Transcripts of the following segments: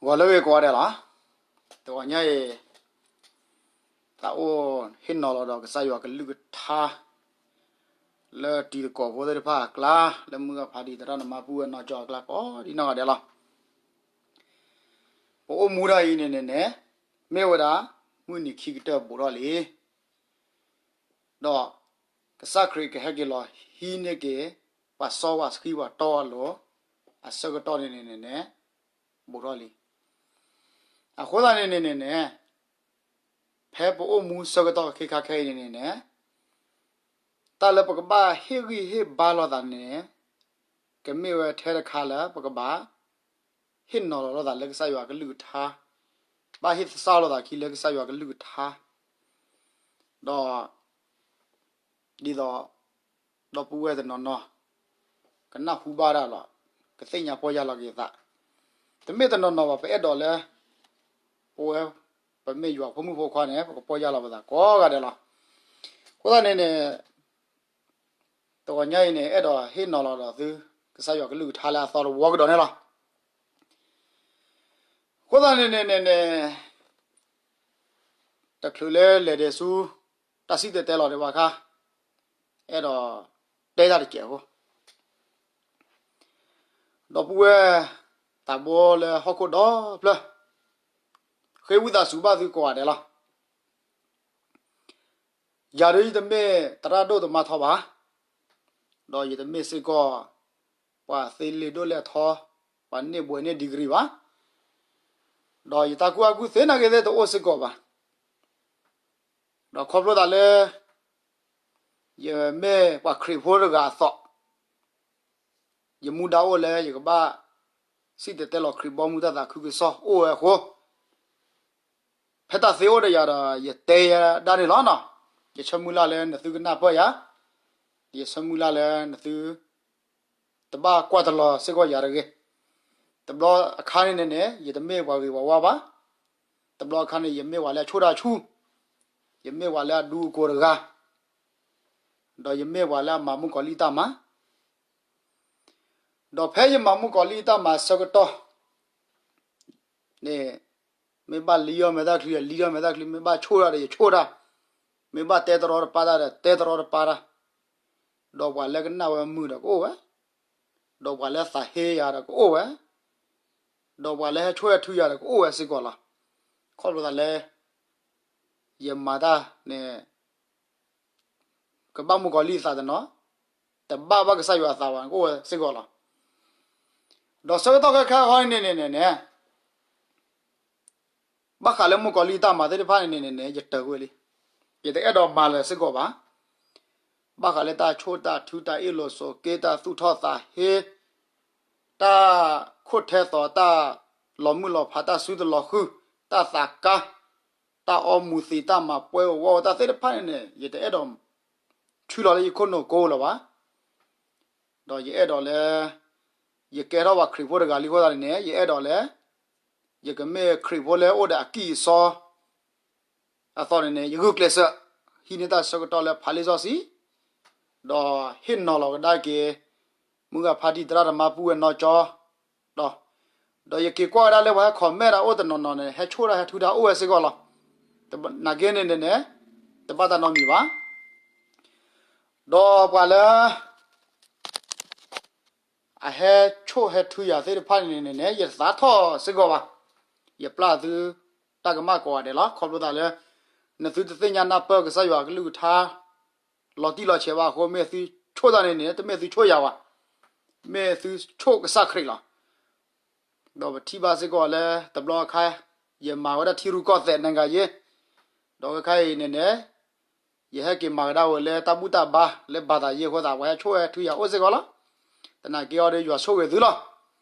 ဂီၤလၢအဂ့ၤကိးဂၤဒဲးလီၤ. တဂီၤညါအံၤ သးအိၣ်ဟ့ၣ်နီၤလီၤဒီးကစၢ်ယွၤကလုၢ်ကထါ လၢတံၤသကိးဖိသ့ၣ်တဖၣ်အကျါ, လၢမုၢ်ဂၢ်ဖါတံၤသရၣ်သမါပုၢ်ဝဲၢ်နီၢ်ကၠီအကျါ ကိးဒံးနီၢ်ဂၤဒဲးလီၤ. ပအိၣ်မူတၢ်အံၤန့ၣ်န့ၣ်န့ၣ် မ့ၢ်ဝဲဒၣ် မုၢ်နံၤခံကတၢၢ်ဘူးထီၣ်လံ. ဒီးကစၢ်ခရံာ်ကဟဲက့ၤလီၤဟံးန့ၢ်က့ၤ ပှၤစီပှၤဆှံပှၤတီပှၤလိၤ အဆၢကတီၢ်န့ၣ်န့ၣ်န့ၣ်န့ၣ် ဘူးထီၣ်လံ. အဃိသတးန့ၣ်န့ၣ်န့ၣ်န့ၣ် ဖဲပအိၣ်မူဆၢကတီၢ်ခဲခါခဲအံၤန့ၣ်န့ၣ်န့ၣ် တၢ်လၢပကဘၣ်ဟ့ၣ်ဂံၢ်ဟ့ၣ်ဘါလိာ်သးန့ၣ် ကမ့ၢ်ဝဲထဲတခါလၢပကဘၣ် ဟ့ၣ်နီၤလီၤလိာ်သးလၢကစၢ်ယွၤကလုၢ်ကထါ, ဘၣ်ဟ့ၣ်သဆၣ်လိာ်သးခံလၢကစၢ်ယွၤကလုၢ်ကထါ, ဒီး ဒ်သိး ဒီပုၢ်ဝဲၢ်တနီၤနီၤ ကနၢ်ဟူဘၣ်တၢ်လီၤ, ကသ့ၣ်ညါပီၢ်ယၢ်လီၤက့ၤသး, တမ့ၢ်တနီၤနီၤဘၣ် ပအဲၣ်ဒိးလၢ ပဝဲ ပမ့ၢ်ယွၤဖိမုၣ်ဖိခွါန့ၣ် ပကပီၢ်ယၢ်လီၤပသးကိးဂၤဒဲးလီၤ. အဃိသတးန့ၣ်န့ၣ် တဂီၤညါအံၤန့ၣ် အဲၣ်ဒိးဟ့ၣ်နီၤလီၤဒီးသု ကစၢ်ယွၤကလုၢ်ကထါလၢအသီတဝီကဒီးန့ၣ်လီၤ. အဃိသတးန့ၣ်န့ၣ်န့ၣ်န့ၣ် တချုးလၢလဲၤဒဲးဆူ တၢ်စံၣ်တဲၤတဲလီၤဒံးဘၣ်အခါ အဲၣ်ဒိးတဲတၢ်တစဲးဖိ ဒီပုၢ်ဝဲၢ် သးဘိလၢဟီၣ်ခိၣ်ဒီဖျၢၣ် ဃ့ဝံသးစူၤဘၣ်သုကိးဂၤဒဲးလီၤ. ယၤဒ်ယတမ့ၢ်သရၣ်ဒိၣ်သမါထီဘၣ်, ဒီးယတမ့ၢ်စ့ၢ်ကီး ပှၤသ့လံာ်ဒိၣ်လဲၢ်ထီ, ပှၤန့ၢ်ဘှဲးန့ၢ် degree ဘၣ်, ဒီးယတၢ်ကူၣ်ဘၣ်ကူၣ်သ့နာ်က့သ့ၣ်တအိၣ်စ့ၢ်ကီးဘၣ်. ဒီးခီဖျိသးလၢ ယမ့ၢ်ပှၤခရံာ်ဖိတဂၤအသိး ယမူဒါအိၣ်လၢယကဘၣ် စံၣ်တဲၤတဲလီၤခရံာ်ဘီမုၢ် တၢ်သးခုကစီၣ်အိၣ်ဝဲအဃိ, ဖဲတၢ်သ့အိၣ်ဒီးယၤဒီး ယတဲယဲဒၣ်န့ၣ်လီၤနီၤ. ယဆၢမုၢ်လၢ်လၢနသုကနၢ်ပၢၢ်ယၤ, ယဆၢမုၢ်လၢ်လၢနသု တဘၣ်ကွၢ်တလီၤစ့ၢ်ကီးယၤတဂ့ၤ. တဘျီအခါန့ၣ်န့ၣ်န့ၣ် ယတမ့ၢ်ပှၤဂ့ၤပှၤဝါဘၣ်. တဘျီအခါန့ၣ် ယမ့ၢ်ပှၤလၢအဆိၣ်တၢ်ဆူၣ်, ယမ့ၢ်ပှၤလၢအဒူအကိးတဂၤ, ဒီးယမ့ၢ်ပှၤလၢအမၤမုၣ်ကီၤလံၢ်တၢ်မၤ ဒီးဖဲယမၤမုၣ်ကီၤလံၢ်တၢ်မၤဆၢကတီၢ် န့ၣ် မ့ၢ်ဘၣ်လံအီၣ်မဲာ်တၢ်ချံဒီး လံအီၣ်မဲာ်တၢ်ချံ, မ့ၢ်ဘၣ်ဆိၣ်တၢ်ဒီး ယဆိၣ်တၢ်, မ့ၢ်ဘၣ်တဲတရီတပါတၢ်ဒီး တဲတရီတပါတၢ်, ဒီးပှၤလၢကနၣ်ဝဲမုာ်ဒီးကအိၣ်ဝဲ, ဒီးပှၤလၢသးဟ့ယၤဒီးကအိၣ်ဝဲ, ဒီးပှၤလၢဟဲဆိၣ်ဟဲထုယၤဒီးကအိၣ်ဝဲစ့ၢ်ကီးလီၤ. ခီဖျိသးလၢ ယမၤတၢ်န့ၣ် ကဘၣ်မုၣ်ကီၤလံၢ်အသးတနီၤ, တဘၣ်ဘၣ်ကစၢ်ယွၤအသးဘၣ် ကအိၣ်ဝဲစ့ၢ်ကီးလီၤ. ဒီးဆၢကတီၢ်ခဲခါဃီန့ၣ်န့ၣ်န့ၣ်န့ၣ် ဘၣ်ဃးလၢမုၣ်ကီၤလံၢ်တၢ်မၤသ့ၣ်တဖၣ်န့ၣ်န့ၣ်န့ၣ် ယတၢၢ်ကွံာ်လံ, ယတအဲၣ်ဒိးမၤလၢၤစ့ၢ်ကီးဘၣ်. ဘၣ်ဃးလၢတၢ်ဆိၣ်တၢ်ထု တၢ်အ့ၣ်လိာ်ဆိးက့ တၢ်သူၣ်ထီၣ်သးဟ့, တၢ်ခိၣ်ထဲသိး တၢ်လီၤမုၢ်လီၤဖး တၢ်စုတလီၤဃုာ်, တၢ်သးကါ, တၢ်အီမူၤသံး တၢ်မၤပှဲၤအဝီဝဲတၢ်သ့ၣ်တဖၣ်န့ၣ်န့ၣ် ယတအဲၣ်ဒိး ဆူလီၤလၢယခိၣ်နူာ်ကိလၢၤဘၣ်. ဒီးယအဲၣ်ဒိးလၢ ယကဲထီၣ်ပှၤခရံာ်ဖိတဂၤလံအဃိသတးန့ၣ်န့ၣ် ယအဲၣ်ဒိးလၢ ယကမ့ၢ်ခရံာ်ဖိလၢအိၣ်ဒီးအကံၢ်အစီ အသိးန့ၣ်န့ၣ် ယဂုာ်ကျဲးစၢး ဟံးန့ၢ်တၢ်ဆၢကတီၢ်လၢဖးလံာ်စီဆှံ, ဒီးဟ့ၣ်နီၤလီၤကဒါက့ၤ မုၢ်ဂၤဖါတံၢ်သရၣ်သမါပုၢ်ဝဲၢ်နီၢ်ကၠီ ဒီး ဒီးယက့ၤကွၢ်ဝဲဒၣ်လၢပှၤဟဲ comment တၢ်အိၣ်တနီၤနီၤန့ၣ် ဟဲဆိၣ်တၢ်ဟဲထုတၢ်အိၣ်ဝဲစ့ၢ်ကီးလီၤ. နာ်က့န့ၣ်န့ၣ်န့ၣ် တဘၣ်တၢ်နီတမံၤဘၣ်. ဒီးပှၤလၢ အဟဲဆိၣ်ဟဲထုယၤသ့ၣ်တဖၣ်န့ၣ်န့ၣ်န့ၣ် ယတသးထီၣ်စ့ၢ်ကီးဘၣ်. ယပျၢ်သုတၢ်ကမၣ်ကိးဂၤဒဲးလီၤ. ခီဖျိသးလၢ နသုတသ့ၣ်ညါနၢ်ပၢၢ်ကစၢ်ယွၤကလုၢ်ကထါ လီၤတံၢ်လီၤဆဲးဘၣ်အဃိ မ့ၢ်သုဆိၣ်တၢ်န့ၣ်န့ၣ် တမ့ၢ်သုဆိၣ်ယၤဘၣ်, မ့ၢ်သုဆိၣ်ကစၢ်ခရံာ်လီၤ. ဒီးပထံၣ်ဘၣ်စ့ၢ်ကီးလၢတဘျီအခါ ယမၤဝဲဒၣ်ထံရူၢ်ကီၢ်သဲး နိုင်ငံရေး, ဒီးခဲခါအံၤန့ၣ်န့ၣ် ယဟဲက့ၤမၤကဒါဝဲလၢတၢ်ဘူၣ်တၢ်ဘါလၢဘၣ်သးယ့ၢ်အဃိသတး ပှၤဟဲဆိၣ်ဟဲထုယၤအိၣ်စ့ၢ်ကီးလီၤ. သနာ်က့အီၤဒီးယွၤဆိၣ်ဂ့ၤသုလီၤ.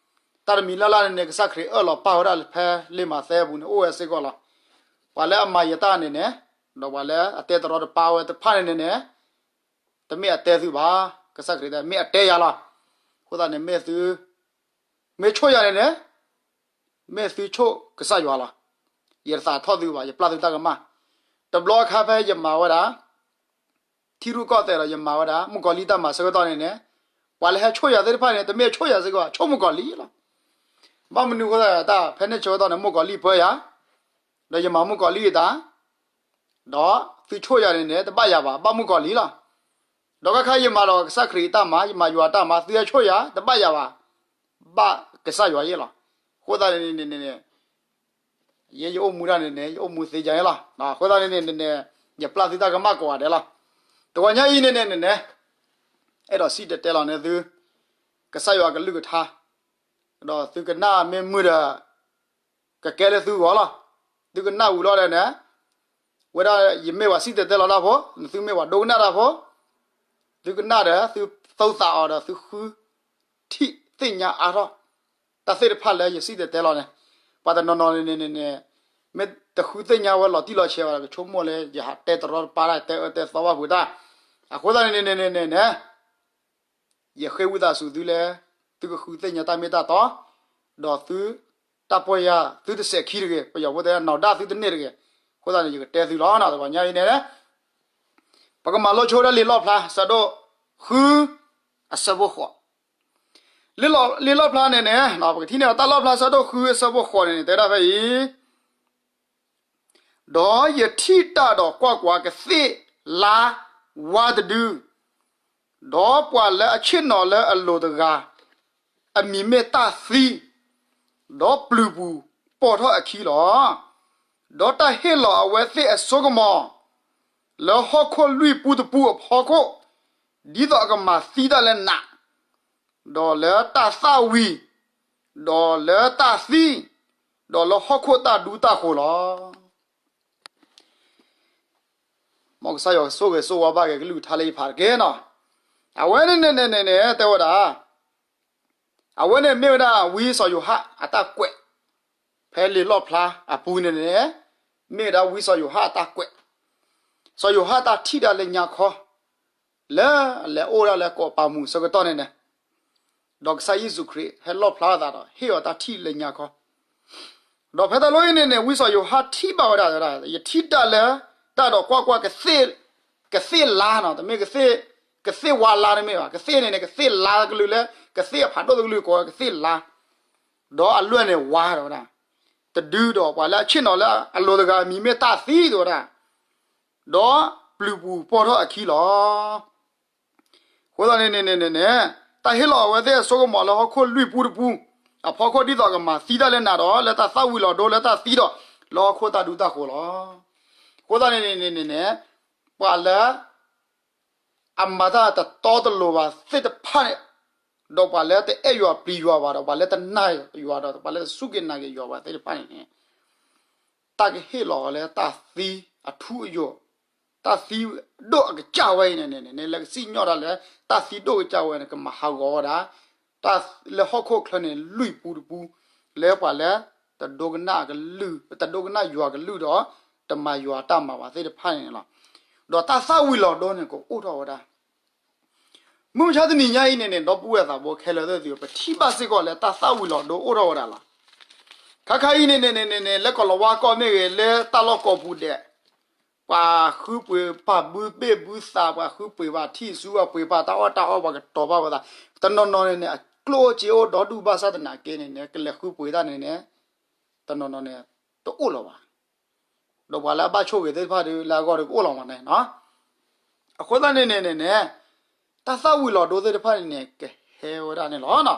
တၢ်တမံၤလၢ်လၢ်န့ၣ်န့ၣ် ကစၢ်ခရံာ်အၢၣ်လီၤပာ်ဝဲဒၣ်လၢဖဲလံာ်မးသဲအပူၤန့ၣ် အိၣ်ဝဲစ့ၢ်ကီးလီၤ. ပှၤလၢအမၤယတၢ်န့ၣ်န့ၣ် ဒီးပှၤလၢအတဲတရီတပါဝဲတဖၣ်န့ၣ်န့ၣ်န့ၣ် တမ့ၢ်အတဲသုဘၣ်. ကစၢ်ခရံာ်တဲမ့ၢ်အတဲယၤလီၤ. အဃိသတးန့ၣ် မ့ၢ်သု မ့ၢ်ဆိၣ်ယၤန့ၣ်န့ၣ် မ့ၢ်သုဆိၣ်ကစၢ်ယွၤလီၤ. ယတသးထီၣ်သုဘၣ်, ယပျၢ်သုတၢ်ကမၣ်. တဘျီအခါဖဲယမၤဝဲဒၣ် ထံရူၢ်ကီၢ်သဲးဒီးယမၤဝဲဒၣ် မုၣ်ကီၤလံၢ်တၢ်မၤဆၢကတီၢ်န့ၣ်န့ၣ် ပှၤလၢဟဲဆိၣ်ယၤသ့ၣ်တဖၣ်န့ၣ် တမ့ၢ်ဆိၣ်ယၤစ့ၢ်ကီးဘၣ်, ဆိၣ်မုၣ်ကီၤလံၢ်လီၤ. ဘၣ်မနုၤအဃိသတး ဖဲန့ၣ်ဆၢကတီၢ်န့ၣ် မုၣ်ကီၤလံၢ်ပၢယၤ, ဒီးယမၤမုၣ်ကီၤလံၢ်အတၢ်, ဒီးသုဆိၣ်ယၤန့ၣ်န့ၣ် တဘၣ်ယၤဘၣ်, ဘၣ်မုၣ်ကီၤလံၢ်လီၤ. ဒီးခါခါယမၤဒီးကစၢ်ခရံာ်အတၢ်မၤ, ယမၤယွၤအတၢ်မၤ, သုဟဲဆိၣ်ယၤ တဘၣ်ယၤဘၣ်, ဘၣ်ကစၢ်ယွၤယဲၢ်လီၤ. အဃိသတးန့ၣ်န့ၣ်န့ၣ် ယဲယအိၣ်မူတၢ်န့ၣ်န့ၣ် ယအိၣ်မူသ့ယါန့ၣ်လီၤ. အဃိသတးန့ၣ်န့ၣ်န့ၣ် ယပျၢ်သုတၢ်ကမၣ်ကိးဂၤဒဲးလီၤ. တဂီၤညါအံၤန့ၣ်န့ၣ်န့ၣ်န့ၣ် အဲၣ်ဒိးစံၣ်တဲၤတဲလီၤန့ၢ်သု ကစၢ်ယွၤကလုၢ်ကထါ, ဒီးသုကနၣ်မ့ၢ်မုာ်ဒီး ကကဲလၢသုဂီၢ်လီၤ. သုကနၣ်ဝံၤလီၤဒီးန့ၣ်, ဝဲဒၣ်ယမ့ၢ်ပှၤစံၣ်တဲၤတဲလီၤတၢ်ဖိ, သုမ့ၢ်ပှၤဒိကနၣ်တၢ်ဖိ, သုကနၣ်ဒီးသုသူသးအီၤဒီးသုဃုထံၣ်သ့ၣ်ညါအါထီၣ် တၢ်သ့ၣ်တဖၣ်လၢယစံၣ်တဲၤတဲလီၤန့ၣ်, ပှၤတနီၤနီၤန့ၣ်န့ၣ်န့ၣ် မ့ၢ်တဃုသ့ၣ်ညါဝဲလီၤတံၢ်လီၤဆဲးဘၣ်ဒီး ကဆိကမိၣ်လၢယဟးတဲတရီတပါတၢ် တဲအၢတဲသီဘၣ်ပှၤတၢ်. အဃိသတးန့ၣ်န့ၣ်န့ၣ်န့ၣ် ယဃ့ဝံသးစူၤသုလၢ သုကဃုသ့ၣ်ညါတၢ်မ့ၢ်တၢ်တီ, ဒီးသုတၢ်ပီၢ်ယၢ်သုတစဲးခံတဂ့ၤ, ပယီၤဖိတဲနီၢ်ဒၣ်သုတန့ၢ်တဂ့ၤ. အဃိသတးန့ၣ် ယကတဲသုလီၤ. တဂီၤညါအံၤန့ၣ် ပကမၤလိဆိဝဲဒၣ်လံာ်လီၣ်ဖျါ အဆၢဒိၣ်ဃု အဆၢဖိဃိး, လံာ်လီၣ်ဖျါန့ၣ်န့ၣ် ပကထံၣ်န့ၢ်အီၤ တၢ်လီၣ်ဖျါအဆၢဒိၣ်ဃုအဆၢဖိဃိးန့ၣ်န့ၣ် တဲဒၣ်ဖဲအံၤ ဒီးယထံၣ်တၢ်ဒီးကွၢ်ကွၢ်, ကသ့ၣ်လါဝါတဒု, ဒီးပှၤလၢအဆ့ၣ်နီၤလၢအလိၤတဂၤ, အမံၤမ့ၢ်တၢ်သံ, ဒီးပျုၤပူၤပိာ်ထီၣ်အခံလီၤ. ဒီးတၢ်ဟ့ၣ်လီၤအဝဲသ့ၣ်အစိကမီၤ လၢဟီၣ်ခိၣ်လွံၢ်ပူတပူအဖီခိၣ်, ဒ်သိးအကမၤသံတၢ်လၢနး, ဒီးလၢတၢ်သၣ်ဝံၤ, ဒီးလၢတၢ်သံ, ဒီးလၢဟီၣ်ခိၣ်တၢ်ဒူတၢ်ဃိၤလီၤ. မ်ကစၢ်ယွၤကဆိၣ်ဂ့ၤဆိၣ်ဝါဘၣ်က့ၤကလုၢ်ကထါလၢယဖးတက့ၢ်နီၤ. အဝဲန့ၣ်န့ၣ်န့ၣ်န့ၣ် တဲဝဲဒၣ်, အဝဲန့ၣ်မ့ၢ်ဝဲဒၣ်ဝံစီၤယိၤဟၣ်အတၢ်ကွဲး, ဖဲလံာ်လီၣ်ဖျါအပူၤန့ၣ်န့ၣ် မ့ၢ်ဝဲဒၣ်ဝံစီၤယိၤဟၣ်အတၢ်ကွဲး, စီၤယိၤဟၣ်တၢ်ထံၣ်တၢ်လၢညါခီ လၢအလဲၤအိၣ်ဒၣ်လၢကီးပၤမူးအဆၢကတီၢ်န့ၣ်န့ၣ်, ဒီးကစၢ်ယ့ၣ်ၡူးခရံာ်ဟဲလီၣ်ဖျါအသးဒီး ဟ့ၣ်အီၤတၢ်ထံၣ်လၢညါခီ, ဒီးဖဲတၢ်လီၢ်အံၤန့ၣ်န့ၣ် ဝံစီၤယိၤဟၣ်ထံၣ်ဘၣ်ဝဲဒၣ်, ယထံၣ်တၢ်လၢ တၢ်ဒီးကွၢ်ကွၢ်, ကသ့ၣ်လါနီၤ, တမ့ၢ်ကသ့ၣ်ဝါလါတမ့ၢ်ဘၣ်, ကသ့ၣ်န့ၣ်န့ၣ် ကသ့ၣ်လါကလုာ်လၢ ကသ့ၣ်အဖးဒိၣ်တကလုာ်ကိးဝဲကသ့ၣ်လါ, ဒီးအလွဲၢ်န့ၣ်ဝါဒီးဝဲဒၣ်, တဒုဒီးပှၤလၢအဆ့ၣ်နီၤလၢအလိၤတဂၤ အမံၤမ့ၢ်တၢ်သံဒီးဝဲဒၣ်, ဒီးပျုၤပူၤပိာ်ထီၣ်အခံလီၤ. အဃိသတးန့ၣ်န့ၣ်န့ၣ်န့ၣ်, တၢ်ဟ့ၣ်လီၤအဝဲသ့ၣ်အစိကမီၤလၢဟီၣ်ခိၣ်လွံၢ်ပူတပူ အဖီခိၣ်ဒ်သိးကမၤသံတၢ်လၢနးဒီး လၢတၢ်သၣ်ဝံၤလီၤဒိလၢတၢ်သံဒီး လၢဟီၣ်ခိၣ်တၢ်ဒူတၢ်ဃိၤလီၤ. အဃိသတးန့ၣ်န့ၣ်န့ၣ်န့ၣ်, ပှၤလၢ အမၤတၢ်တတီတလိၤဘၣ်သ့ၣ်တဖၣ်န့ၣ်, ဒီးပှၤလၢတအဲၣ်ယွၤပျံၤယွၤဘၣ်ဒီး ပှၤလၢတနာ်ယွၤဒီး ပှၤလၢတစူၢ်က့ၤနာ်က့ၤယွၤဘၣ်သ့ၣ်တဖၣ်န့ၣ်န့ၣ်, တၢ်ကဟ့ၣ်လီၤအီၤလၢတၢ်သံအထူအယိာ်, တၢ်သံဒိၣ်အကစၢ်ဝဲအံၤန့ၣ်န့ၣ် နလဲၤကစံၣ်ညီၣ်တၢ်လၢ တၢ်သံဒိၣ်ကစၢ်ဝဲန့ၣ် ကမၤဟးဂီၤဝဲဒၣ် တၢ်လၢဟီၣ်ခိၣ်ချၢန့ၣ် လွံၢ်ပူတပူ, လၢပှၤလၢ တဒိကနၣ်ကလုၢ်, တဒိကနၣ်ယွၤကလုၢ်ဒီး တမၤယွၤတၢ်မၤဘၣ်သ့ၣ်တဖၣ်န့ၣ်န့ၣ်လီၤ. ဒီးတၢ်သၣ်ဝံၤလီၤဒိန့ၣ် ကအိၣ်ထီၣ်ဝဲဒၣ် မုၢ်မဆါတနံၤညါအံၤန့ၣ်န့ၣ် ဒီပုၢ်ဝဲၢ်သးဘိခဲလၢာ်သ့ၣ်သုဧၢ, ပထံၣ်ဘၣ်စ့ၢ်ကီးလၢတၢ်သၣ်ဝံၤလီၤဒိအိၣ်ထီၣ်ဝဲဒၣ်လီၤ. ခါခါအံၤန့ၣ်န့ၣ်န့ၣ်န့ၣ် လၢကီၢ်လီၤဝါကီၢ်မ့ၢ်ဂ့ၤ, လၢတၢ်လီၢ်ကိးပူၤဒဲး, ပှၤဃုပှ့ၤပာ်ဘုဘ့ၣ်ဘုသး, ပှၤဃုပှ့ၤဘၣ်ထံၣ်ဆူ, ပှ့ၤပာ်တၢ်အီၣ်တၢ်အီ, ပှၤကတီၤဘၣ်ဝဲသး, တနီၤနီၤန့ၣ်န့ၣ် အကျိၣ်အိၣ်စ့အိၣ်ဒီဒူၣ်ဘၣ်ဆၣ်သနာ်က့န့ၣ်န့ၣ် ကလဲၤဃုပှ့ၤတၢ်န့ၣ်န့ၣ် တနီၤနီၤန့ၣ် တအိၣ်လၢၤဘၣ်. ဒီးပှၤလၢအဘၣ်ဆိၣ်ဂ့ၤသ့ၣ်တဖၣ်ဒီး လၢအဂီၢ်ဒီးကအိၣ်လီၤမးန့ၣ်. အဃိသတးန့ၣ်န့ၣ်န့ၣ်န့ၣ် တၢ်သၣ်ဝံၤလီၤဒိသ့ၣ်တဖၣ်န့ၣ်န့ၣ် ကဟဲဝဲဒၣ်န့ၣ်လီၤ.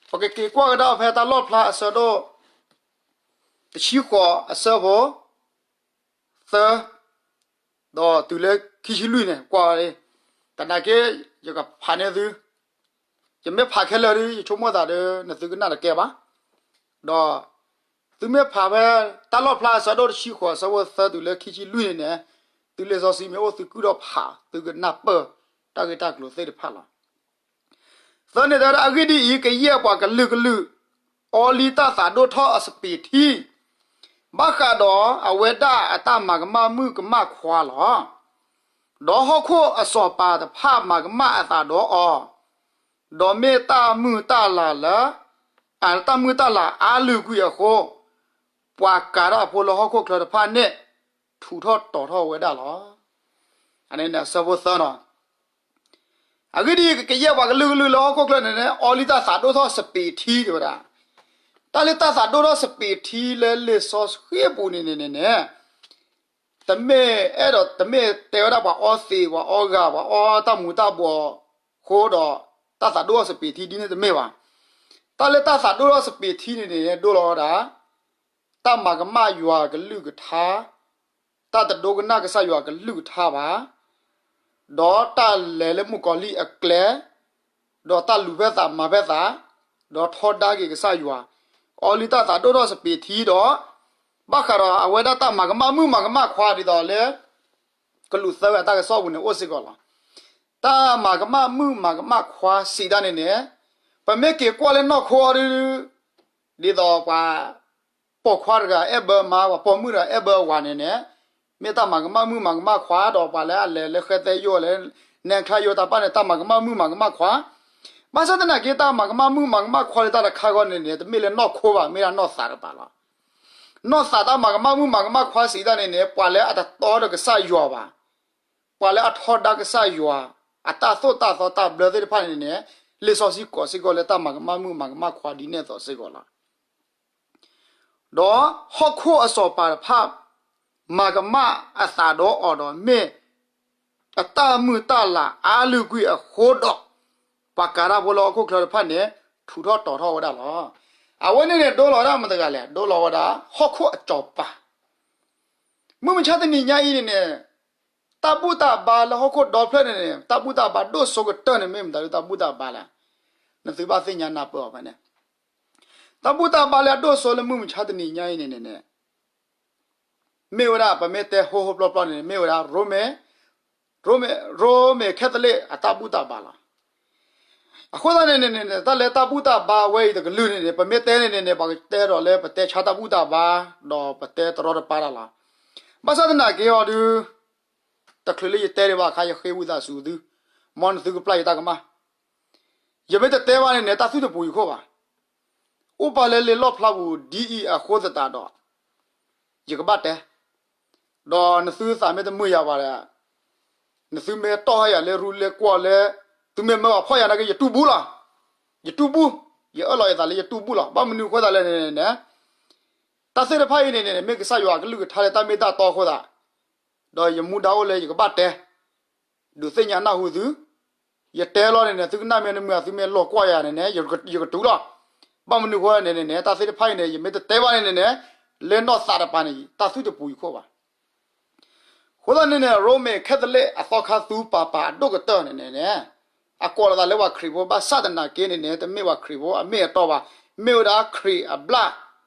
ပကက့ၤကွၢ်ကဒါဖဲတၢ်လီၣ်ဖျါအဆၢဒိၣ် တဆံဃိးအဆၢဖိ သၢ ဒီးတုၤလၢခံဆံလွံၢ်န့ၣ် ကွၢ်ဝဲ, သနာ်က့ ယကဖးန့ၢ်သု, ယမ့ၢ်ဖးခဲလၢာ်ဒီး ယဆိကမိၣ်သးဒီး နသုကနၣ်တကဲဘၣ်. ဒီး သုမ့ၢ်ဖးဖဲတၢ်လီၣ်ဖျါအဆၢဒိၣ်တဆံဃိး အဆၢဖိသၢတုၤလၢခံဆံလွံၢ်န့ၣ်န့ၣ်, သုလံာ်စီဆှံမ့ၢ်အိၣ်သုကဒီးဖး သုကနၢ်ပၢၢ်တၢ်ဂ့ၢ်တၢ်ကျိၤသ့ၣ်တဖၣ်လီၤ. သၢန့ၣ်တဲဝဲဒၣ်, အဂ့ၢ်ဒ်အံၤ, ကယဲၢ်ပှၤကလုာ်ကလုာ် အီလံတၢ်သးဒိၣ်ထီၣ်အစပံးထံ, ဘၣ်ဃးဒီးအဝဲဒၣ်အတၢ်မၤကမၣ်မုၣ်ကမၣ်ခွါလီၤ. ဒီးဟီၣ်ခိၣ်အစီၤပၤတဖၣ်မၤကမၣ်အသးဒီးအီၤ, ဒီးမ့ၢ်တၢ်မုၢ်တၢ်လၤလၢ, တၢ်မုၢ်တၢ်လၤအါလုၢ်ကွံာ်အဃိ, ပှၤကၤတၢ်ဖိလၢဟီၣ်ခိၣ်ချၢတဖၣ်န့ၣ် ထူးထီၣ်တီၤထီၣ်ဝဲဒၣ်လီၤ. အန့ၣ်န့ၣ် အဆၢဖိသၢနီၤ. အဂ့ၢ်ဒ်အံၤ, ကယဲၢ်ပှၤကလုာ်ကလုာ်လၢဟီၣ်ခိၣ်ချၢန့ၣ်န့ၣ် အီလံတၢ်သးဒိၣ်ထီၣ်စပံးထံတဲဝဲဒၣ်. တၢ်လၢတၢ်သးဒိၣ်ထီၣ်စပံးထံလၢလံာ်စီဆှံအပူၤန့ၣ်န့ၣ်န့ၣ်န့ၣ် တမ့ၢ်အဲၣ်ဒိး တမ့ၢ်တဲဝဲဒၣ်ပှၤအီသံး ပှၤအီဂၤ ပှၤအီတၢ်မူၤတၢ်ဘှီးအဃိဒီး တၢ်သးဒိၣ်ထီၣ်စပံးထံဒ်န့ၣ်တမ့ၢ်ဘၣ်. တၢ်လၢတၢ်သးဒိၣ်ထီၣ်စပံးထံန့ၣ်န့ၣ်န့ၣ် ဒိလီၤဝဲဒၣ် တၢ်မၤကမၣ်ယွၤကလုၢ်ကထါ, တၢ်တဒိကနၣ်ကစၢ်ယွၤကလုၢ်ကထါဘၣ်, ဒီးတၢ်လဲၤလၢမုၣ်ကီၤလံၢ်အကျဲ, ဒီးတၢ်လူၤဖဲသးမၤဖဲသး, ဒီးထီဒါက့ၤကစၢ်ယွၤ, အီလံတၢ်သးဒိၣ်ထီၣ်စပံးထံဒီး ဘၣ်ဃးဒီးအဝဲဒၣ်တၢ်မၤကမၣ်မုၣ်မၤကမၣ်ခွါဒ်သိးလၢ ကလူးသၢဝဲအတၢ်ကစီၣ်ပူၤန့ၣ်အိၣ်စ့ၢ်ကီးလီၤ. တၢ်မၤကမၣ်မုၣ်မၤကမၣ်ခွါစံးတၢ်န့ၣ်န့ၣ် ပမ့ၢ်က့ၤကွၢ်လၢနီၢ်ခိအီၤဒု ဒ်သိးပှၤ ပိာ်ခွါတဂၤအဲၣ်ဘၢမါ ပှၤပိာ်မုၣ်တဂၤအဲၣ်ဘၢဝၤန့ၣ်န့ၣ် မ့ၢ်တၢ်မၤကမၣ်မုၣ်မၤကမၣ်ခွါဒီးပှၤလၢအလဲၤလၢဃဲသဲယိၣ်လၢ နဲချါယိၣ်တၢ်ပၢ်န့ၣ် တၢ်မၤကမၣ်မုၣ်မၤကမၣ်ခွါ, ဘၣ်ဆၣ်သနာ်က့ တၢ်မၤကမၣ်မုၣ်မၤကမၣ်ခွါလၢတၢ်တခါဂီၢ်န့ၣ်န့ၣ် တမ့ၢ်လၢနီၢ်ခိဘၣ် မ့ၢ်ဒၣ်နီၢ်သးတပၤလီၤ. နီၢ်သးတၢ်မၤကမၣ်မုၣ်မၤကမၣ်ခွါစံးတၢ်န့ၣ်န့ၣ် ပှၤလၢအတတီဒီးကစၢ်ယွၤဘၣ်, ပှၤလၢအထီဒါကစၢ်ယွၤ အတၢ်သိၣ်တၢ်သီတၢ်ဘျၢသ့ၣ်တဖၣ်န့ၣ်န့ၣ် လံာ်စီဆှံကိးစ့ၢ်ကီးလၢတၢ်မၤကမၣ်မုၣ်မၤကမၣ်ခွါဒ်န့ၣ်အသိးစ့ၢ်ကီးလီၤ. ဒီးဟီၣ်ခိၣ်အစီၤပၤတဖၣ် မၤကမၣ်အသးဒီးအီၤဒီးမ့ၢ် အတၢ်မုၢ်တၢ်လၤအါလုၢ်ကွံာ်အဃိဒီး ပှၤကၤတၢ်ဖိလၢဟီၣ်ခိၣ်ချၢတဖၣ်န့ၣ် ထူးထီၣ်တီၤထီၣ်ဝဲဒၣ်လီၤ. အဝဲန့ၣ်န့ၣ် ဒိလီၤဝဲဒၣ်မတၤတဂၤလဲၣ်, ဒိလီၤဝဲဒၣ် ဟီၣ်ခိၣ်အစီၤပၤ မုၢ်မဆါတနံၤညါအံၤန့ၣ်န့ၣ် တၢ်ဘူၣ်တၢ်ဘါလၢဟီၣ်ခိၣ်ဒီဖျၢၣ်န့ၣ်န့ၣ် တၢ်ဘူၣ်တၢ်ဘါဒိၣ်စိကတၢၢ်န့ၣ် မ့ၢ်မတၤဒုတၢ်ဘူၣ်တၢ်ဘါလဲၣ်. နသုဘၣ်သ့ၣ်ညါနၢ်ပၢၢ်အီၤဖဲန့ၣ် တၢ်ဘူၣ်တၢ်ဘါလၢအဒိၣ်စိလၢမုၢ်မဆါတနံၤညါအံၤန့ၣ်န့ၣ်န့ၣ် မ့ၢ်ဝဲဒၣ်ပမ့ၢ်တဲဟိဟိပျီပျီန့ၣ် မ့ၢ်ဝဲဒၣ် ရိမ့ၤ ရိမ့ၤ ရိမ့ၤခဲသလ့းအတၢ်ဘူၣ်တၢ်ဘါလီၤ. အဃိသတးန့ၣ်န့ၣ်န့ၣ် တၢ်လၢတၢ်ဘူၣ်တၢ်ဘါဝဲအံၤတကလုာ်န့ၣ်န့ၣ် ပမ့ၢ်တဲန့ၣ်န့ၣ်န့ၣ် ပကတဲဒီးလၢပတဲဆါတၢ်ဘူၣ်တၢ်ဘါ ဒီးပတဲတရီတပါတၢ်လီၤ. ဘၣ်ဆၣ်သနာ်က့အီၤဒု တချုးလၢယတဲဒံးဘၣ်အခါ ယဃ့ဝံသးစူၤသု, မ်နသုကပျၢ်ယတၢ်ကမၣ် ယမ့ၢ်တတဲဘၣ်န့ၣ်န့ၣ် တၢ်သုတပူၤယခိၣ်ဘၣ်. အိၣ်ပာ်လၢလံာ်လီၣ်ဖျါပူၤဒ်အံၤအဃိသတးဒီး ယကဘၣ်တဲ, ဒီးနသုသးမ့ၢ်တမုာ်ယၤဘၣ်ဒီး နသုမ့ၢ်တီၢ်ဟဲယၤလၢရူလၢကွီၢ်လၢ သုမ့ၢ်မၢဘၣ်ဖီၣ်ယၤနာ်က့ ယတူၢ်ဘူးလီၤ. ယတူၢ်ဘူး, ယအၢၣ်လီၤယသးလၢယတူၢ်ဘူးလီၤ. ဘၣ်မနုၤအဃိသတးလဲၣ်န့ၣ်န့ၣ် တၢ်သ့ၣ်တဖၣ်အံၤန့ၣ်န့ၣ် မ့ၢ်ကစၢ်ယွၤအကလုၢ်ကထါလၢတၢ်မ့ၢ်တၢ်တီအဃိသတး ဒီးယမူဒါအိၣ်လၢယကဘၣ်တဲ ဒုးသ့ၣ်ညါနၢ်ဟူသု, ယတဲလီၤန့ၣ်န့ၣ် သုကနၣ်မ့ၢ်တမုာ် သုမ့ၢ်လီၤကွၢ်ယၤန့ၣ်န့ၣ် ယကတုၤလီၤ. ဘၣ်မနုၤအဃိန့ၣ်န့ၣ် တၢ်သ့ၣ်တဖၣ်အံၤန့ၣ် ယမ့ၢ်တတဲဘၣ်န့ၣ်န့ၣ် လၢနီၢ်သးတပၤန့ၣ် တၢ်သုတပူၤယခိၣ်ဘၣ်. အဃိသတးန့ၣ်န့ၣ် ရိမ့ၤခဲသလ့းအသီခါသူပၤပၤအဒိၣ်ကတၢၢ်န့ၣ်န့ၣ် အကိးလီၤသးလၢပှၤခရံာ်ဖိ ဘၣ်ဆၣ်သနာ်က့န့ၣ်န့ၣ် တမ့ၢ်ပှၤခရံာ်ဖိအမ့ၢ်အတီဘၣ်, မ့ၢ်ဝဲဒၣ်ခရံာ်အဘျၣ်,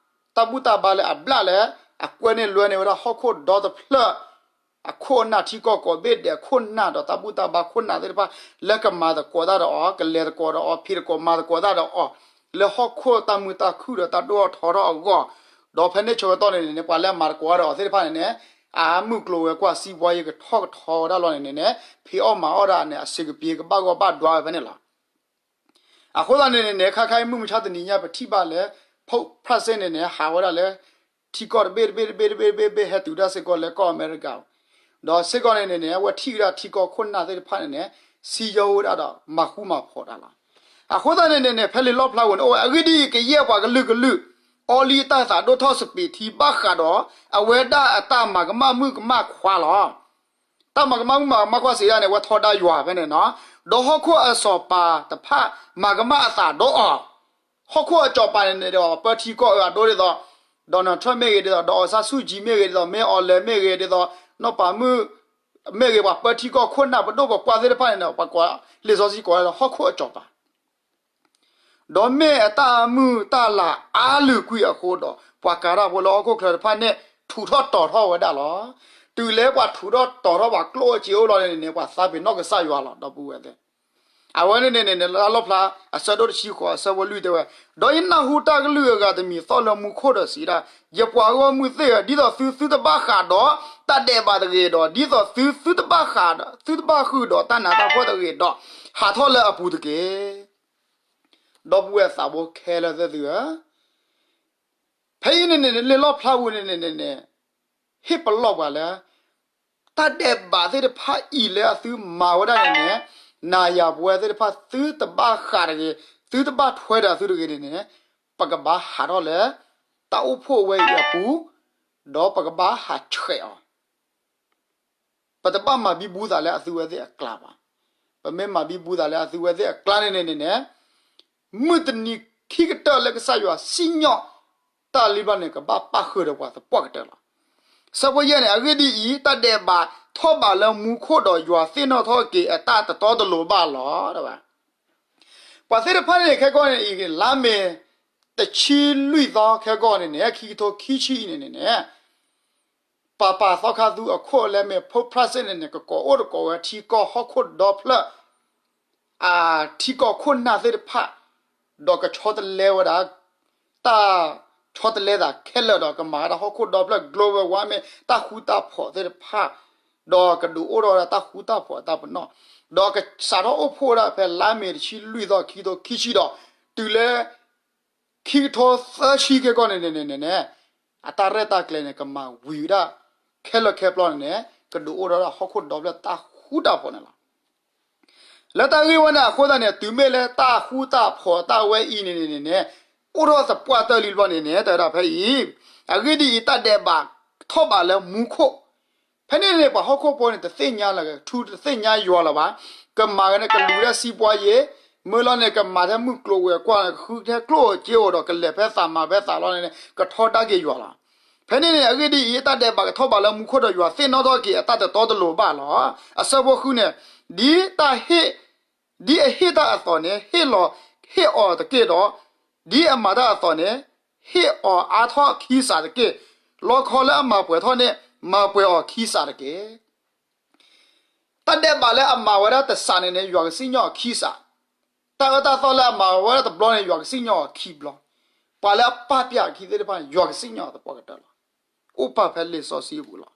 တၢ်ဘူၣ်တၢ်ဘါလၢအဘျၣ်လၢ အကွဲန့ၢ်လွဲန့ၢ်ဝဲဒၣ်ဟီၣ်ခိၣ်ဒီတဖျၢၣ် အခိၣ်အနၢ်ထံကီၢ်ကိးဘ့ၣ်ဒဲးခိၣ်နၢ်ဒီးတၢ်ဘူၣ်တၢ်ဘါခိၣ်နၢ်သ့ၣ်တဖၣ် လၢကမၤသကိးတၢ်ဒီးအီၤ ကလဲၤသကိးဒီးအီၤ ဖံးသကိးမၤသကိးတၢ်ဒီးအီၤ လၢဟီၣ်ခိၣ်တၢ်မုာ်တၢ်ခုၣ်ဒီးတၢ်ဒိၣ်ထီၣ်ထီထီၣ်အဂီၢ်, ဒီးဖဲန့ၣ်ဆၢကတီၢ်န့ၣ်န့ၣ် ပှၤလၢအမၤသကိးတၢ်ဒီးအီၤသ့ၣ်တဖၣ်န့ၣ်န့ၣ် အမုၢ်ကျိၤဝဲၤကွာ်စံးပှၤယကထီၣ်ကထီဝဲဒၣ်လီၤန့ၣ်န့ၣ် ဖံးအီၣ်မၤအီၣ်ဒၣ်န့ၣ် အဆင်ကပ့ၤကဘၣ်ဂီၢ်ဘၣ်ဒွါဝဲဖဲန့ၣ်လီၤ. အဃိသတးန့ၣ်န့ၣ် ခါခါအံၤမုၢ်မဆါတနံၤညါ ပထံၣ်ဘၣ်လၢ Pope Francis န့ၣ်န့ၣ် ဟးဝဲဒၣ်လၢ ထံကီၢ်တဘ့ၣ်တဘ့ၣ်တဘ့ၣ်တဘ့ၣ်တဘ့ၣ် ဟဲတုၤဒၣ်စ့ၢ်ကီးလၢကီၢ်အမဲရကၤ, ဒီးစ့ၢ်ကီးန့ၣ်န့ၣ်န့ၣ် အဝဲထံၣ်ဝဲဒၣ်ထံကီၢ်ခိၣ်နၢ်သ့ၣ်တဖၣ်န့ၣ်န့ၣ် စံယိဝဲဒၣ်ဒီးမၤဃူမၤဖိးတၢ်လီၤ. အဃိသတးန့ၣ်န့ၣ်န့ၣ် ဖဲလံာ်လီၣ်ဖျါဝဲန့ၣ် အိၣ်ဝဲအဂ့ၢ်ဒ်အံၤ ကယဲၢ်ပှၤကလုာ်ကလုာ် အီလံတၢ်သးဒိၣ်ထီၣ်စပံးထံဘၣ်ဃးဒီး အဝဲဒၣ်အတၢ်မၤကမၣ်မုၣ်ကမၣ်ခွါလီၤ. တၢ်မၤကမၣ်မုၣ်မၤကမၣ်ခွါစံးဒၣ်န့ၣ် အဝဲထီဒါယွၤဖဲန့ၣ်နီၤ, ဒီးဟီၣ်ခိၣ်အစီၤပၤတဖၣ် မၤကမၣ်အသးဒီးအီၤ, ဟီၣ်ခိၣ်အစီၤပၤန့ၣ်န့ၣ်ဒီး ပၢထံကီၢ်အၢအဒိဒ်သိး Donald Trump မ့ၢ်ဂ့ၤဒ်သိး ဒီး Aung San Suu Kyi မ့ၢ်ဂ့ၤဒ်သိး မ့ၢ်အီၤလဲၤမ့ၢ်ဂ့ၤဒ်သိး နီၢ်ပၤမုၣ် မ့ၢ်ဂ့ၤ ပှၤပၢထံကီၢ်ခိၣ်နၢ်ပဒိၣ်ပပှၢ်သ့ၣ်တဖၣ်န့ၣ်ဒီး ပှၤကိး လံာ်စီဆှံကိးဝဲလၢဟီၣ်ခိၣ်အစီၤပၤ ဒီးမ့ၢ်အတၢ်မုၢ်တၢ်လၤအါလုၢ်ကွံာ်အဃိဒီး ပှၤကၤတၢ်ဖိလၢဟီၣ်ခိၣ်ချၢတဖၣ်န့ၣ် ထူးထီၣ်တီၤထီၣ်ဝဲဒၣ်လီၤ. တုၤလၢပှၤထူးထီၣ်တီၤထီၣ် ပှၤကျိၣ်အိၣ်စ့အိၣ်လီၤန့ၣ်န့ၣ် ပှၤသးပ့ၤနီၣ်ကစၢ်ယွၤလီၤ ဒီပုၢ်ဝဲၢ်သ့ၣ်. အဝဲန့ၣ်န့ၣ်န့ၣ် လၢလီၣ်ဖျါ အဆၢဒိၣ်တဆံဃိး အဆၢဖိလွံၢ်တဲဝဲ, ဒီးယနၢ်ဟူတၢ်ကလုၢ်အဂၤတမံၤသီၣ်လၢမူခိၣ်ဒီးစံးဒၣ်, ယပှၤဂီၢ်မုၢ်သ့ၣ်ဧၢ, ဒ်သိးသုသုတဘၣ်ဃးဒီးတၢ်ဒဲးဘးတဂ့ၤဒီး, ဒ်သိးသုသုတဘၣ်ဃး သုတဘၣ်ဃုာ်ဒီးတၢ်နးတၢ်ဖှီၣ်တဂ့ၤဒီး, ဟးထီၣ်လၢအပူၤတက့ၢ်. ဒီပုၢ်ဝဲၢ်သးဘိခဲလၢာ်သ့ၣ်သုဧၢ, ဖဲအံၤန့ၣ်န့ၣ် လံာ်လီၣ်ဖျါပူၤန့ၣ်န့ၣ်န့ၣ် ဟ့ၣ်ပလီၢ်ပှၤလၢ တၢ်ဒဲးဘးသ့ၣ်တဖၣ်အံၤလၢအသုမၤဝဲဒၣ်န့ၣ်န့ၣ် နၤယၤပဝဲသ့ၣ်တဖၣ် သုတဘၣ်ဃးတဂ့ၤ, သုတဘၣ်ထွဲဒီးသုတဂ့ၤန့ၣ်န့ၣ် ပကဘၣ်ဟးထီၣ်လၢ တၢ်အိၣ်ဖှိၣ်ဝဲအံၤအပူၤ, ဒီးပကဘၣ်ဟးဆှဲးအီၤ ပတဘၣ်မၤဘံဘူသးလၢအသုဝဲသ့ၣ်အကျါဘၣ်. ပမ့ၢ်မၤဘံဘူသးလၢအသုဝဲသ့ၣ်အကျါန့ၣ်န့ၣ်န့ၣ်န့ၣ်, မုၢ်တနံၤခံကတၢၢ်လၢကစၢ်ယွၤစံၣ်ညီၣ်တၢ်လံဘျီန့ၣ် ကဘၣ်ပၣ်ဃုာ်ဒီးပှၤသပှၢ်ကတၢၢ်လီၤ. ဆၢဖိယဲၢ်န့ၣ်, အဂ့ၢ်ဒ်အံၤ, တၢ်ဒဲးဘးထီၣ်ဘးလၢမူခိၣ်ဒီးယွၤသ့ၣ်နီၣ်ထီၣ်က့ၤအတၢ်တတီတလိၤဘၣ်လီၤ. ပှၤသ့ၣ်တဖၣ်န့ၣ်ခဲကီၢ်န့ၣ်အံၤ လါမ့ၤ တဆံလွံၢ်သီခဲကီၢ်န့ၣ်န့ၣ် ခံကထိခံဆံအံၤန့ၣ်န့ၣ်န့ၣ် ပၤပၤသီခါသူအခိၣ်လၢမ့ၢ် Pope Francis န့ၣ်န့ၣ် ကကိးအိၣ်တကိးဝဲထံကီၢ်ဟီၣ်ခိၣ်ဒီဖျၢၣ် အထံကီၢ်ခိၣ်နၢ်သ့ၣ်တဖၣ်, ဒီးကဆီတလဲဝဲဒၣ် တၢ်ဆီတလဲသးခဲလၢာ်ဒီးကမၤဝဲဒၣ်ဟီၣ်ခိၣ်ဒီဖျၢၣ် Global One မ့ၢ်တၢ်ဃူတၢ်ဖိးသ့ၣ်တဖၣ်, ဒီးကဒုးအိၣ်ထီၣ်ဝဲဒၣ်တၢ်ဃူတၢ်ဖိးအတၢ်ပနီၣ်, ဒီးကစးထီၣ်အိၣ်ဖှိၣ်ဝဲဒၣ်ဖဲလါမ့ၤတဆံလွံၢ်သီခံကထိခံဆံဒီး တုၤလၢ ခံကထိသၢဆံခဲကီၢ်န့ၣ်န့ၣ်န့ၣ်န့ၣ်, အတၢ်ရဲၣ်တၢ်ကျဲၤန့ၣ် ကမၤဝံၤဝဲဒၣ် ခဲလၢာ်ခဲပျီန့ၣ်န့ၣ် ကဒုးအိၣ်ထီၣ်ဒၣ်ဟီၣ်ခိၣ်ဒီဖျၢၣ်တၢ်ဃူတၢ်ဖိးန့ၣ်လီၤ. လၢတၢ်ဂ့ၢ်ဝဲန့ၣ်အဃိသတးန့ၣ် တုၤမ့ၢ်လၢတၢ်ဃူတၢ်ဖိးတၢ်ဝဲအံၤန့ၣ်န့ၣ်န့ၣ်န့ၣ် အိၣ်ထီၣ်သပှၢ်တၢၢ်လံဘျီန့ၣ်န့ၣ် တဲဝဲဒၣ်ဖဲအံၤ, အဂ့ၢ်ဒ်အံၤ, တၢ်ဒဲးဘးထီၣ်ဘးလၢမူခိၣ် ဖဲန့ၣ်န့ၣ် ပှၤဟီၣ်ခိၣ်ဖိန့ၣ် တသ့ၣ်ညါလၢၤ ထူတသ့ၣ်ညါယွၤလၢၤဘၣ်. ကမၤဝဲန့ၣ် ကလူၤဝဲဒၣ်စံးပှၤယ့ၤ, မ့ၢ်လီၤန့ၣ် ကမၤထဲမုၢ်ကျိၤဝဲၤကွာ် ကဃုထဲကျိၣ်ဧိၤစ့ဧိၤဒီး ကလဲၤဖဲသးမၤဖဲသးလီၤန့ၣ်န့ၣ် ကထီဒါက့ၤယွၤလီၤ. ဖဲန့ၣ်န့ၣ် အဂ့ၢ်ဒ်အံၤ, တၢ်ဒဲးဘးကထီၣ်ဘးလၢမူခိၣ်ဒီးယွၤသ့ၣ်နီၣ်ထီၣ်က့ၤအတၢ်တတီတလိၤဘၣ်လီၤ. အဆၢဖိဃုန့ၣ်, ဒ်တၢ်ဟ့ၣ် ဒ်အဟ့ၣ်တၢ်အသိးန့ၣ် ဟ့ၣ်လီၤဟ့ၣ်အီၤတက့ၢ်ဒီး, ဒ်အမၤတၢ်အသိးန့ၣ် ဟ့ၣ်အီၤအါထီၣ်ခံစးတက့ၢ်. လီခီလၢအမၤပှဲၤထီၣ်န့ၣ် မၤပှဲၤအီၤခံစးတက့ၢ်. တၢ်ဒဲးဘးလၢအမၤဝဲဒၣ်တစးန့ၣ်န့ၣ် ယွၤကစံၣ်ညီၣ်အီၤခံစး, တၢ်အၢတၢ်သီလၢအမၤဝဲဒၣ်တဘျီန့ၣ် ယွၤကစံၣ်ညီၣ်အီၤခံဘျီ, ပှၤလၢအပာ်ပျးအခံသ့ၣ်တဖၣ်န့ၣ် ယွၤကစံၣ်ညီၣ်အီၤသပှၢ်ကတၢၢ်လီၤ. အိၣ်ပာ်ဖဲလံာ်စီဆှံအပူၤလီၤ.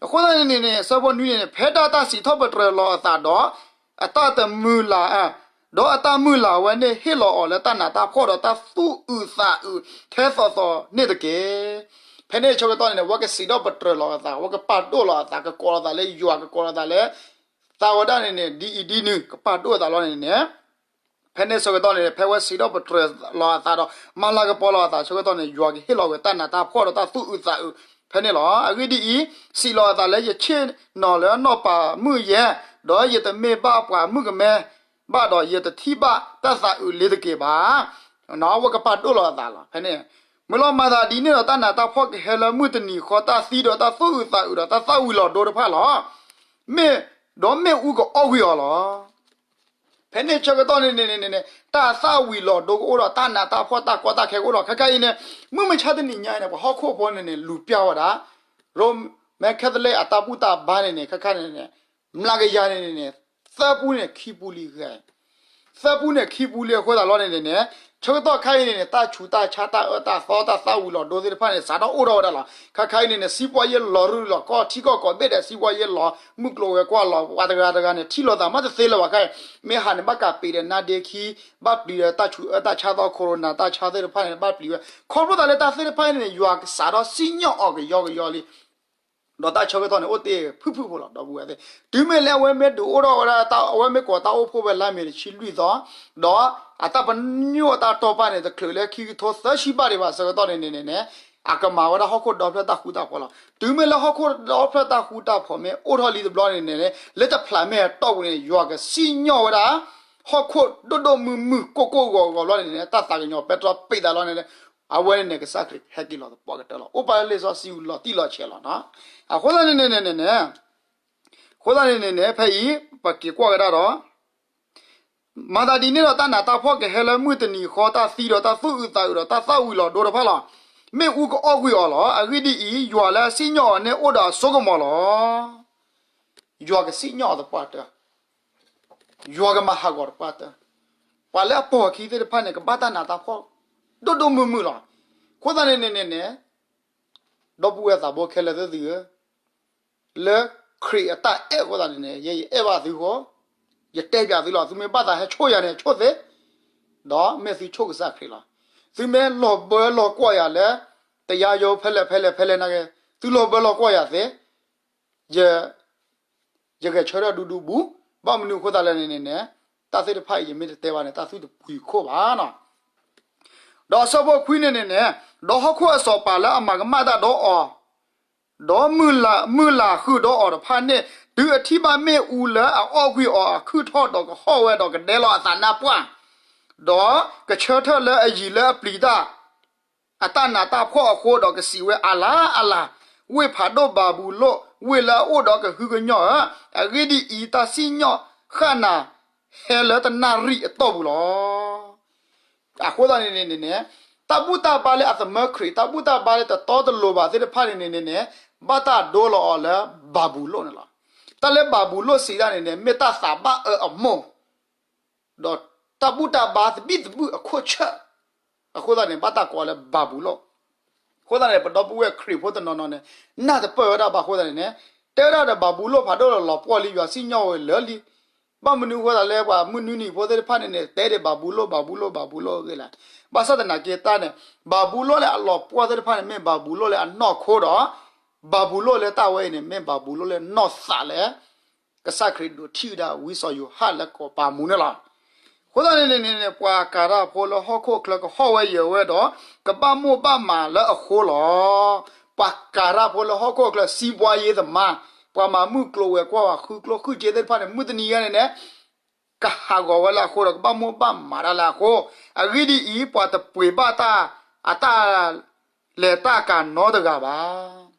အဃိသတးန့ၣ်န့ၣ် ဆၢဖိနွံန့ၣ်န့ၣ် ဖဲဒၣ်တၢ်စံးထီၣ်ပတြၢၤလီၤအသးဒီး အတၢ်တမုာ်လၤ, ဒီးအတၢ်မုာ်လၤဝဲန့ၣ် ဟ့ၣ်လီၤအီၤလၢတၢ်နးတၢ်ဖှီၣ်ဒီးတၢ်သူၣ်အုးသးအုးထဲသိးသိးန့ၣ်တက့ၢ်. ဖဲန့ၣ်ဆၢကတီၢ်န့ၣ်န့ၣ် အဝဲကစံးထီၣ်ပတြၢၤလီၤအသး, အဝဲကပာ်ဒိၣ်လီၤအသး, ကကိးလီၤသးလၢယွၤ, ကကိးလီၤသးလၢ သးဝဲဒၣ်န့ၣ်န့ၣ် ဒ်အံၤဒ်နုၤ, ကပာ်ဒိၣ်အသးလီၤန့ၣ်န့ၣ် ဖဲန့ၣ်ဆၢကတီၢ်န့ၣ် ဖဲဝဲစံးထီၣ်ပတြၢၤလီၤအသးဒီး မၤလၤကပီၤလီၤအသးဆၢကတီၢ်န့ၣ် ယွၤကဟ့ၣ်လီၤဝဲတၢ်နးတၢ်ဖှီၣ်ဒီးတၢ်သူၣ်အုးသးအုးဖဲန့ၣ်လီၤ. အဂ့ၢ်ဒ်အံၤ, စံးလီၤအသးလၢ ယဆ့ၣ်နီၤလၢနီၢ်ပၤမုၣ်ယဲၢ်, ဒီးယတမ့ၢ်ဘၣ်ပှၤမုၣ်ကမဲဘၣ်ဒီး ယတထံၣ်ဘၣ်တၢ်သးအုးလ့ၤတက့ၢ်ဘၣ်. ဝဲကပာ်ဒိၣ်လီၤအသးလီၤ. ဖဲန့ၣ် မ့ၢ်လီၤမၤသးဒ်န့ၣ်ဒီး တၢ်နးတၢ်ဖှီၣ်ကဟဲလၢမုၢ်တနံၤဃီတၢ်သံဒီးတၢ်သူၣ်အုးသးအုးဒီးတၢ်သၣ်ဝံၤလီၤဒိတဖၣ်လီၤ. မ့ၢ်, ဒီးမ့ၣ်အူကအီၣ်ကွံာ်အီၤလီၤ. ဖဲန့ၣ်ဆၢကတီၢ်န့ၣ်န့ၣ်န့ၣ်န့ၣ် တၢ်သၣ်ဝံၤလီၤဒိကအိၣ်ဒီးတၢ်နးတၢ်ဖှီၣ်တၢ်ကီတၢ်ခဲကအိၣ်ဒီး ခဲခါအံၤန့ၣ် မုၢ်မဆါတနံၤညါအံၤန့ၣ် ပှၤဟီၣ်ခိၣ်ဖိန့ၣ်န့ၣ် လူၤပျၢ်ဝဲဒၣ် ရိမ့ၤခဲသလ့းအတၢ်ဘူၣ်တၢ်ဘါန့ၣ်န့ၣ် ခဲခါန့ၣ်န့ၣ် မျးကယၤန့ၣ်န့ၣ် သၢပူန့ၣ်ခံပူလံဃဲ သၢပူန့ၣ်ခံပူလံအဃိသတးလီၤန့ၣ်န့ၣ်န့ၣ် ဆၢကတီၢ်ခါအံၤန့ၣ်န့ၣ် တၢ်ဆူးတၢ်ဆါတၢ်အၢတၢ်သီတၢ်သၣ်ဝံၤလီၤဒိသ့ၣ်တဖၣ်န့ၣ် စးထီၣ်အိၣ်ထီၣ်ဝဲဒၣ်လီၤ. ခဲခါအံၤန့ၣ်န့ၣ် စံးပှၤယ့ၢ်လီၤရူလီၤကီၢ်ထံကီၢ်ကိးဘ့ၣ်ဒီး စံးပှၤယ့ၢ်လီၤမုၢ်ကျိၤဝဲၤကွာ်လီၤ ပှၤတဂၤတဂၤန့ၣ် ထံၣ်လိာ်သးမ့ၢ်တသ့လၢၤဘၣ်ခဲအံၤ မ့ၢ်ဟးန့ၣ် ဘၣ်ကးပံးဒီးနါဒ့ခံ ဘၣ်ပျံၤဒီးတၢ်ဆူးအၢတၢ်ဆါသီ corona တၢ်ဆါသ့ၣ်တဖၣ်န့ၣ် ဘၣ်ပျံၤဝဲ ခီဖျိသးလၢတၢ်သ့ၣ်တဖၣ်အံၤန့ၣ် ယွၤကစးထီၣ်စံၣ်ညီၣ်အီၤကယီကယီလံ ဒီးတၢ်ဆၢကတီၢ်န့ၣ် အိၣ်တ့ၢ်ဖုၣ်ဖုၣ်ဖိလီၤ ဒီပုၢ်ဝဲၢ်သ့ၣ်, တုၤမ့ၢ်လၢအဝဲမ့ၢ်ဒုးအိၣ်ထီၣ်ဝဲဒၣ် အဝဲမ့ၢ်ကိးတၢ်အိၣ်ဖှိၣ်ဝဲလါမ့ၤတဆံလွံၢ်သီ, ဒီးအတၢ်ပညိၣ်အတၢ်တိာ်ပာ်န့ၣ် တချုးလၢခံကထိသၢဆံဘၣ်ဒံးဘၣ်ဆၢကတီၢ်န့ၣ်န့ၣ်န့ၣ်န့ၣ် အကမၤဝဲဒၣ်ဟီၣ်ခိၣ်ဒီဖျၢၣ်တၢ်ဃူတၢ်ဖိးလီၤ. တုၤမ့ၢ်လၢဟီၣ်ခိၣ်ဒီဖျၢၣ်တၢ်ဃူတၢ်ဖိးမ့ၢ်အိၣ်ထီၣ်လံတဘျီန့ၣ်န့ၣ်န့ၣ် လၢတဖျးမဲာ်အတီၢ်ပူၤန့ၣ် ယွၤကစံၣ်ညီၣ်ဝဲဒၣ် ဟီၣ်ခိၣ်ဒိၣ်ဒိၣ်မုၢ်မုၢ်ကိၢ်ကိၢ်ဂီၤဂီၤဘျီန့ၣ်န့ၣ် တၢ်သးကညီၤပဲတြီပံးသးလီၤန့ၣ်န့ၣ် အဝဲန့ၣ်န့ၣ် ကစၢ်ခရံာ်ဟဲက့ၤလီၤသပှၢ်ကတၢၢ်လီၤ. အိၣ်ပာ်လၢလံာ်စီဆှံလီၤတံၢ်လီၤဆဲးလီၤနီၤ. အဃိသတးန့ၣ်န့ၣ်န့ၣ်န့ၣ် အဃိသတးန့ၣ်န့ၣ်န့ၣ် ဖဲအံၤ ပက့ၤကွၢ်ကဒါဒီး မၤသးဒ်န့ၣ်ဒီး တၢ်နးတၢ်ဖှီၣ်ကဟဲလၢမုၢ်တနံၤဃီ တၢ်သံဒီးတၢ်သူၣ်အုးသးအုးဒီးတၢ်သၣ်ဝံၤလီၤဒိတဖၣ်လီၤ. မ့ၣ်အူကအီၣ်ကွံာ်အီၤလီၤ. အဂ့ၢ်ဒ်အံၤ, ယွၤလၢအစံၣ်ညီၣ်အီၤန့ၣ်အိၣ်ဒီးအစိကမီၤလီၤ. ယွၤကစံၣ်ညီၣ်အီၤသပှၢ်တၢၢ် ယွၤကမၤဟးဂီၤတပှၢ်တၢၢ်, ပှၤလၢအပိာ်အခံသ့ၣ်တဖၣ်န့ၣ် ကဘၣ်တၢ်နးတၢ်ဖှီၣ် ဒိၣ်ဒိၣ်မုၢ်မုၢ်လီၤ. အဃိသတးန့ၣ်န့ၣ်န့ၣ်န့ၣ် ဒီပုၢ်ဝဲၢ်သးဘိခဲလၢာ်သ့ၣ်သုဧၢ, လၢခရံာ်အတၢ်အဲၣ်အဃိသတးန့ၣ်န့ၣ် ယဲယအဲၣ်ဘၣ်သုဃိ, ယတဲပၠးသုလီၤ. သုမ့ၢ်ဘၣ်သးဟဲဆိၣ်ယၤန့ၣ် ဆိၣ်သ့, ဒီးမ့ၢ်သုဆိၣ်ကစၢ်ခရံာ်လီၤ. သုမ့ၢ်လီၤဘၢလီၤကွီၢ်ယၤလၢ တယါယိဖဲလဲၣ်ဖဲလဲၣ်ဖဲလဲၣ်နာ်က့, သုလီၤဘၢလီၤကွီၢ်ယၤသ့ ယ ယဂဲၤဆၢထၢၣ်ဒူဒူဘူး, ဘၣ်မနုၤအဃိသတးလဲၣ်န့ၣ်န့ၣ်န့ၣ် တၢ်သ့ၣ်တဖၣ်အံၤ ယမ့ၢ်တတဲဘၣ်န့ၣ် တၢ်သူၣ်တပှံၤခိၣ်ဘၣ်နီၤ. ဒီးအဆၢဖိခွံန့ၣ်န့ၣ်န့ၣ်, ဒီးဟီၣ်ခိၣ်အစီၤပၤလၢအမၤကမၣ်တၢ်ဒီးအီၤ, ဒီးမုၢ်လၢ်ဃုာ်ဒီးအီၤတဖၣ်န့ၣ်, တုၤအထံၣ်ဘၣ်မ့ၣ်အူလၢအအီၣ်ကွံာ်အီၤအခုၣ်ထီၣ်ဒီးကဟီၣ်ဝဲဒီးကဒဲလီၤအသးနါပှၢ်, ဒီးကဆၢထၢၣ်လၢအယံၤလၢအပျံၤတၢ် အတၢ်နးတၢ်ဖှီၣ်အဃိဒီးကစံးဝဲ, အလၤ, အလၤ, ဝ့ၢ်ဖးဒိၣ်ဘၤဘူလိၣ်, ဝ့ၢ်လၢအအိၣ်ဒီးကဟုကညီၢ်ဧၢ, အဂ့ၢ်ဒ်အံၤ, တၢ်စံၣ်ညီၣ်ဃၣ်နၤဟဲလၢတနၣ်ရံၣ်အတီၢ်ပူၤလီၤ. အဃိသတးန့ၣ်န့ၣ်န့ၣ်, တၢ်ဘူၣ်တၢ်ဘါလၢအသမၢခရံာ်, တၢ်ဘူၣ်တၢ်ဘါလၢတတီတလိၤဘၣ်သ့ၣ်တဖၣ်န့ၣ်န့ၣ်န့ၣ်န့ၣ်, ဘၣ်တၢ်ဒိလီၤအီၤလၢဘၤဘူလိၣ်န့ၣ်လီၤ. တၢ်လၢဘၤဘူလိၣ်စံးတၢ်န့ၣ်န့ၣ် မ့ၢ်တၢ်သးဘၣ်အၢအမိၢ် ဒီးတၢ်ဘူၣ်တၢ်ဘါသဘံၣ်သဘုၣ်အခိၣ်ဆၢၣ်, အဃိသတးန့ၣ် ဘၣ်တၢ်ကိးလၢဘၤဘူလိၣ်. အဃိသတးန့ၣ် ပဒီပုၢ်ဝဲၢ်ခရံာ်ဖိတနီၤနီၤန့ၣ် နၢ်တပၢၢ်ဝဲဒၣ်ဘၣ်အဃိသတးန့ၣ်န့ၣ်, တဲဝဲဒၣ်ဒီးဘၤဘူလိၣ်ဖးဒိၣ်လီၤပှီၢ်လံ ယွၤစံၣ်ညီၣ်ဝဲလၢာ်လံ. ဘၣ်မနုၤအဃိသတးလၢပှၤမုၢ်နွံနံၤဖိသ့ၣ်တဖၣ်န့ၣ်န့ၣ် တဲဒၣ်ဘၤဘူလိၣ် ဘၤဘူလိၣ် ဘၤဘူလိၣ်အဂ့ၢ်လဲၣ်. ဘၣ်ဆၣ်သနာ်က့တၢ်န့ၣ်, ဘၤဘူလိၣ်လၢအလီၤပှီၢ်သ့ၣ်တဖၣ်န့ၣ် မ့ၢ်ဘၤဘူလိၣ်လၢအနီၢ်ခိဒီး, ဘၤဘူလိၣ်လၢတၢ်ဝဲအံၤန့ၣ် မ့ၢ်ဘၤဘူလိၣ်လၢနီၢ်သးလၢ ကစၢ်ခရံာ်ဒိးထံၣ်ဝဲဒၣ်ဝံစီၤယိၤဟၣ်လၢကီးပၤမူန့ၣ်လီၤ. အဃိသတးန့ၣ်န့ၣ်န့ၣ် ပှၤကၤတၢ်ဖိလၢဟီၣ်ခိၣ်ချၢကဟီၣ်ဝဲယၢၤဝဲဒီး ကဘၣ်မိၢ်ဘၣ်မးလၢအဃိလီၤ. ပှၤကၤတၢ်ဖိလၢဟီၣ်ခိၣ်ချၢ စံးဘှါယ့သမါ, ပှၤမၤမုၢ်ကျိၤဝဲၤကွာ် ပှၤဃုကျိၣ်ဃုစ့သ့ၣ်တဖၣ်န့ၣ် မုၢ်တနံၤညါန့ၣ်န့ၣ် ကဟးဂီၤဝဲလၢအဃိဒီး ကဘၣ်မိၢ်ဘၣ်မးတၢ်လၢအဃိ, အဂ့ၢ်ဒ်အံၤ, ပှၤတပှ့ၤဘၣ်တၢ် အတၢ်လဲၤတၢ်ကၤနီတဂၤဘၣ်.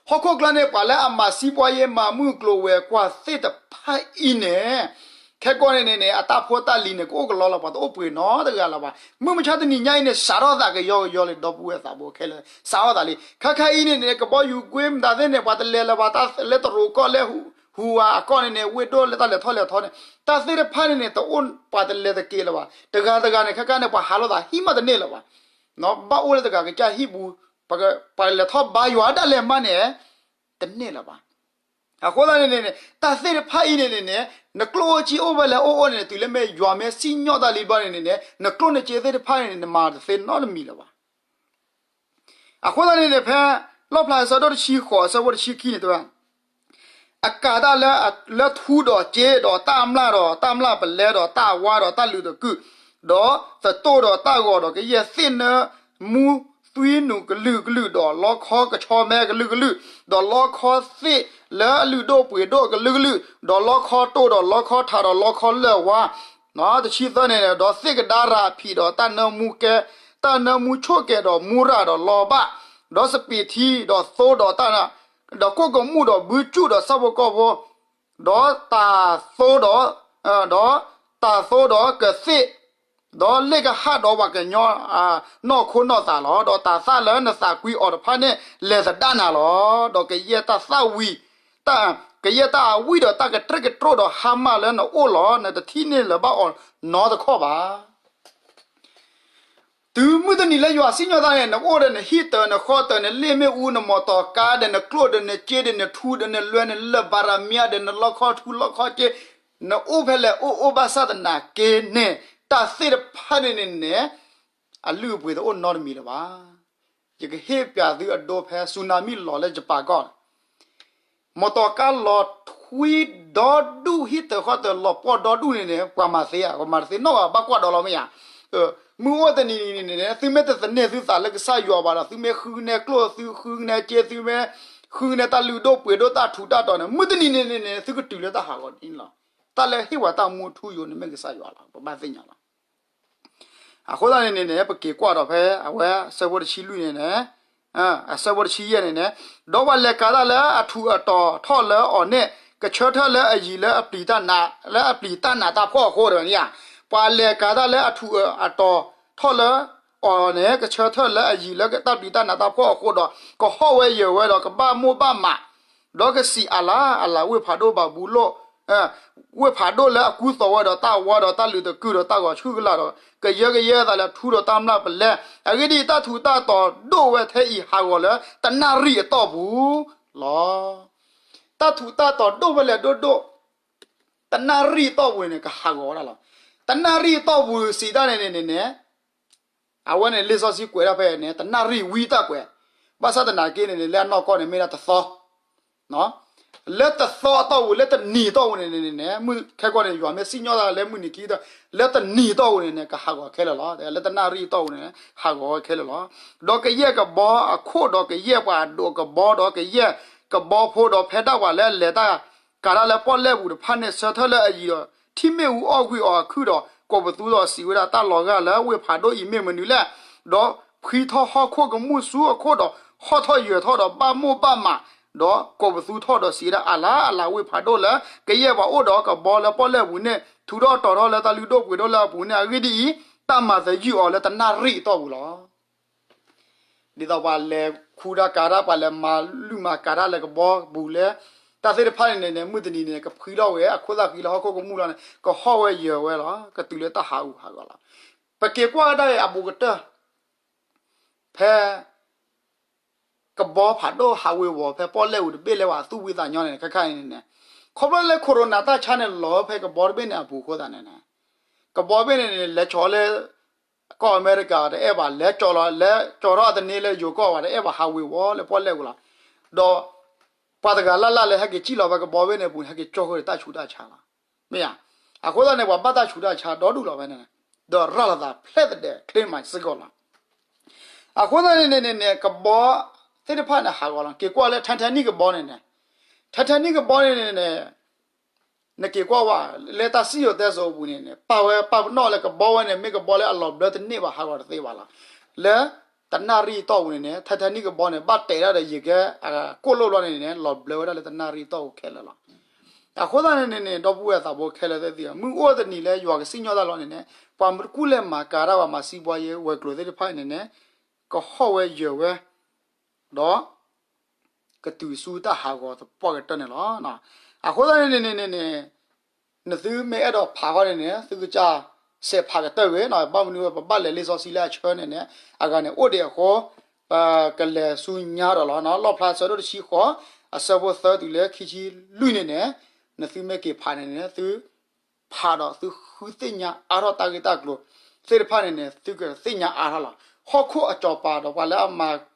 ဟီၣ်ခိၣ်ချၢန့ၣ် ပှၤလၢအမၤစံးဘှါယ့မၤမုၢ်ကျိၤဝဲၤကွာ်သ့ၣ်တဖၣ်အံၤန့ၣ်, ခဲကီန့ၣ်န့ၣ်န့ၣ် အတၢ်ဖိတၢ်လံၤန့ၣ် ကအိၣ်ကလီလီၤ ပှၤတအိၣ်ပှ့ၤနီတဂၤလၢၤဘၣ်. မုၢ်မဆါတနံၤညါအံၤန့ၣ် စးထီၣ်သးကယီကယီလံ ဒီပုၢ်ဝဲၢ်သးဘိခဲလၢာ် စးထီၣ်သးလံ. ခဲခါအံၤန့ၣ်န့ၣ် ကဘီယူၤကွ့မတၤသ့ၣ်န့ၣ် ပှၤတလဲၤလၢၤဘၣ် တၢ်လၢတရူးကီၢ်လၢဟူးဝးအကီၢ်န့ၣ်န့ၣ် ဝ့ၢ်ဒိၣ်လၢတၢ်လဲၤထီၣ်လဲၤထီန့ၣ် တၢ်သ့ၣ်တဖၣ်န့ၣ်န့ၣ် တအိၣ်ပှၤတလဲၤတက့ၤလၢၤဘၣ်. တဂၤတဂၤန့ၣ် ခဲခါန့ၣ် ပှၤဟးလိာ်သးဟံၣ်မးတန့ၢ်လၢၤဘၣ်. ဘၣ်အိၣ်လၢတဂၤကစၢ်ဟံၣ်ပူၤ, ပှၤလဲၤထီၣ်ဘါယွၤဒၣ်လဲာ်မးန့ၣ် တန့ၢ်လၢၤဘၣ်. အဃိသတးန့ၣ်န့ၣ် တၢ်သ့ၣ်တဖၣ်အံၤန့ၣ်န့ၣ်န့ၣ် နကျိၣ်အိၣ်စ့အိၣ်ဖဲလဲၣ်အိၣ်အိၣ်န့ၣ် တုၤလၢမ့ၢ်ယွၤမ့ၢ်စံၣ်ညီၣ်တၢ်လံဘျီန့ၣ်န့ၣ်န့ၣ် နကျိၣ်နစ့သ့ၣ်တဖၣ်န့ၣ်န့ၣ် နမၤတသ့နီတမံၤလၢၤဘၣ်. အဃိသတးန့ၣ်န့ၣ် ဖဲလီၣ်ဖျါအဆၢဒိၣ်တဆံဃိး အဆၢဖိတဆံခံန့ၣ်တဲဝဲ အကၤတၢ်လၢထူဒီးစ့ဒီးတၢ်မျၢ်ဒီးတၢ်မျၢ်ပလဲဒီးတၢ်ဝါဒီးတၢ်လုးတကုာ်, ဒီးသတိၣ်ဒီးတၢ်ဂီၤဒီးကယဲၢ်သ့ၣ်နၢမူသွံနုာ်ကလုာ်ကလုာ်, ဒီးလီခီကဆီမဲကလုာ်ကလုာ်, ဒီးလီခီသ့ၣ်လၢအလုၢ်ဒိၣ်ပှ့ၤဒိၣ်ကလုာ်ကလုာ်, ဒီးလီခီတိၢ်ဒီးလီခီထးဒီးလီခီလၢၢ်ဝါ, တဆံသၢန့ၣ်, ဒီးသ့ၣ်ကဒါရၤဖံးဒီးတၢ်နၢမူကဲ, တၢ်နၢမူဆိၣ်ကဲၤဒီးမူရၣ်ဒီးလီဘၣ်, ဒီးစပံးထံဒီးသိဒီးတၢ်, ဒီးကိၣ်ကမူၣ်ဒီးဘုကၠူၣ်ဒီးဆၣ်ဖိကီၢ်ဖိ, ဒီးတၤသိဒီး, ဒီးတၤသိဒီးကသ့ၣ်, ဒီးလ့ၣ်ကဟၣ်ဒီးပှၤကညီအနီၢ်ခိနီၢ်သးလီၤ. ဒီးတၤသၣ်လၢနသးကွံအီၤတဖၣ်န့ၣ် လဲၤသဒၣ်နၤလီၤ. ဒီးကယဲၢ်တၢ်သၣ်ဝံၤ, ကယဲၢ်တၢ်အဝံၣ်ဒီးတၢ်ကတြ့ၣ်ကတြိၣ်ဒီးဟါမၢ်လၢနအိၣ်လီၤ. နတထံၣ်န့ၢ်လၢၤဘၣ်အီၤနီတခီၣ်ဘၣ်. တုၤမုၢ်တနံၤလၢယွၤစံၣ်ညီၣ်တၢ်န့ၣ် နအိၣ်ဒီးနဟံၣ်တၢၤနဃီတၢၤ နလ့ၣ်မ့ၣ်အူ နမီၢ်တီၤကါဒီး နကျိၣ်ဒီးနစ့ဒီး နထူဒီးနလွဲ နလၢၢ်ဘၤရၤမံယါဒီး နလီခီထူလီခီစ့, နအိၣ်ဖဲလဲၣ်အိၣ်အိၣ်ဘၣ်ဆၣ်သနာ်က့န့ၣ် တၢ်သ့ၣ်တဖၣ်န့ၣ်န့ၣ်န့ၣ် အလုၢ်အပှ့ၤတအိၣ်နီတမံၤလၢၤဘၣ်. ယကဟ့ၣ်ပျးသုအဒိဖဲ စူနၤမံလီၤလၢယပၤကီၢ် မီၢ်တီၤကါလီၤထွံဒီဒူၣ် ဟံၣ်တၢၤဃီတၢၤလီၤပှီၢ်ဒီဒူၣ်န့ၣ်န့ၣ် ပှၤမၤသ့ဧါ, ပှၤမၤတသ့နီၣ်ဘၣ်, ဘၣ်ကွၢ်ဒီးလီၤမ့ၢ်ဧါ. မုၢ်အိၣ်တနံၤနံၤန့ၣ်န့ၣ် သုမ့ၢ်တသန့ၤသုသးလၢကစၢ်ယွၤဘၣ်ဒီး သုမ့ၢ်ဃုကနဲကျိၣ် သုဃုကနဲစ့ သုမ့ၢ်ဃုကနဲတၢ်လုၢ်ဒိၣ်ပှ့ၤဒိၣ်တၢ်ထူးတၢ်တီၤန့ၣ် မုၢ်တနံၤန့ၣ်န့ၣ်န့ၣ် သုကတုၤလၢတၢ်ဟးဂီၤဒ်န့ၣ်လီၤ. တၢ်လၢဟ့ၣ်ပှၤတၢ်မူအထူအယိာ်န့ၣ်မ့ၢ်ကစၢ်ယွၤလီၤ, ပဘၣ်သ့ၣ်ညါလီၤ. အဃိသတးန့ၣ်န့ၣ်န့ၣ် ပက့ၤကွၢ်ဒီးဖဲအဝဲအဆၢဖိတဆံလွံၢ်န့ၣ်န့ၣ်, အဆၢဖိတဆံယဲၢ်န့ၣ်န့ၣ်, ဒီးပှၤလဲၤကၤတၢ်လၢအထူးအတီၤထီၣ်လၢအီၤန့ၣ် ကဆၢထၢၣ်လၢအယံၤလၢအပျံၤတၢ်နး, လၢအပျံၤတၢ်နးတၢ်ဖှီၣ်အဃိတဂၤန့ၣ်ဧါ. ပှၤလဲၤကၤတၢ်လၢအထူးအတီၤထီၣ်လၢအီၤန့ၣ် ကဆၢထၢၣ်လၢအယံၤလၢတၢ်ပျံၤတၢ်နးတၢ်ဖှီၣ်အဃိဒီး ကဟီၣ်ဝဲယၢၤဝဲဒီး ကဘၣ်မိၢ်ဘၣ်မး ဒီးကစံးအလၤအလၤ ဝ့ၢ်ဖးဒိၣ်ဘၤဘူလိၣ်, ဝ့ၢ်ဖးဒိၣ်လၢအကူသိးဝဲဒီးတၢ်ဝါဒီးတၢ်လုးတကုာ်ဒီးတၢ်ဂီၤဆူၣ်ကလာ်ဒီး ကယၢကယဲအသးလၢထူဒီးတၢ်မျၢ်ပလဲ, အဂ့ၢ်ဒ်အံၤ, တၢ်ထူးတၢ်တီၤဒိၣ်ဝဲထဲအံၤဟးဂီၤလၢတနၣ်ရံၣ်အတီၢ်ပူၤလီၤ. တၢ်ထူးတၢ်တီၤဒိၣ်ဖဲလဲၣ်ဒိၣ်ဒိၣ်, တနၣ်ရံၣ်အတီၢ်ပူၤန့ၣ် ကဟးဂီၤဝဲဒၣ်လီၤ. တနၣ်ရံၣ်အတီၢ်ပူၤစံးတၢ်န့ၣ်န့ၣ်န့ၣ် အဝဲန့ၣ်လံာ်စီဆှံကွဲးဒၣ်ဖဲန့ၣ် တနၣ်ရံၣ်ဝံတၢ်ကွဲး, ဘၣ်ဆၣ်သနာ်က့န့ၣ်န့ၣ် လၢအနီၢ်ကီၢ်န့ၣ်မ့ၢ်ဒၣ်တသီ, လၢတသီအတီၢ်ပူၤ လၢတနံၤအတီၢ်ပူၤန့ၣ်န့ၣ်န့ၣ် မုၢ်ခဲကီၢ်န့ၣ် ယွၤမ့ၢ်စံၣ်ညီၣ်တၢ်လၢမုၢ်နံၤခံတီၢ် လၢတနံၤအတီၢ်ပူၤန့ၣ်န့ၣ် ကဟးဂီၤခဲလၢာ်လီၤ. လၢတနၣ်ရံၣ်အတီၢ်ပူၤန့ၣ် ဟးဂီၤဝဲခဲလၢာ်လီၤ. ဒီးကယဲၢ်ကဘီအခိၣ်ဒီးကယဲၢ်ပှၤအဒိးကဘီဒီးကယဲၢ်ကဘီဖိဒီးဖဲဒၣ်ပှၤလၢအလဲၤတၢ်ကၤတၢ်လၢပီၣ်လဲၣ်ပူၤတဖၣ်န့ၣ် ဆၢထၢၣ်လၢအယံၤဒီး ထံၣ်မ့ၣ်အူအီၣ်ကွံာ်အီၤအခုၣ်ဒီး ကိးပသူဒီးစံးဝဲဒၣ် တၢ်လီၤဂာ်လၢဝ့ၢ်ဖးဒိၣ်အံၤမ့ၢ်မနုၤလဲၣ်. ဒီးဖှံထီၣ်ဟီၣ်ခိၣ်ကမူၣ်ဆူအခိၣ်ဒီး ဟီၣ်ထီၣ်ယၢၤထီၣ်ဒီးဘၣ်မိၣ်ဘၣ်မး, ဒီးကိးပသူထီၣ်ဒီးစံးဝဲဒၣ် အလၤအလၤ ဝ့ၢ်ဖးဒိၣ်လၢကယဲၢ်ပှၤအိၣ်ဒီးကဘီလၢပီၣ်လဲၣ်ပူၤန့ၣ် ထူးထီၣ်တီၤထီၣ်လၢတၢ်လုၢ်ဒိၣ်ပှ့ၤဒိၣ်လၢအပူၤန့ၣ် အဂ့ၢ်ဒ်အံၤ, တၢ်မၤသယုၢ်အီၤလၢတနၣ်ရံၣ်အတီၢ်ပူၤလီၤ. ဒ်သိးပှၤလဲၤခူတၢ်ကၤတၢ် ပှၤလဲၤမၤလုၢ်မၤကၤတၢ်လၢကဘီပူၤလၢ တၢ်သ့ၣ်တဖၣ်န့ၣ်န့ၣ် မုၢ်တနံၤန့ၣ် ကဖှံထီၣ်ဝဲ အခိၣ်သၣ်ဃံလၢဟီၣ်ခိၣ်ကမူၣ်လီၤန့ၣ် ကဟီၣ်ဝဲယၢၤဝဲလီၤ. ကတုၤလၢတၢ်ဟးဂူာ်ဟးဂီၤလီၤ. ပက့ၤကွၢ်ဝဲဒၣ်အံၤအဘူးကတၢၢ် ဖဲ ကဘီဖးဒိၣ်ဟးဝ့ၤဝီၤဖဲပီၣ်လဲၣ်ပူၤတဘ့ၣ်လၢ ပှၤသူၣ်ဝံသးညီန့ၣ် ခဲခါအံၤန့ၣ်န့ၣ် ခီဖျိလၢ corona တၢ်ဆါန့ၣ် လီၤဖဲကဘီတဘ့ၣ်န့ၣ်အပူၤအဃိသတးန့ၣ်န့ၣ် ကဘီတဘ့ၣ်န့ၣ်န့ၣ် လဲၤကၠီၤလၢ ကီၢ်အမဲရကၤတအဲၣ်ဘၣ်, လဲၤကၠီၤလီၤ လဲၤကၠီၤထီၣ်အသန့လၢယိၤကီၢ်ဘၣ်တအဲၣ်ဘၣ်, ဟးဝ့ၤဝီၤလၢပီၣ်လဲၣ်ပူၤလီၤ. ဒီးပှၤတဂၤလၢ်လၢ်လၢဟဲက့ၤစံၣ်လီၤဖဲကဘီတဘ့ၣ်န့ၣ်အပူၤန့ၣ် ဟဲက့ၤကၠီၣ်ဃုာ်ဒီးတၢ်ဆူးတၢ်ဆါလီၤ. မ့ၢ်ဧါ. အဃိသတးန့ၣ် ပှၤဘၣ်တၢ်ဆူးတၢ်ဆါဒီဒူၣ်လီၤဖဲန့ၣ်, ဒီးရၤလီၤသးဖျဲးသဒဲးချ့မးစ့ၢ်ကီးလီၤ. အဃိသတးန့ၣ်န့ၣ်န့ၣ် ကဘီသ့ၣ်တဖၣ်န့ၣ်ဟးဂီၤလီၤ. က့ၤကွၢ်လၢ Titanic ကဘီန့ၣ်န့ၣ်, Titanic ကဘီန့ၣ်န့ၣ်န့ၣ် နက့ၤကွၢ်ဝဲ လၢတၢ်စံၣ်စိၤတဲစိၤအပူၤန့ၣ်န့ၣ် ပာ်ဝဲပာ်ပနီၣ်လၢကဘီဝဲန့ၣ် မ့ၢ်ကဘီလၢအလီၤဘျၢတန့ၢ်ဘၣ် ဟးဂီၤတသ့ဘၣ်လီၤ. လၢတနၣ်ရံၣ်အတီၢ်ပူၤန့ၣ်န့ၣ် Titanic ကဘီန့ၣ် ဘၣ်တဲာ်ဒၣ်ဒီးယံၤကဲ အကိၣ်လိၣ်ဘျီန့ၣ်န့ၣ် လီၤဘျၢဝဲဒၣ်လၢတနၣ်ရံၣ်အတီၢ်ပူၤခဲလၢာ်လီၤ. အဃိသတးန့ၣ်န့ၣ်န့ၣ် ဒီပုၢ်ဝဲၢ်သးဘိခဲလၢာ်သ့ၣ်သ့ၣ်ဧၢ, မုၢ်အိၣ်တနံၤလၢယွၤကစံၣ်ညီၣ်တၢ်လီၤန့ၣ်န့ၣ် ပှၤမ့ၢ်တကူၣ်လဲၤမၤကၤတၢ် ပှၤမၤစံးဘှါယဲ ဝဲၤကျိၤသ့ၣ်တဖၣ်န့ၣ်န့ၣ် ကဟီၣ်ဝဲယၢၤဝဲ ဒီး ကတုၤဆူတၢ်ဟးဂီၤသပှၢ်ကတၢၢ်န့ၣ်လီၤ. အဃိသတးန့ၣ်န့ၣ်န့ၣ်န့ၣ် နသုမ့ၢ်အဲၣ်ဒိးဖးဃီန့ၣ်န့ၣ် သုကစၢ်စဲးဖးကတၢၢ်ဂ့ၤ, ဘၣ်မနုၤဝဲ ပဘၣ်လဲၤလံာ်စီဆှံလၢအဆၢန့ၣ်န့ၣ် အဂၤန့ၣ်အိၣ်ဒံးအဃိ ပကလဲၤဆူညါဒီးလီၤ. လီၣ်ဖျါအဆၢဒိၣ်တဆံဃိး အဆၢဖိသၢတုၤလၢခံဆံလွံၢ်န့ၣ်န့ၣ် နသုမ့ၢ်က့ၤဖးန့ၣ်န့ၣ် သုဖးဒီးသုဃုသ့ၣ်ညါအါထီၣ်တၢ်ဂ့ၢ်တၢ်ကျိၤသ့ၣ်တဖၣ်န့ၣ်န့ၣ် သုကသ့ၣ်ညါအါထီၣ်လီၤ. ဟီၣ်ခိၣ်အစီၤပၤဒီးပှၤလၢအမၤ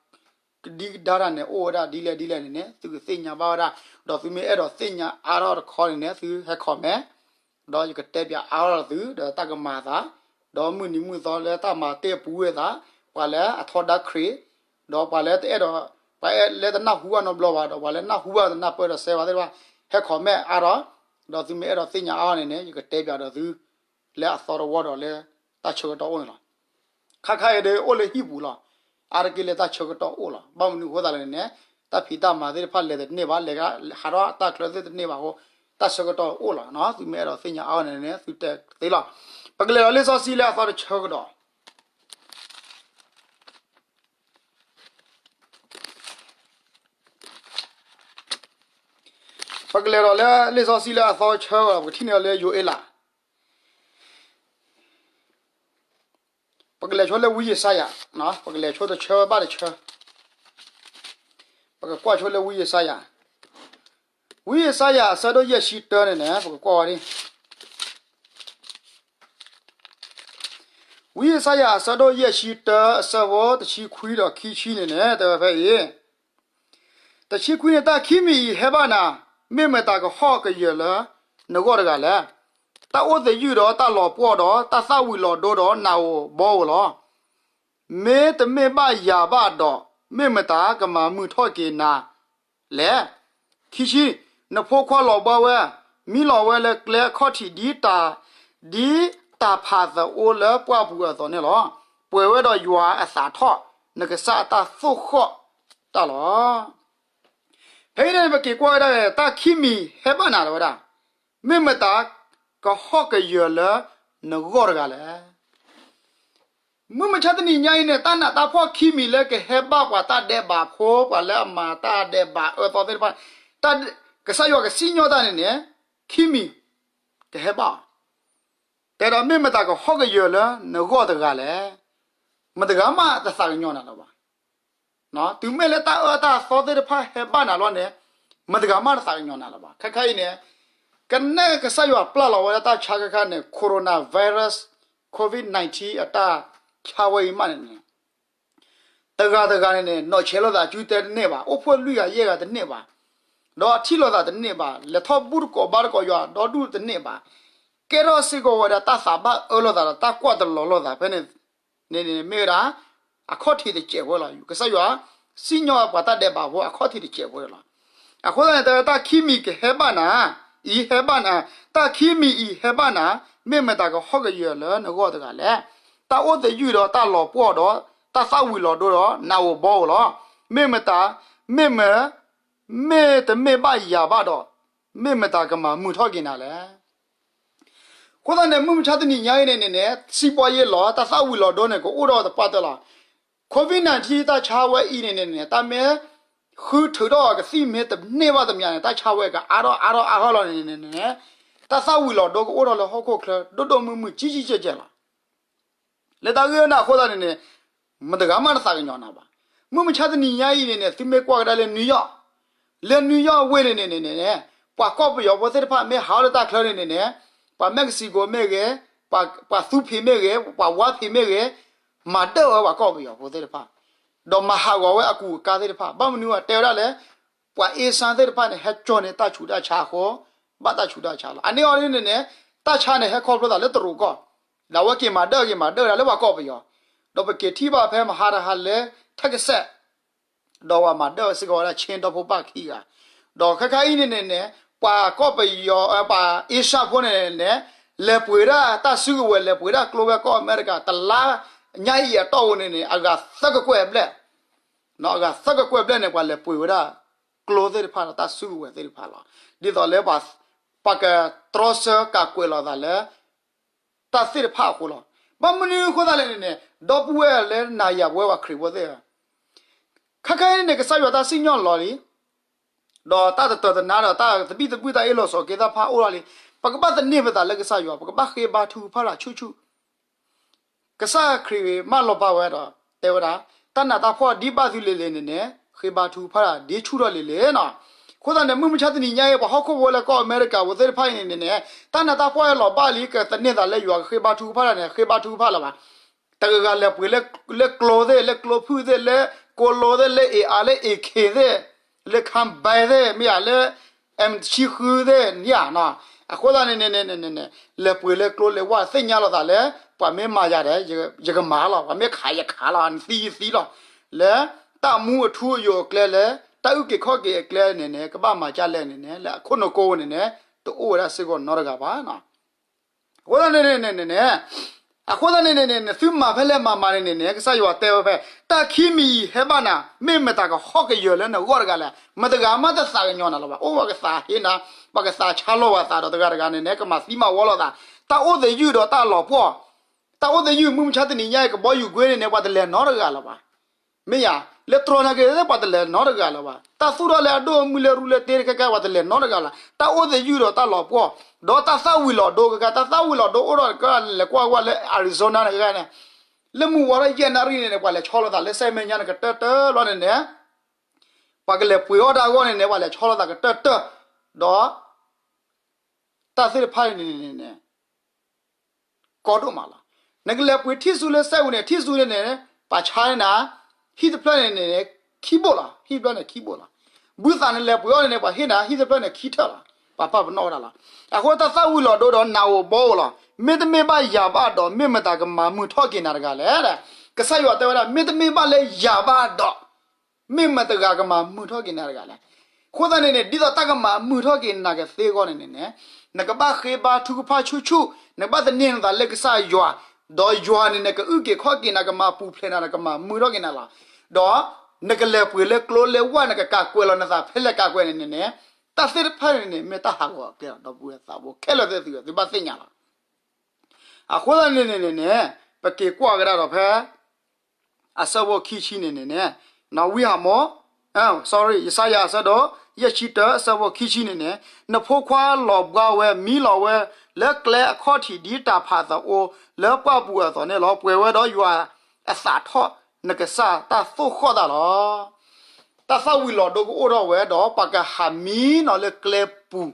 ကဒံကဒါတၢ်န့ၣ် အိၣ်ဝဲဒၣ်ဒ်လဲၣ်ဒ်လဲၣ်န့ၣ်န့ၣ် သုကသ့ၣ်ညါဘၣ်ဝဲဒၣ်, ဒီးသုမ့ၢ်အဲၣ်ဒိးသ့ၣ်ညါအါထီၣ်တခီန့ၣ်န့ၣ် သုဟဲ comment, ဒီးယကတဲပၠးအါထီၣ်သု ဒီးတၢ်ကမၤအသး, ဒီးမုၢ်နံၤမုၢ်သီလၢတၢ်မၤတ့ၢ်အပူၤဝဲသး, ပှၤလၢအထီဒါခရံာ်, ဒီးပှၤလၢတအဲၣ်ဒိး, ပှၤလၢတနၢ်ဟူဘၣ်နီတဘျီဘၣ်, ဒီးပှၤလၢနၢ်ဟူဘၣ်တနၢ်ပၢၢ်ဒီးစဲးဝဲသ့ၣ်တဖၣ် ဟဲ comment အါထီၣ်, ဒီးသုမ့ၢ်အဲၣ်ဒိးသ့ၣ်ညါအါထီၣ်န့ၣ်န့ၣ် ယကတဲပၠးဒီးသု လၢအသီတဝီဒီးလၢတၢ်ဆၢကတီၢ်အိၣ်န့ၣ်လီၤ. ခါခါအံၤဒီးအိၣ်လၢဟံၣ်ပူၤလီၤ. အါတက့ၢ်လၢတၢ်ဆၢကတီၢ်အိၣ်လီၤ. ဘၣ်မနုၤအဃိသတးလဲၣ်န့ၣ်န့ၣ် တၢ်ဖံးတၢ်မၤသ့ၣ်တဖၣ်လဲၤတန့ၢ်ဘၣ်, လဲၤဟးထီၣ်တၢ်ချၢသ့ၣ်တန့ၢ်ဘၣ်အဃိ တၢ်ဆၢကတီၢ်အိၣ်လီၤ. သုမ့ၢ်အဲၣ်ဒိးသ့ၣ်ညါအါထီၣ်န့ၣ်န့ၣ် သုတဲသ့လီၤ. ပကလဲၤဒီးလံာ်စီဆှံလၢအသီတဆၢကဒီး ပကလဲၤဒီးလၢလံာ်စီဆှံလၢအသီတဆၢကဒီး ပကထံၣ်န့ၢ်အီၤလၢယိၤအ့လး ပကလဲၤဆိလၢဝံယၡါယၤ, ပကလဲၤဆိတဆၢဘၣ်တဆၢ, ပကကွၢ်ဆိလၢဝံယၡါယၤ, ဝံယၡါယၤအဆၢဒိၣ်ယဲၢ်ဆံတၢန့ၣ်န့ၣ် ပကကွၢ်ဝဲဒၣ် ဝံယၡါယၤအဆၢဒိၣ်ယဲၢ်ဆံတၢ အဆၢဖိတဆံခွံဒီးခံဆံန့ၣ်န့ၣ် တဲဝဲဖဲအံၤ တဆံခွံန့ၣ် တၢ်ခံမံၤအံၤဟဲဘၣ်နၤ, မ့ၢ်မတၤကဟီၣ်ကယၢၤလၢနဂီၢ်တဂၤလဲၣ်. တၢ်အိၣ်သယုၢ်ဒီးတၢ်လီၤပှီၢ်ဒီး တၢ်သၣ်ဝံၤလီၤဒိဒီးနးဧိၤဘီဧိၤလီၤ. မ့တမ့ၢ်ဘၣ်ယၤဘၣ်ဒီး မ့ၢ်မတၤကမၤမုာ်ထီၣ်က့ၤနၤလဲၣ်. ခံဆံ, နဖိခွါလီၤဘှါဝဲ, မံလီၤဝဲလၢကျဲအခီၣ်ထံး ဒ်တၢ်, ဒ်တၢ်ဖးသအိလၢပှၢ်ပူၤအသိးန့ၣ်လီၤ. ပှဲၤဝဲဒီးယွၤအသးထီၣ်, နကစၢ်အတၢ်သိၣ်ဃီၣ်တၢ်လီၤ. ဖဲအံၤန့ၣ် ပက့ၤကွၢ်ဝဲဒၣ် တၢ်ခံမံၤဟဲဘၣ်နၤလီၤဝဲဒၣ်, မ့ၢ်မတၤကဟီၣ်ကယၢၤလၢနဂီၢ်တဂၤလဲၣ်. မုၢ်မဆါတနံၤညါအံၤန့ၣ် တၢ်နးတၢ်ဖှီၣ်ခံမံၤလၢကဟဲဘၣ်ပှၤတၢ်ဒဲးဘးဖိ ပှၤလၢအမၤတၢ်ဒဲးဘးအၢသီသ့ၣ်တဖၣ်, ကစၢ်ယွၤကစံၣ်ညီၣ်တၢ်န့ၣ်န့ၣ် ခံမံၤကဟဲဘၣ်အီၤ, တဲဒီးမ့ၢ်မတၤကဟီၣ်ကယၢၤလၢနဂီၢ်တဂၤလဲၣ်. မတဂၤမးတသးကညီၤနၤလၢၤဘၣ်. တုၤမ့ၢ်လၢတၢ်အၢတၢ်သီသ့ၣ်တဖၣ်ဟဲဘၣ်နၤလီၤန့ၣ် မတဂၤမးတသးကညီၤနၤလၢၤဘၣ်. ခဲခါအံၤန့ၣ် ကနဲၣ်ကစၢ်ယွၤပျၢ်လီၤဝဲဒၣ်တၢ်ဆါခဲခါန့ၣ် coronavirus, covid nineteen အတၢ်ဆါဝဲအံၤမးန့ၣ်န့ၣ် တဂၤတဂၤန့ၣ်န့ၣ် နီၢ်ဆဲးလိာ်သးစုတဲတန့ၢ်ဘၣ်, အိၣ်ဖှိၣ်လွံၢ်ဂၤယဲၢ်ဂၤတန့ၢ်ဘၣ်. ဒီးထံၣ်လိာ်သးတန့ၢ်ဘၣ်, လဲၤထီၣ်ဘူၣ်တကိးဘါတကိးယွၤဒီဒူၣ်တန့ၢ်ဘၣ်, ကဲထီၣ်စ့ၢ်ကီးဝဲဒၣ်တၢ်သးဘၣ်အၢလိာ်သးဒီးတၢ်ကွၢ်တလီၤလိာ်သးဖဲန့ၣ်န့ၣ်န့ၣ် မ့ၢ်ဝဲဒၣ် အခီၣ်ထံးတစဲးဖိလီၤ. ကစၢ်ယွၤ စံၣ်ညီၣ်ပှၤတၢ်ဒဲးဘးဖိအခီၣ်ထံးတစဲးဖိလီၤ. အဃိသတးန့ၣ် တၢ်ခံမံၤကဟဲဘၣ်နၤ, အံၤဟဲဘၣ်နၤ, တၢ်ခံမံၤအံၤဟဲဘၣ်နၤ, မ့ၢ်မတၤကဟီၣ်ကယၢၤလၢနဂီၢ်တဂၤလဲၣ်. တၢ်အိၣ်သယုၢ်ဒီးတၢ်လီၤပှီၢ်ဒီး တၢ်သၣ်ဝံၤလီၤဒိဒီးနးဧိၤဘီဧိၤလီၤ. မ့ၢ်မတၤ, မ့ၢ်မ, မ့ၢ်တမ့ၢ်ဘၣ်ယၤဘၣ်ဒီး, မ့ၢ်မတၤကမၤမုာ်ထီၣ်က့ၤနၤလဲၣ်. အဃိသတးန့ၣ် မုၢ်မဆါတနံၤညါအံၤန့ၣ်န့ၣ်န့ၣ် စံးပီယ့လီၤ တၢ်သၣ်ဝံၤလီၤဒိန့ၣ် ကအိၣ်ဒီးတပှၢ်တၢၢ်လီၤ. COVID nineteen တၢ်ဆါဝဲအံၤန့ၣ်န့ၣ်န့ၣ် တၢ်မ့ၢ်ဃုထုးထီၣ်ကသံၣ်မ့ၢ်တန့ၢ်ဘၣ်တမံၤန့ၣ် တၢ်ဆါဝဲကအါထီၣ်အါထီၣ်အါထီၣ်လီၤန့ၣ်န့ၣ်န့ၣ် တၢ်သၣ်ဝံၤလီၤဒိကအိၣ်ထီၣ်လၢဟီၣ်ခိၣ်ချၢ ဒိၣ်ဒိၣ်မုၢ်မုၢ်ကၠံကၠံကဲကဲလီၤ. လၢတၢ်ဂ့ၢ်ဝဲန့ၣ်အဃိသတးန့ၣ်န့ၣ် မတဂၤမးတသးကညီၤနၤဘၣ်. မုၢ်မဆါတနံၤညါအံၤန့ၣ်န့ၣ် သုမ့ၢ်ကွၢ်ကဒါလၢ New York, လၢ New York ဝ့ၢ်န့ၣ်န့ၣ်န့ၣ်န့ၣ် ပှၤကီၢ်ပယီၤဖိသ့ၣ်တဖၣ်မ့ၢ်ဟးထီၣ်လၢတၢ်ချၢန့ၣ်န့ၣ်န့ၣ် ပှၤ Mexico မ့ၢ်ဂ့ၤ, ပှၤသူဖံးမ့ၢ်ဂ့ၤ, ပှၤဝါဖံးမ့ၢ်ဂ့ၤ, မၤဒၢၣ်ဝဲပှၤကီၢ်ပယီၤဖိသ့ၣ်တဖၣ်, ဒီးမၤဟးဂီၤဝဲအကူအကါသ့ၣ်တဖၣ်. ဘၣ်မနုၤအတဲဝဲဒၣ်လဲၣ်, ပှၤအ့စါသ့ၣ်တဖၣ်န့ၣ် ဟဲကၠီန့ၢ်တၢ်ဆူးတၢ်ဆါအဃိ ဘၣ်တၢ်ဆူးတၢ်ဆါလီၤ. အန့ၣ်အီၤဒ်န့ၣ်န့ၣ် တၢ်ဆါန့ၣ်ဟဲခီဖျိသးလၢတရူးကီၢ်, ဒီးအဝဲက့ၤမၤဒၢၣ်က့ၤမၤဒၢၣ်ဝဲဒၣ်လၢပှၤကီၢ်ပယီၤ, ဒီးပက့ၤထံၣ်ဘၣ်ဖဲမဟါတဟါလၢ Texas ဒီးပှၤမၤဒၢၣ်ဝဲစ့ၢ်ကီးဝဲဒၣ် ချင်း ဒီဖိပၢ်ခံဂၤ, ဒီးခဲခါအံၤန့ၣ်န့ၣ်န့ၣ် ပှၤကီၢ်ပယီၤ ပှၤအ့စါဖိန့ၣ်န့ၣ် လဲၤပှ့ၤဒၣ်တၢ်စုကဝဲၤ လဲၤပှ့ၤဒၣ်ကျိဝဲကီၢ်အမဲရကၤ တလါညါအံၤအတီၢ်ပူၤန့ၣ်န့ၣ် အဂၤသၢကကွဲၢ်ဘျဲၣ်, အဂၤသၢကကွဲၢ်ဘျဲၣ်န့ၣ် ပှၤလဲၤပှ့ၤဝဲဒၣ်ကျိသ့ၣ်တဖၣ်ဒီးတၢ်စုကဝဲၤသ့ၣ်တဖၣ်လီၤ. ဒ်သိးလၢ ပှၤကတြီဆၢကးကွဲးလီၤသးလၢ တၢ်သ့ၣ်တဖၣ်အဃိလီၤ. ဘၣ်မနုၤအဃိသတးလဲၣ်န့ၣ်န့ၣ် ဒီပုၢ်ဝဲၢ်လၢနၤယၤပဝဲပှၤခရံာ်ဖိသ့ၣ်ဧၢ, ခဲခါအံၤန့ၣ်န့ၣ် ကစၢ်ယွၤတၢ်စံၣ်ညီၣ်လီၤလံ, ဒီးတၢ်တတၢာ်တနါဒီးတၢ်သဘံၣ်သဘုၣ်တၢ်အ့ၣ်လိာ်ဆိးက့တၢ်ဖးအိၣ်လီၤလံ, ပကဘၣ်သန့ၤပသးလၢကစၢ်ယွၤ, ပကဘၣ်ဃ့ဘါထုကဖၣ်တၢ်ဆူၣ်ဆူၣ် ကစၢ်ခရံာ်မၢလီၤပာ်ဝဲဒီး တဲဝဲဒၣ်, တၢ်နးတၢ်ဖှီၣ်ဒ်ဘၣ်သုလံၤလံၤန့ၣ်န့ၣ် ဃ့ဘါထုကဖၣ်တၢ်ဒ်ဆူၣ်ထီၣ်လံၤလံၤနီၤ. အဃိသတးန့ၣ် မုၢ်မဆါတနံၤညါအံၤ ပှၤဟီၣ်ခိၣ်ဖိလၢကီၢ်အမဲရကၤဖိသ့ၣ်တဖၣ်အံၤန့ၣ်န့ၣ်န့ၣ် တၢ်နးတၢ်ဖှီၣ်အလီၤဘၣ်လံ ကသန့ၤသးလၢယွၤကဃ့ဘါထုကဖၣ်တၢ်န့ၣ် ဃ့ဘါထုကဖၣ်လၢၤဘၣ်. တဂၤဂၤလဲၤပှ့ၤလၢကျိသ့ၣ် လၢကျိဖုၣ်သ့ၣ် လၢကိလိသ့ၣ် လၢ A R လၢ A K သ့ၣ် လၢ combine သ့ၣ် မ့ၢ်ယၤလၢ M ဆံဃုသ့ၣ်န့ၣ်ဧါနီၤ. အဃိသတးန့ၣ်န့ၣ်န့ၣ်န့ၣ် လဲၤပှ့ၤလၢကျိလၢဝၢ် သ့ၣ်ညါလိာ်သးလၢ ပှၤမ့ၢ်မၤယၤဒီး ယကမၤလီၤ, ပှၤမ့ၢ်ခးယခးလီၤ, နသံယသံလီၤ. လၢတၢ်မူအထူအယိာ်အကျဲလၢ တၢ်အုၣ်က့ၤခီၣ်က့ၤအကျဲန့ၣ်န့ၣ် ကဘၣ်မၤဒ်လဲၣ်န့ၣ်န့ၣ် လၢအခိၣ်နူာ်ကိးန့ၣ်န့ၣ် တအိၣ်ဝဲဒၣ်စ့ၢ်ကီးနီတဂၤဘၣ်နီၤ. အဃိသတးန့ၣ်န့ၣ်န့ၣ်န့ၣ် အဃိသတးန့ၣ်န့ၣ်န့ၣ် သုမၤဖဲလဲၣ်မၤမၤန့ၣ်န့ၣ်န့ၣ် ကစၢ်ယွၤတဲဝဲဖဲ တၢ်ခံမံၤအံၤဟဲဘၣ်နၤ, မ့ၢ်မတၤကဟီၣ်ကယၢၤလၢနဂီၢ်တဂၤလဲၣ်. မတဂၤမးတသးကညီၤနၤလၢၤဘၣ်. အိၣ်ပှၤကသးဟ့နၤ, ပှၤကသးဆါလီၤပှၤသးဒီးတဂၤတဂၤန့ၣ်န့ၣ် ကမၤသံမၤဝီလိာ်သး, တၢ်အိၣ်သယုၢ်ဒီးတၢ်လီၤပှီၢ်, တၢ်အိၣ်သယုၢ်မုၢ်မဆါတနံၤညါအံၤ ကဘီယူၤကွ့န့ၣ်န့ၣ် ပှၤတလဲၤနီတဂၤလၢၤဘၣ်. မ့ၢ်ယၤ, လၢတြီနာ်က့ၤသ့ၣ် ပှၤတလဲၤနီတဂၤလၢၤဘၣ်. တၢ်သူၣ်ထီၣ်လၢအဒိၣ်အမုၢ်လၢရူလၢတ့တခါခါ ပှၤတလဲၤနီတဂၤလၢၤ. တၢ်အိၣ်သယုၢ်ဒီးတၢ်လီၤပှီၢ်, ဒီးတၢ်သၣ်ဝံၤလီၤဒိခါခါ, တၢ်သၣ်ဝံၤလီၤဒိအိၣ်ဒီးကလဲၤကွၢ်ဝဲလၢ Arizona န့ၣ်ခါန့ၣ်, လၢမုၢ်ဝါထီၣ်ယဲၢ်နၣ်ရံၣ်န့ၣ်န့ၣ် ပှၤလဲၤဆီလိာ်သးလၢစဲမဲာ်ညါန့ၣ်ကတၢၢ်တၢၢ်လီၤန့ၣ်န့ၣ်, ပှၤကလဲၤပှ့ၤအီၣ်တၢ်အဂီၢ်န့ၣ်န့ၣ် ပှၤလဲၤဆီလိာ်သးကတၢၢ်တၢၢ်, ဒီး တၢ်သ့ၣ်တဖၣ်န့ၣ်န့ၣ်န့ၣ် ကီဒိၣ်မးလီၤ. နကလဲၤပှ့ၤထံၣ်ဆူလၢစဲးဝံၤန့ၣ် ထံၣ်ဆူန့ၣ်န့ၣ် ပှၤဆါန့ၢ်နၤ ဟံၣ်တဖျၢၣ်န့ၣ်န့ၣ် ခံဘိၣ်လီၤ, ဟံၣ်တဖျၢၣ်န့ၣ်ခံဘိၣ်လီၤ. ဘုသးနလဲၤပှ့ၤအီၣ်န့ၣ်န့ၣ် ပှၤဟ့ၣ်နၤဟံၣ်တဖျၢၣ်န့ၣ်ခံထၢၣ်လီၤ. ပှၤပာ်ပနီၣ်ဝဲဒၣ်လီၤ. အဃိတၢ်သၣ်ဝံၤလီၤဒိဒီးနးဧိၤဘီဧိၤလီၤ. မ့တမ့ၢ်ဘၣ်ယၤဘၣ်ဒီး မ့ၢ်မတၤကမၤမုာ်ထီၣ်က့ၤနၤတဂၤလဲၣ်. ကစၢ်ယွၤတဲဝဲဒၣ် မ့တမ့ၢ်ဘၣ်လၢယၤဘၣ်ဒီး မ့ၢ်မတၤတဂၤကမၤမုာ်ထီၣ်က့ၤနၤတဂၤလဲၣ်. အဃိသတးန့ၣ်န့ၣ် ဒ်သိးတၢ်ကမၤမုာ်ထီၣ်က့ၤနၤကသ့အဂီၢ်န့ၣ်န့ၣ်န့ၣ် နကဘၣ်ဃ့ဘါထုကဖၣ်ဆူၣ်ဆူၣ်, နကဘၣ်သန့ၤနသးလၢကစၢ်ယွၤ, ဒီးယွၤန့ၣ်န့ၣ် ကအုၣ်က့ၤခီၣ်က့ၤနၤ ကမၤပူၤဖျဲးနၤ ကမၤမုာ်ထီၣ်က့ၤနၤလီၤ. ဒီးနကလဲၤပှ့ၤလၢကျိလၢဝၢ် နကကးကွဲးလီၤနသးဖဲလဲၣ်ကးကွဲးန့ၣ်န့ၣ်န့ၣ် တၢ်သ့ၣ်တဖၣ်န့ၣ်န့ၣ် မ့ၢ်တၢ်ဟးဂီၤအကျဲလီၤ. ဒီပုၢ်ဝဲၢ်သးဘိခဲလၢာ်သ့ၣ်သု သုဘၣ်သ့ၣ်ညါလီၤ. အဃိသတးန့ၣ်န့ၣ်န့ၣ် ပက့ၤကွၢ်ကဒါဒီးဖဲ အဆၢဖိခံဆံန့ၣ်န့ၣ်န့ၣ် ဝံဟးမိၢ်, sorry, ယၡါယၤအဆၢဒိၣ် ယဲၢ်ဆံတၢ အဆၢဖိခံဆံန့ၣ်န့ၣ်, နဖိခွါလီၤဘှါဝဲ မံလီၤဝဲ လၢကျဲအခီၣ်ထံး ဒ်တၢ်ဖးသးအိၣ်လၢပှၢ်ပူၤအသိးန့ၣ်လီၤ. ပှဲၤဝဲဒီးယွၤအသးထီၣ် နကစၢ်တၢ်သိၣ်ဃီၣ်တၢ်လီၤ. တၢ်သၣ်ဝံၤလီၤဒိကအိၣ်ထီၣ်ဝဲဒီး ပှၤကဟးမံနီၤလၢကျဲပူၤ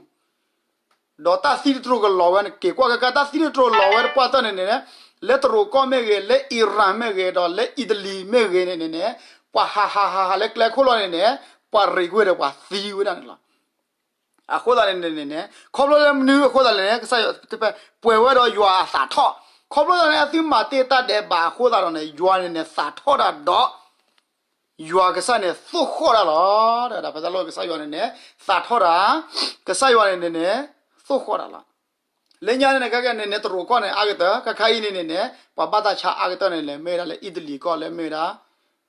ဒီးတၢ်သံတတြိာ်ကလီၤဝဲန့ၣ် က့ၤကွၢ်ကကါ တၢ်သံတတြိာ်လီၤဝဲတပှၢ်တၢၢ်န့ၣ်န့ၣ် လၢတရူးကီၢ်မ့ၢ်ဂ့ၤ, လၢအံရၣ်မ့ၢ်ဂ့ၤ, ဒီးလၢအံတလံၤမ့ၢ်ဂ့ၤန့ၣ်န့ၣ်န့ၣ် ပှၤဟးဟးဟးဟးလၢကျဲခိၣ်လီၤန့ၣ်န့ၣ် ပှၤရ့ကွံာ်ဒီးပှၤသံဝဲဒၣ်န့ၣ်လီၤ. အဃိသတးန့ၣ်န့ၣ်န့ၣ် ခီဖျိလၢမနုၤအဃိသတးလဲၣ်န့ၣ် ကစၢ်ယွၤတဲဖဲ ပှဲၤဝဲဒီးယွၤအသးထီၣ်, ခီဖျိသတးန့ၣ် အသုမၤတ့ၢ်တၢ်ဒဲးဘးအဃိသတးဒီးန့ၣ် ယွၤန့ၣ်န့ၣ် သးထီၣ်တၢ်ဒီး ယွၤကစၢ်န့ၣ် သိၣ်ဃီၣ်တၢ်လီၤ. ဒီးဖဲတၢ်လီၢ်ကစၢ်ယွၤန့ၣ်န့ၣ် သးထီၣ်တၢ်, ကစၢ်ယွၤန့ၣ်န့ၣ်န့ၣ် သိၣ်ဃီၣ်တၢ်လီၤ. လၢညါန့ၣ်န့ၣ် ခဲကနံၣ်န့ၣ် တရူးကီၢ်န့ၣ် အါကတၢၢ်, ခါခါအံၤန့ၣ်န့ၣ်န့ၣ် ပှၤဘၣ်တၢ်ဆါအါကတၢၢ်န့ၣ်လဲၣ် မ့ၢ်ဝဲဒၣ်လၢအံၣ်တလံၤကီၢ် လၢမ့ၢ်ဝဲဒၣ်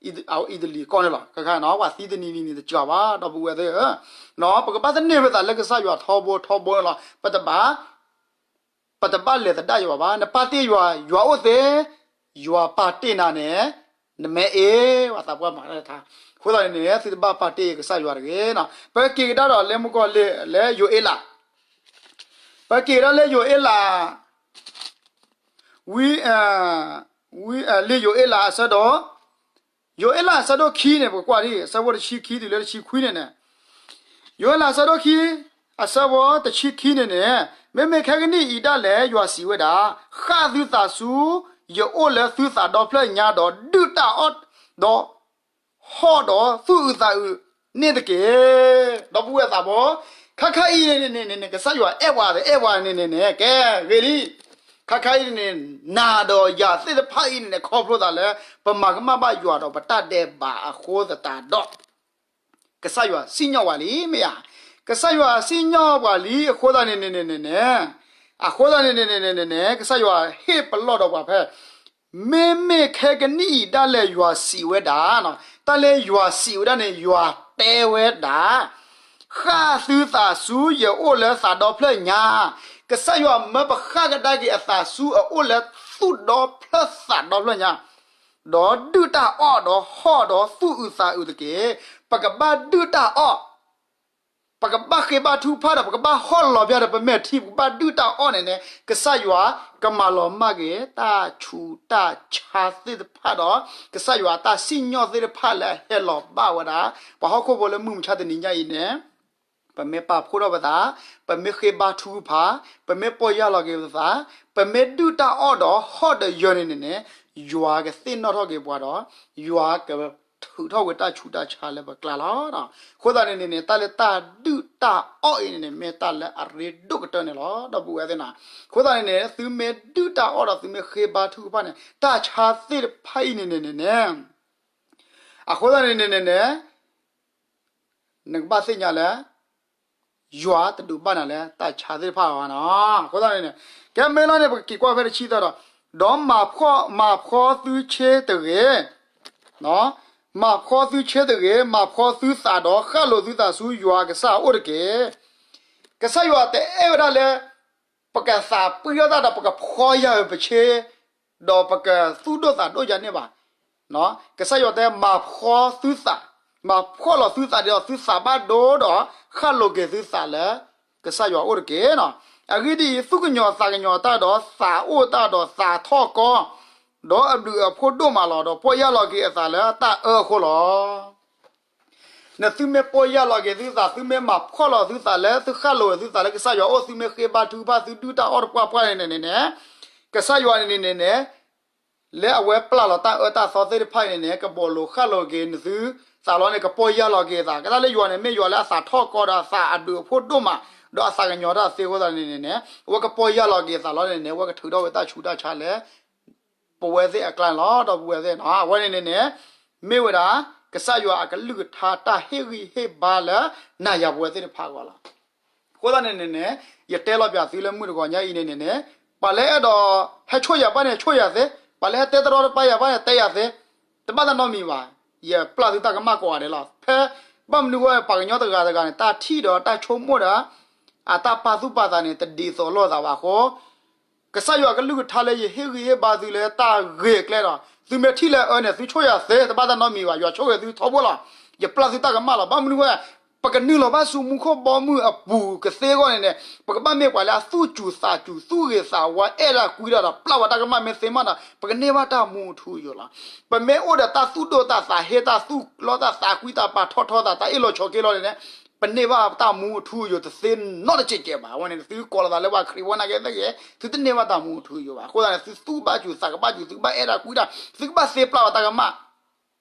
အံၣ်တလံၤကီၢ်န့ၣ်လီၤ. ခဲခါနီၤ ပှၤသံတနံၤနံၤန့ၣ် တစှၤဘၣ် ဒီပုၢ်ဝဲၢ်သ့ၣ်ဧၢ, ပကဘၣ်သန့ၤပသးလၢကစၢ်ယွၤထီဘိထီဘိန့ၣ်လီၤ. ပတဘၣ် ပတဘၣ်လဲၤသဒၣ်ယွၤဘၣ်. နပာ်တ့ၢ်ယွၤ, ယွၤအိၣ်သ့, ယွၤပာ်တ့ၢ်နၤန့ၣ် နမ့ၢ်အ့ၣ်ဝဲသးပှၢ်မၤတၢ်တခါ. အဃိသတးန့ၣ်န့ၣ် သုတဘၣ်ပာ်တ့ၢ်ကစၢ်ယွၤတဂ့ၤနီၤ. ပက့ၤကဒါဒီးလၢမူကီၢ်လံာ်လၢယိၤအ့လး, ပက့ၤကဒါလၢယိၤအ့လး ဝံ, ဝံ, လံာ်ယိၤအ့လးအဆၢဒိၣ်, ယိၤအ့လးအဆၢဒိၣ်ခံန့ၣ် ပကကွၢ်ဒ် အဆၢဖိတဆံခံတုၤလၢတဆံခွံန့ၣ်န့ၣ်, ယိၤအ့လးအဆၢဒိၣ်ခံ အဆၢဖိတဆံခံန့ၣ်န့ၣ်, မ့မ့ၢ်ခဲကနံၣ်အံၤဒၣ်လဲာ် ယွၤစံးဝဲဒၣ်, ဃၣ်သုသးဆူယအိၣ်လၢသုသးဒီဖျၢၣ်ညါဒီး ဒုၣ်တၢ်အီၣ်ဒီး ဟီၣ်ဒီးသူၣ်အုးသးအုးန့ၣ်တက့ၢ်. ဒီပုၢ်ဝဲၢ်သးဘိ, ခါခါအံၤန့ၣ်န့ၣ်န့ၣ် ကစၢ်ယွၤအဲၣ်ပှၤတအဲၣ်ပှၤန့ၣ်န့ၣ်န့ၣ် ကဲဂ့ၤလံ. ခါခါအံၤန့ၣ်န့ၣ် နၤဒီးယၤသ့ၣ်တဖၣ်အံၤန့ၣ်န့ၣ် ခီဖျိသးလၢ ပမၤကမၣ်ဘၣ်ယွၤဒီးပတၢ်ဒဲးဘးအဃိသတးဒီး ကစၢ်ယွၤစံၣ်ညီၣ်ပှၤလံ မ့ၢ်ဧါ. ကစၢ်ယွၤစံၣ်ညီၣ်ပှၤလံအဃိသတးန့ၣ်န့ၣ်န့ၣ်န့ၣ်, အဃိသတးန့ၣ်န့ၣ်န့ၣ်န့ၣ် ကစၢ်ယွၤဟ့ၣ်ပလီၢ်ဒီးပှၤဖဲ မ့မ့ၢ်ခဲကနံၣ်အံၤဒၣ်လဲာ်ယွၤစံးဝဲဒၣ်, တၢ်လၢယွၤစံးဝဲဒၣ်န့ၣ် ယွၤတဲဝဲဒၣ်, ဃၣ်သုသးဆူယအိၣ်လၢသးဒီဖျၢၣ်ညါ, ကစၢ်ယွၤမၢပဃၣ်ကဒါက့ၤအသးဆူအအိၣ်လၢသူၣ်ဒီဖျၢၣ်သးဒီဖျၢၣ်ညါ, ဒီးဒုၣ်တၢ်အီၣ်ဒီးဟီၣ်ဒီးသူၣ်အုးသးအုးတက့ၢ်. ပကဘၣ်ဒုၣ်တၢ်အီၣ် ပကဘၣ်ဃ့ဘါထုကဖၣ်ဒီး ပကဘၣ်ဟီၣ်လီၤပျၢ်ဒီး ပမဲာ်ထံ ပကဘၣ်ဒုၣ်တၢ်အီၣ်န့ၣ်န့ၣ် ကစၢ်ယွၤကမၤလီၤမၢ်က့ၤ တၢ်ဆူးတၢ်ဆါသ့ၣ်တဖၣ်ဒီး ကစၢ်ယွၤအတၢ်စံၣ်ညီၣ်သ့ၣ်တဖၣ်လၢအဟဲလီၤဘၣ်ဝဲဒၣ် ပှၤဟီၣ်ခိၣ်ဖိလၢမုၢ်မဆါတနံၤညါအံၤန့ၣ် ပမ့ၢ်ပာ်ဖှိၣ်ထီၣ်ပသး, ပမ့ၢ်ဃ့ဘါထုကဖၣ်, ပမ့ၢ်ပီၢ်ယၢ်လီၤက့ၤပသး, ပမ့ၢ်ဒုၣ်တၢ်အီၣ်ဒီးဟီၣ်ဒီးယၢၤန့ၣ်န့ၣ်န့ၣ် ယွၤကသ့ၣ်နီၣ်ထီၣ်က့ၤပှၤဒီး ယွၤကထုးထီၣ်ဝဲတၢ်ဆူးတၢ်ဆါလၢပကျါလီၤ. အဃိသတးန့ၣ်န့ၣ်န့ၣ် တၢ်လၢတၢ်ဒုၣ်တၢ်အီၣ်အံၤန့ၣ်န့ၣ် မ့ၢ်တၢ်လၢအရ့ဒိၣ်ကတၢၢ်န့ၣ်လီၤ. ဒီပုၢ်ဝဲၢ်သ့ၣ်နီၤ, အဃိသတးန့ၣ်န့ၣ် သုမ့ၢ်ဒုၣ်တၢ်အီၣ်ဒီးသုမ့ၢ်ဃ့ဘါထုကဖၣ်န့ၣ် တၢ်ဆါသ့ၣ်တဖၣ်အံၤန့ၣ်န့ၣ်န့ၣ်န့ၣ် အဃိသတးန့ၣ်န့ၣ်န့ၣ်န့ၣ် နကဘၣ်သ့ၣ်ညါလၢ ယွၤတဒုးဘၣ်နၤလၢတၢ်ဆါသ့ၣ်တဖၣ်ဘၣ်နီၤ. အဃိသတးန့ၣ်န့ၣ် ကဲမ့ၢ်လီၤန့ၣ် ပကက့ၤကွၢ်ဖဲတဆံသၢဒီး, ဒီးမၤဖှီၣ်, မၤဖှီသုဆ့တဂ့ၤ, မၤဖှီသုဆ့တဂ့ၤ, မၤဖှီသုသးဒီးဃၣ်လိာ်သုသးဆူယွၤကစၢ်အအိၣ်တက့ၢ်. ကစၢ်ယွၤတအဲၣ်ဝဲဒၣ်လၢ ပကသးပှံၢ်ထီၣ်တၢ်ဒီး ပကဖှီယၢ်ပဆ့ ဒီးပကသူၣ်ဒိၣ်သးဒိၣ်ယၤန့ၣ်ဘၣ်. ကစၢ်ယွၤတဲ မၤဖှီသုသး, မၤဖှီၣ်လီၤသုသးဒီး သုသးဘၣ်ဒိဒီး ဃၣ်လိာ်က့ၤသုသးလၢ ကစၢ်ယွၤအိၣ်တက့ၢ်နီၤ. အဂ့ၢ်ဒ်အံၤ, သူၣ်ကညီၤသးကညီၤတၢ်ဒီး သးအိၣ်တၢ်ဒီး သးထီၣ်ကီ, ဒီးအဘျုးအဖှိၣ်ဒိၣ်မးလီၤ. ဒီးပီၢ်ယၢ်လီၤက့ၤအသးလၢတၢ်အၢအဃိလီၤ. နသုမ့ၢ်ပီၢ်ယၢ်လီၤက့ၤသုသး, သုမ့ၢ်မၤဖှီၣ်လီၤသုသးလၢ သုဃၣ်လိာ်သုသးလၢကစၢ်ယွၤအအိၣ်, သုမ့ၢ်ဃ့ဘါထုကဖၣ်, သုဒုၣ်တၢ်အီၣ်တပှၢ်ပှၢ်န့ၣ်န့ၣ်န့ၣ်, ကစၢ်ယွၤန့ၣ်န့ၣ်န့ၣ် လၢအဝဲပျၢ်လီၤတၢ်အၢတၢ်သီသ့ၣ်တဖၣ်အံၤန့ၣ်န့ၣ် ကဘီးလိာ်ဃၣ်လိာ်က့ၤနသုသးလီၤန့ၣ် ကပီၢ်ယၢ်လီၤက့ၤအသး. ကဲဒၣ်လၢယွၤန့ၣ် မ့ၢ်ယွၤလၢအသးထီၣ်ကီဒီး အသးအဘျုးအဖှိၣ်ဒိၣ်မး, ဒီးအသးကညီၤတၢ်သ့အဃိသတးန့ၣ်န့ၣ်န့ၣ် အဝဲကပီၢ်ယၢ်လီၤက့ၤအသးလီၤန့ၣ်န့ၣ် အဝဲကထုးထီၣ်ဝဲတၢ်ဆူးတၢ်ဆါလၢ ပဝဲသ့ၣ်အကျါန့ၣ်လီၤ. ဒီပုၢ်ဝဲၢ်သ့ၣ်နီၤ, အဝဲန့ၣ်န့ၣ်န့ၣ် မ့ၢ်ဝဲဒၣ် ကစၢ်ယွၤအကလုၢ်ကထါတၢ်ဟ့ၣ်ဂံၢ်ဟ့ၣ်ဘါလၢနၤယၤပဝဲသ့ၣ်တဖၣ်အဂီၢ်လီၤ. အဃိသတးန့ၣ်န့ၣ်န့ၣ် ယတဲလီၤပၠးသုလၢမုၢ်တဂီၤညါအံၤန့ၣ်န့ၣ်န့ၣ် ပှၤလၢအဲၣ်ဒိးဟဲဆိၣ်ယၤဘၣ်န့ၣ် ဆိၣ်ယၤသ့, ပှၤလၢဟဲတဲတရီတပါယၤဘၣ်န့ၣ် တဲယၤသ့, တဘၣ်တၢ်နီတမံၤဘၣ်. ယပျၢ်သုတၢ်ကမၣ်ကိးဂၤဒဲးလီၤ. ဖဲ ဘၣ်မနုၤဃိ ပှၤကညီတဂၤတဂၤန့ၣ် တၢ်ထံၣ်ဒီးတၢ်ဆိကမိၣ်ဒီး အတၢ်ပာ်သူၣ်ပာ်သးန့ၣ် တဒ်သိးလိာ်သးဘၣ်အဃိ ကစၢ်ယွၤကလုၢ်ကထါလၢယဟ့ၣ်ဂံၢ်ဟ့ၣ်ဘါသုလၢတၢ်ဂ့ၤအကျဲဒီး သုမ့ၢ်ထံၣ်လၢအအၢန့ၣ် သုဆိၣ်ယၤသ့, တဘၣ်တၢ်နီတမံၤဘၣ်, ယွၤဆိၣ်ဂ့ၤသုထီဘိလီၤ. ယပျၢ်သုတၢ်ကမၣ်လီၤ. ဘၣ်မနုၤဃိ ပကနုာ်လီၤဘၣ်ဆူမူခိၣ်ဘီမုၢ်အပူၤကသ့အဂီၢ်န့ၣ်န့ၣ် ပကဘၣ်မ့ၢ်ပှၤလၢအသူၣ်စူၤသးစူၤ သူၣ်ဂ့ၤသးဝါ အဲၣ်တၢ်ကွံတၢ်ဒီး ပျၢ်ဝဲတၢ်ကမၣ်မ့ၢ်သ့မးဒီး ပကန့ၢ်ဘၣ်တၢ်မူအထူအယိာ်လီၤ. ပမ့ၢ်အိၣ်ဒီးတၢ်သူၣ်ဒိၣ်တၢ်သးဟ့ တၢ်သူၣ်လီတၢ်သးကွံ တၢ်ပာ်ထီၣ်ထီသး တၢ်အ့ၣ်လိာ်ဆိးက့လိာ်န့ၣ်န့ၣ် ပန့ၢ်ဘၣ်တၢ်မူအထူအယိာ်တသ့နီတစဲးကဲးဘၣ်. အဝဲန့ၣ် သုကိးလီၤသးလၢပှၤခရံာ်ဖိနာ်က့သ့ၣ်ဂ့ၤ သုတန့ၢ်ဘၣ်တၢ်မူအထူအယိာ်ဘၣ်. အဃိသတးန့ၣ် သုသူၣ်ဘၣ်စူၤသးကဘၣ်စူၤ သုကဘၣ်အဲၣ်တၢ်ကွံတၢ် သုကဘၣ်သ့ပျၢ်ဝဲတၢ်ကမၣ်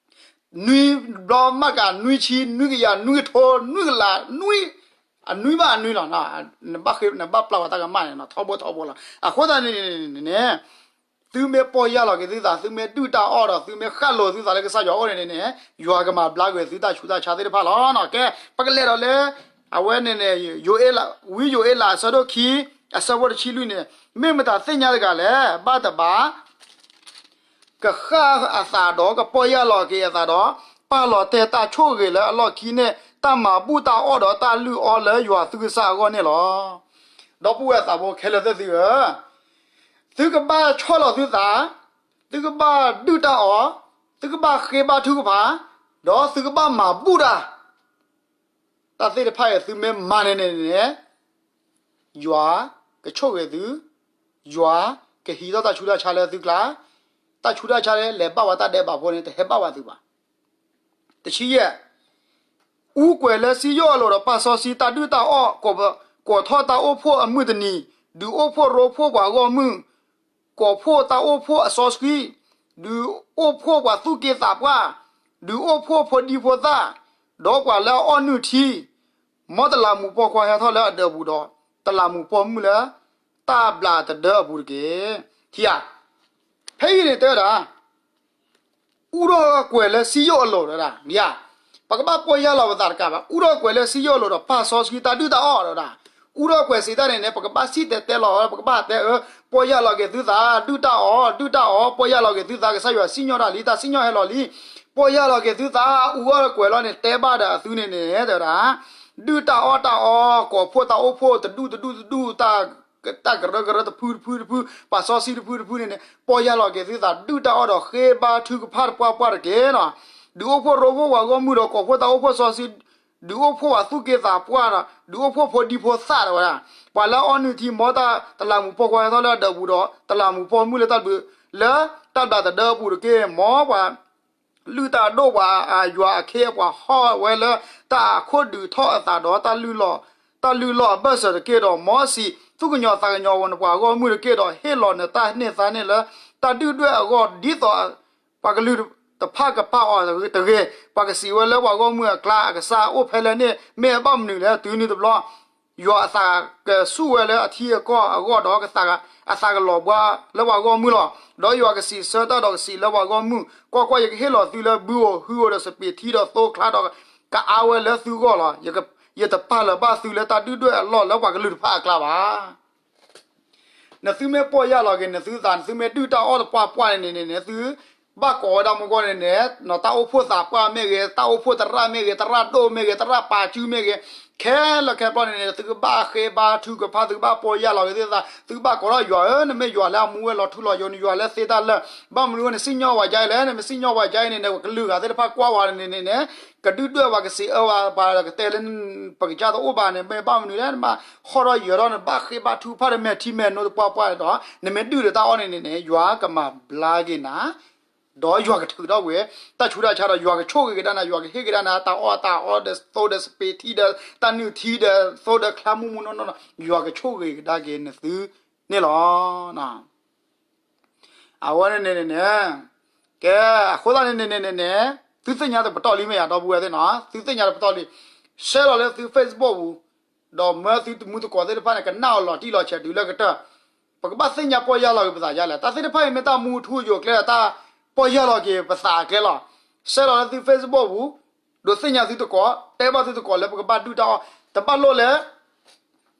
နွံဘျီမးက နွံဆံ နွံကယၤ နွံကထိ နွံကလး နွံ အနွံဘၣ်အနွံလီၤ. နဘၣ်ပျၢ်ဝဲတၢ်ကမၣ်န့ၣ် ထီဘိထီဘိလီၤ. အဃိသတးန့ၣ်န့ၣ်န့ၣ် သုမ့ၢ်ပီၢ်ယၢ်လီၤက့ၤသုသး, သုမ့ၢ်ဒုၣ်တၢ်အီၣ်ဒီး သုမ့ၢ်ဃၣ်လိာ်သုသးလၢကစၢ်ယွၤအအိၣ်န့ၣ်န့ၣ်န့ၣ် ယွၤကမၤဘျါကွံာ်သုတၢ်ဆူးတၢ်ဆါသ့ၣ်တဖၣ်လီၤ. ကဲ, ပကလဲၤဒီးလၢ အဝဲန့ၣ်န့ၣ် ယိၤအ့လး, ဝံယိၤအ့လးအဆၢဒိၣ်ခံ, အဆၢဖိတဆံလွံၢ်န့ၣ်, မ့ၢ်မတၤသ့ၣ်ညါတဂၤလဲၣ်. ဘၣ်တဘၣ် ကဃၣ်အသးဒီးကပီၢ်ယၢ်လီၤက့ၤအသးဒီး ပာ်လီၤတဲာ်တၢ်ဆိၣ်ဂ့ၤလၢအလီၢ်ခံန့ၣ် တၢ်မၤဘူၣ်တၢ်အီၣ်ဒီးတၢ်လုၢ်အီၣ်လၢယွၤသုကစၢ်အဂီၢ်န့ၣ်လီၤ. ဒီပုၢ်ဝဲၢ်သးဘိခဲလၢာ်သ့ၣ်သုဧၢ, သုကဘၣ်ဆီၣ်လီၤသုသး, သုကဘၣ်ဒုၣ်တၢ်အီၣ်, သုကဘၣ်ဃ့ဘါထုကဖၣ်, ဒီးသုကဘၣ်မၤဘူၣ်တၢ် တၢ်သ့ၣ်တဖၣ်အံၤသုမ့ၢ်မၤန့ၣ်န့ၣ်န့ၣ် ယွၤကဆိၣ်ဂ့ၤသု, ယွၤကဟံးထီၣ်တၢ်ဆူးတၢ်ဆါလၢသုကျါ, တၢ်ဆူးတၢ်ဆါလၢလဲၤဘၣ်ဝဲတၢ်ဒဲးဘးဖိန့ၣ် တဟဲဘၣ်ဝဲသုဘၣ်. တဆံယဲၢ်, အူကွဲၤလၢစံယိၣ်အလိၤဒီး ပာ်စီဆှံတၢ်ဒုၣ်တၢ်အီၣ်, ကိးထီၣ်တၢ်အိၣ်ဖှိၣ်အမုၢ်တနံၤ, ဒုးအိၣ်ဖှိၣ်ရိဖှိၣ်ပှၤဂီၢ်မုၢ်, ကိးဖှိၣ်တၢ်အိၣ်ဖှိၣ်အစီဆှံ, ဒုးအိၣ်ဖှိၣ်ပှၤသူၣ်က့သးပှၢ်, ဒုးအိၣ်ဖှိၣ်ဖိဒံဖိသၣ်, ဒီးပှၤလၢအအီၣ်နုၢ်ထံ, မ်တလးမူးပိာ်ခွါဟဲထီၣ်လၢအဒၢးပူၤဒီး တလးမူးပိာ်မုၣ်လၢ တၢ်ဘျးတဒၢအပူၤတက့ၢ်. ထံဧါ, ဖဲအံၤန့ၣ်တဲဝဲဒၣ် အူထီၣ်ကွဲၤလၢစံယိၣ်အလိၤဒီးဒၣ်, ပကဘၣ်ပီၢ်ယၢ်လီၤပသးတကးဘၣ်, အူထီၣ်ကွဲၤလၢစံယိၣ်အလိၤဒီး ပာ်စီဆှံတၢ်ဒုၣ်တၢ်အီၣ်ဒီးဒၣ်, အူထီၣ်ကွဲၤစံးတၢ်န့ၣ်န့ၣ် ပကဘၣ်စံၣ်တဲၤတဲလီၤ, ပကဘၣ်တဲအၢ, ပီၢ်ယၢ်လီၤက့ၤသုသး, ဒုၣ်တၢ်အီၣ်, ဒုၣ်တၢ်အီၣ်, ပီၢ်ယၢ်လီၤက့ၤသုသး, ကစၢ်ယွၤစံၣ်ညီၣ်တၢ်လံ, တၢ်စံၣ်ညီၣ်ဟဲလီၤလံ, ပီၢ်ယၢ်လီၤက့ၤသုသး, အူထီၣ်ကွဲၤလီၤန့ၣ် တဲဘၣ်ဒီးအသုန့ၣ်န့ၣ် တဲဝဲဒၣ် ဒုၣ်တၢ်အီၣ်တၢ်အီ, ကိးဖှိၣ်တၢ်အိၣ်ဖှိၣ်တဒူၣ်တဒူၣ်တဒူၣ်, တၢ်ကရၢကရၢတဖုတဖုတဖု, ပှၤစီဆှံတဖုတဖုန့ၣ်န့ၣ် ပီၢ်ယၢ်လီၤက့ၤသုသး, ဒုၣ်တၢ်အီၣ်ဒီးဃ့ဘါထုကဖၣ်တပှၢ်ပှၢ်တက့ၢ်နီၤ. ဒုးအိၣ်ဖှိၣ်ရိဖှိၣ်ပှၤဂီၢ်မုၢ်ဒီး ကိးဖှိၣ်တၢ်အိၣ်ဖှိၣ်စီဆှံ, ဒုးအိၣ်ဖှိၣ်ပှၤသူၣ်က့သးပှၢ်ဒီး ဒုးအိၣ်ဖှိၣ်ဖိဒံဖိသၣ်ဒီးဝဲဒၣ်, ပှၤလၢအအီၣ်နုၢ်ထံ မ်တၢ်တလးမူးပိာ်ခွါဟဲထီၣ်လၢအဒၢးပူၤဒီး တလးမူးပိာ်မုၣ်လၢတၢ်ဘျုး, လၢတၢ်ဘျးတဒၢအပူၤတက့ၢ်, မ်ပှၤ လုၢ်တၢ်ဒိၣ်ပှၤယွၤအခ့အပှၤဟီၣ်ဝဲလၢတၢ်အခိၣ်ဒုးထီၣ်အသးဒီး တၢ်လုၢ်လီၢ်အဘၢၣ်စၢၤတက့ၢ်ဒီး မ်စံးသူၣ်ကညီၤသးကညီၤဝဲနပှၤဂီၢ်မုၢ်တက့ၢ်ဒီး ဟ့ၣ်လီၤနတၢ်န့ၢ်သါန့ၣ်လၢတၢ်ဒုၣ်ဒွဲၣ်အဂီၢ် ဒ်သိးပှၤကလုာ်တဖၣ်ကပာ်အီၤတဂ့ၤ, ပှၤကစံးဝဲလၢပှၤဂီၢ်မုၢ်အကျါ အကစၢ်အိၣ်ဖဲလဲၣ်န့ၣ် မ့ၢ်အဘၣ်မနုၤလဲၣ်, တုၤနုၤတဘျီ ယွၤအသးကဆူၣ်ဝဲလၢအထံအကီၢ်အဂီၢ်ဒီး အသးကလီၤဘှါလၢပှၤဂီၢ်မုၢ်လီၤ. ဒီးယွၤကစံးဆၢတၢ်ဒီးကစံးလၢပှၤဂီၢ်မုၢ်, ကွၢ်ကွၢ်, ယကဟ့ၣ်လီၤသုလၢဘုဧိၤဟုဧိၤဒီးစပံးထံဒီးသိချါဒီး ကအါဝဲလၢသုဂီၢ်လီၤ. ယတပာ်လၢၤဘၣ်သုလၢတၢ်ဒုၣ်ဒွဲၣ်အလီၢ်လၢပှၤကလုာ်တဖၣ်အကျါဘၣ်. နသုမ့ၢ်ပီၢ်ယၢ်လီၤက့ၤနသုသး, နသုမ့ၢ်ဒုၣ်တၢ်အီၣ်တပှၢ်ပှၢ်န့ၣ်န့ၣ်န့ၣ် သုဘၣ်ကိးဝဲဒၣ်မူကီၢ်န့ၣ်န့ၣ်, တၢ်အိၣ်ဖှိၣ်သးပှၢ်မ့ၢ်ဂ့ၤ, တၢ်အိၣ်ဖှိၣ်သရၣ်မ့ၢ်ဂ့ၤ, သရၣ်ဒိၣ်မ့ၢ်ဂ့ၤ, သရၣ်ပာ်စုမ့ၢ်ဂ့ၤ, ခဲလၢာ်ခဲဆ့န့ၣ်န့ၣ် သုကဘၣ်ဃ့ဘါထုကဖၣ်, သုကဘၣ်ပီၢ်ယၢ်လီၤက့ၤသုသး, သုကဘၣ်ကိးထီၣ်ယွၤဧၢ, နမ့ၢ်ယွၤလၢအမူဝဲလီၤထူလီၤယိာ်, နယွၤလၢသ့တၢ်လၢာ်, ဘၣ်မနုၤနစံၣ်ညီၣ်ပှၤကါအံၤလဲၣ်, နမ့ၢ်စံၣ်ညီၣ်ပှၤကါအံၤန့ၣ်န့ၣ် ကလုာ်ဂၤသ့ၣ်တဖၣ်ကွၢ်ဝဲန့ၣ်န့ၣ်န့ၣ် ကဒုၣ်ဒွဲၣ်ပှၤကစံးအၢဝဲပှၤဒီးကတဲလၢ ပကစၢ်တအိၣ်ဘၣ်န့ၣ် မ့ၢ်ဘၣ်မနုၤလဲၣ်, နဘၣ်ဟီၣ်ထီၣ်ယၢၤထီၣ်, နဘၣ်ဃ့ဘါထုကဖၣ်ဒီးမဲာ်ထံမဲာ်နိတပှၢ်ပှၢ်ဒီး နမ့ၢ်ဒုၣ်ဒီးတၢ်အီၣ်န့ၣ်န့ၣ်န့ၣ် ယွၤကမၤဘျါက့ၤနၤ, ဒီးယွၤကထုးထီၣ်ကွံာ်တၢ်ဆူးတၢ်ဆါဒီး ယွၤကဆိၣ်ဂ့ၤကဒါနၤ, ယွၤကဟ့ၣ်ကဒါနၤ တၢ်အီၣ်တၢ်အီဒီးသိဒီးစပံးထံဒီး တၢ်နုၢ်ထံဒီးသိဒီးချါမုၢ်မုၢ်နီၢ်နီၢ်ဒီး ယွၤကဆိၣ်ဂ့ၤကဒါက့ၤနသုန့ၣ်လီၤ. အဝဲန့ၣ်န့ၣ်န့ၣ်န့ၣ်, ကဲ, အဃိသတးန့ၣ်န့ၣ်န့ၣ်န့ၣ် သုသ့ၣ်ညါတပတီၢ်လံမ့ၢ်ဧါ ဒီပုၢ်ဝဲၢ်သ့ၣ်နီၤ, သုသ့ၣ်ညါတပတီၢ်လံ, ဆှၢလီၤလၢသု Facebook ပူၤ, ဒီးမၢသုတမူသကိးသ့ၣ်တဖၣ်န့ၣ် ကနၣ်အီၤလီၤတံၢ်လီၤဆဲးတုၤလၢကတၢၢ်, ပကဘၣ်သ့ၣ်ညါပီၢ်ယၢ်လီၤက့ၤပသးဒ်လဲၣ်, တၢ်သ့ၣ်တဖၣ်အံၤမ့ၢ်တၢ်မူထူယိာ်ကျဲဒီးတၢ်ပီၢ်ယၢ်လီၤက့ၤပသးအကျဲလီၤ. ဆှၢလီၤလၢသု Facebook ပူၤ, ဒိးသ့ၣ်ညါသုတကိး, တဲဘၣ်သုတကိးလၢပကဘၣ်ဒုၣ်တၢ်အီၣ်, တဘၣ်လိၣ်လၢ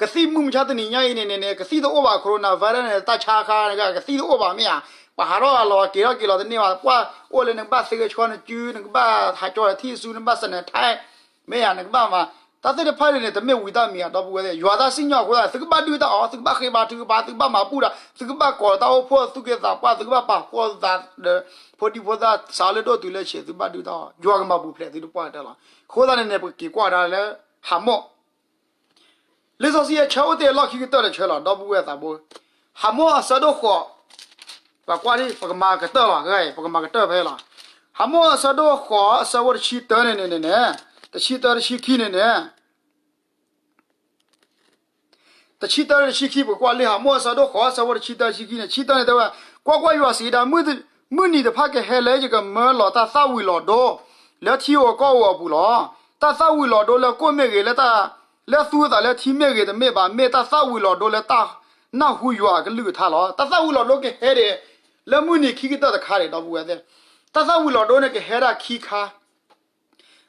ကသံၣ်မုၢ်မဆါတနံၤညါအံၤန့ၣ်န့ၣ်န့ၣ် ကသံၣ်တအိၣ်ဘၣ်, coronavirus န့ၣ် တၢ်ဆါခါန့ၣ် ကသံၣ်တအိၣ်ဘၣ်မ့ၢ်ဧါ, ပှၤဟးထီၣ်လီၤက့ၤထီၣ်က့ၤလီၤတန့ၢ်ဘၣ်, ပှၢ်အိၣ်လၢနကဘၣ်သ့ကဆှီနစု, နကဘၣ်ဟးကၠီထံၣ်ဆူ, နဘၣ် sanitize မ့ၢ်ဧါ, နကဘၣ်မၤ, တၢ်သ့ၣ်တဖၣ်န့ၣ်န့ၣ် တမ့ၢ်ဝံၤတၢ်မံၤဧါ ဒီပုၢ်ဝဲၢ်သ့ၣ်, ယွၤတၢ်စံၣ်ညီၣ်အဃိသတး သုကဘၣ်ဒုၣ်တၢ်အီၣ်, သုကဘၣ်ဃ့ဘါထုကဖၣ်, သုကဘၣ်မၤဘူၣ်တၢ်, သုကဘၣ်ကိးတၢ်အိၣ်ဖှိၣ်သူၣ်က့သးပှၢ်, သုကဘၣ်ပာ်ဖှိၣ်သးဒီး ဖိဒံဖိသၣ်စးလၢဒိၣ်တုၤလၢဆံး, သုဘၣ်ဒုၣ်တၢ်အီၣ်, ယွၤကမၤပူၤဖျဲးသုတပှၢ်တၢၢ်လီၤ. အဃိသတးန့ၣ်န့ၣ် ပက့ၤကွၢ်ဒၣ်လၢ ဟးမိၣ် လံာ်စီဆှံအဆၢအိၣ်တ့ၢ်အလီၢ်ခံကတၢၢ်တဆၢလီၤ ဒီပုၢ်ဝဲၢ်သးဘိ, ဟးမိၣ်အဆၢဒိၣ်ဃိး, ပကွၢ်ဒ် ပကမၤကတၢၢ်လီၤ, ပကမၤကတၢၢ်ဖဲလီၤ. ဟးမိၣ်အဆၢဒိၣ်ဃိး အဆၢဖိတဆံတၢန့ၣ်န့ၣ်န့ၣ်, တဆံတၢတဆံခံန့ၣ်န့ၣ် တဆံတၢတဆံခံ ပကွၢ်လံ ဟးမိၣ်အဆၢဒိၣ်ဃိး အဆၢဖိတဆံတၢတဆံခံန့ၣ်, တဆံတၢန့ၣ်တဲဝဲ, ကွၢ်ကွၢ်, ယွၤစံးဒၣ်, မုၢ်နံၤတဖၣ်ကဟဲလၢယကမၢလီၤတၢ်သၣ်ဝံၤလီၤဒိ လၢထံဧိၤကီၢ်ဧိၤအပူၤလီၤ. တၢ်သၣ်ဝံၤလီၤဒိလၢကိၣ်မ့ၢ်ဂ့ၤ, လၢတၢ် လၢသူအသးလၢထံမ့ၢ်ဂ့ၤတမ့ၢ်ဘၣ်, မ့ၢ်တၢ်သၣ်ဝံၤလီၤဒိလၢတၢ်နၢ်ဟူယွၤအကလုၢ်ကထါလီၤ. တၢ်သၣ်ဝံၤလီၤဒိကဟဲဒံး လၢမုၢ်နံၤခံကတၢၢ်တခါန့ၣ် ဒီပုၢ်ဝဲၢ်သ့ၣ်, တၢ်သၣ်ဝံၤလီၤဒိန့ၣ်ကဟဲဒၣ်ခံခါ.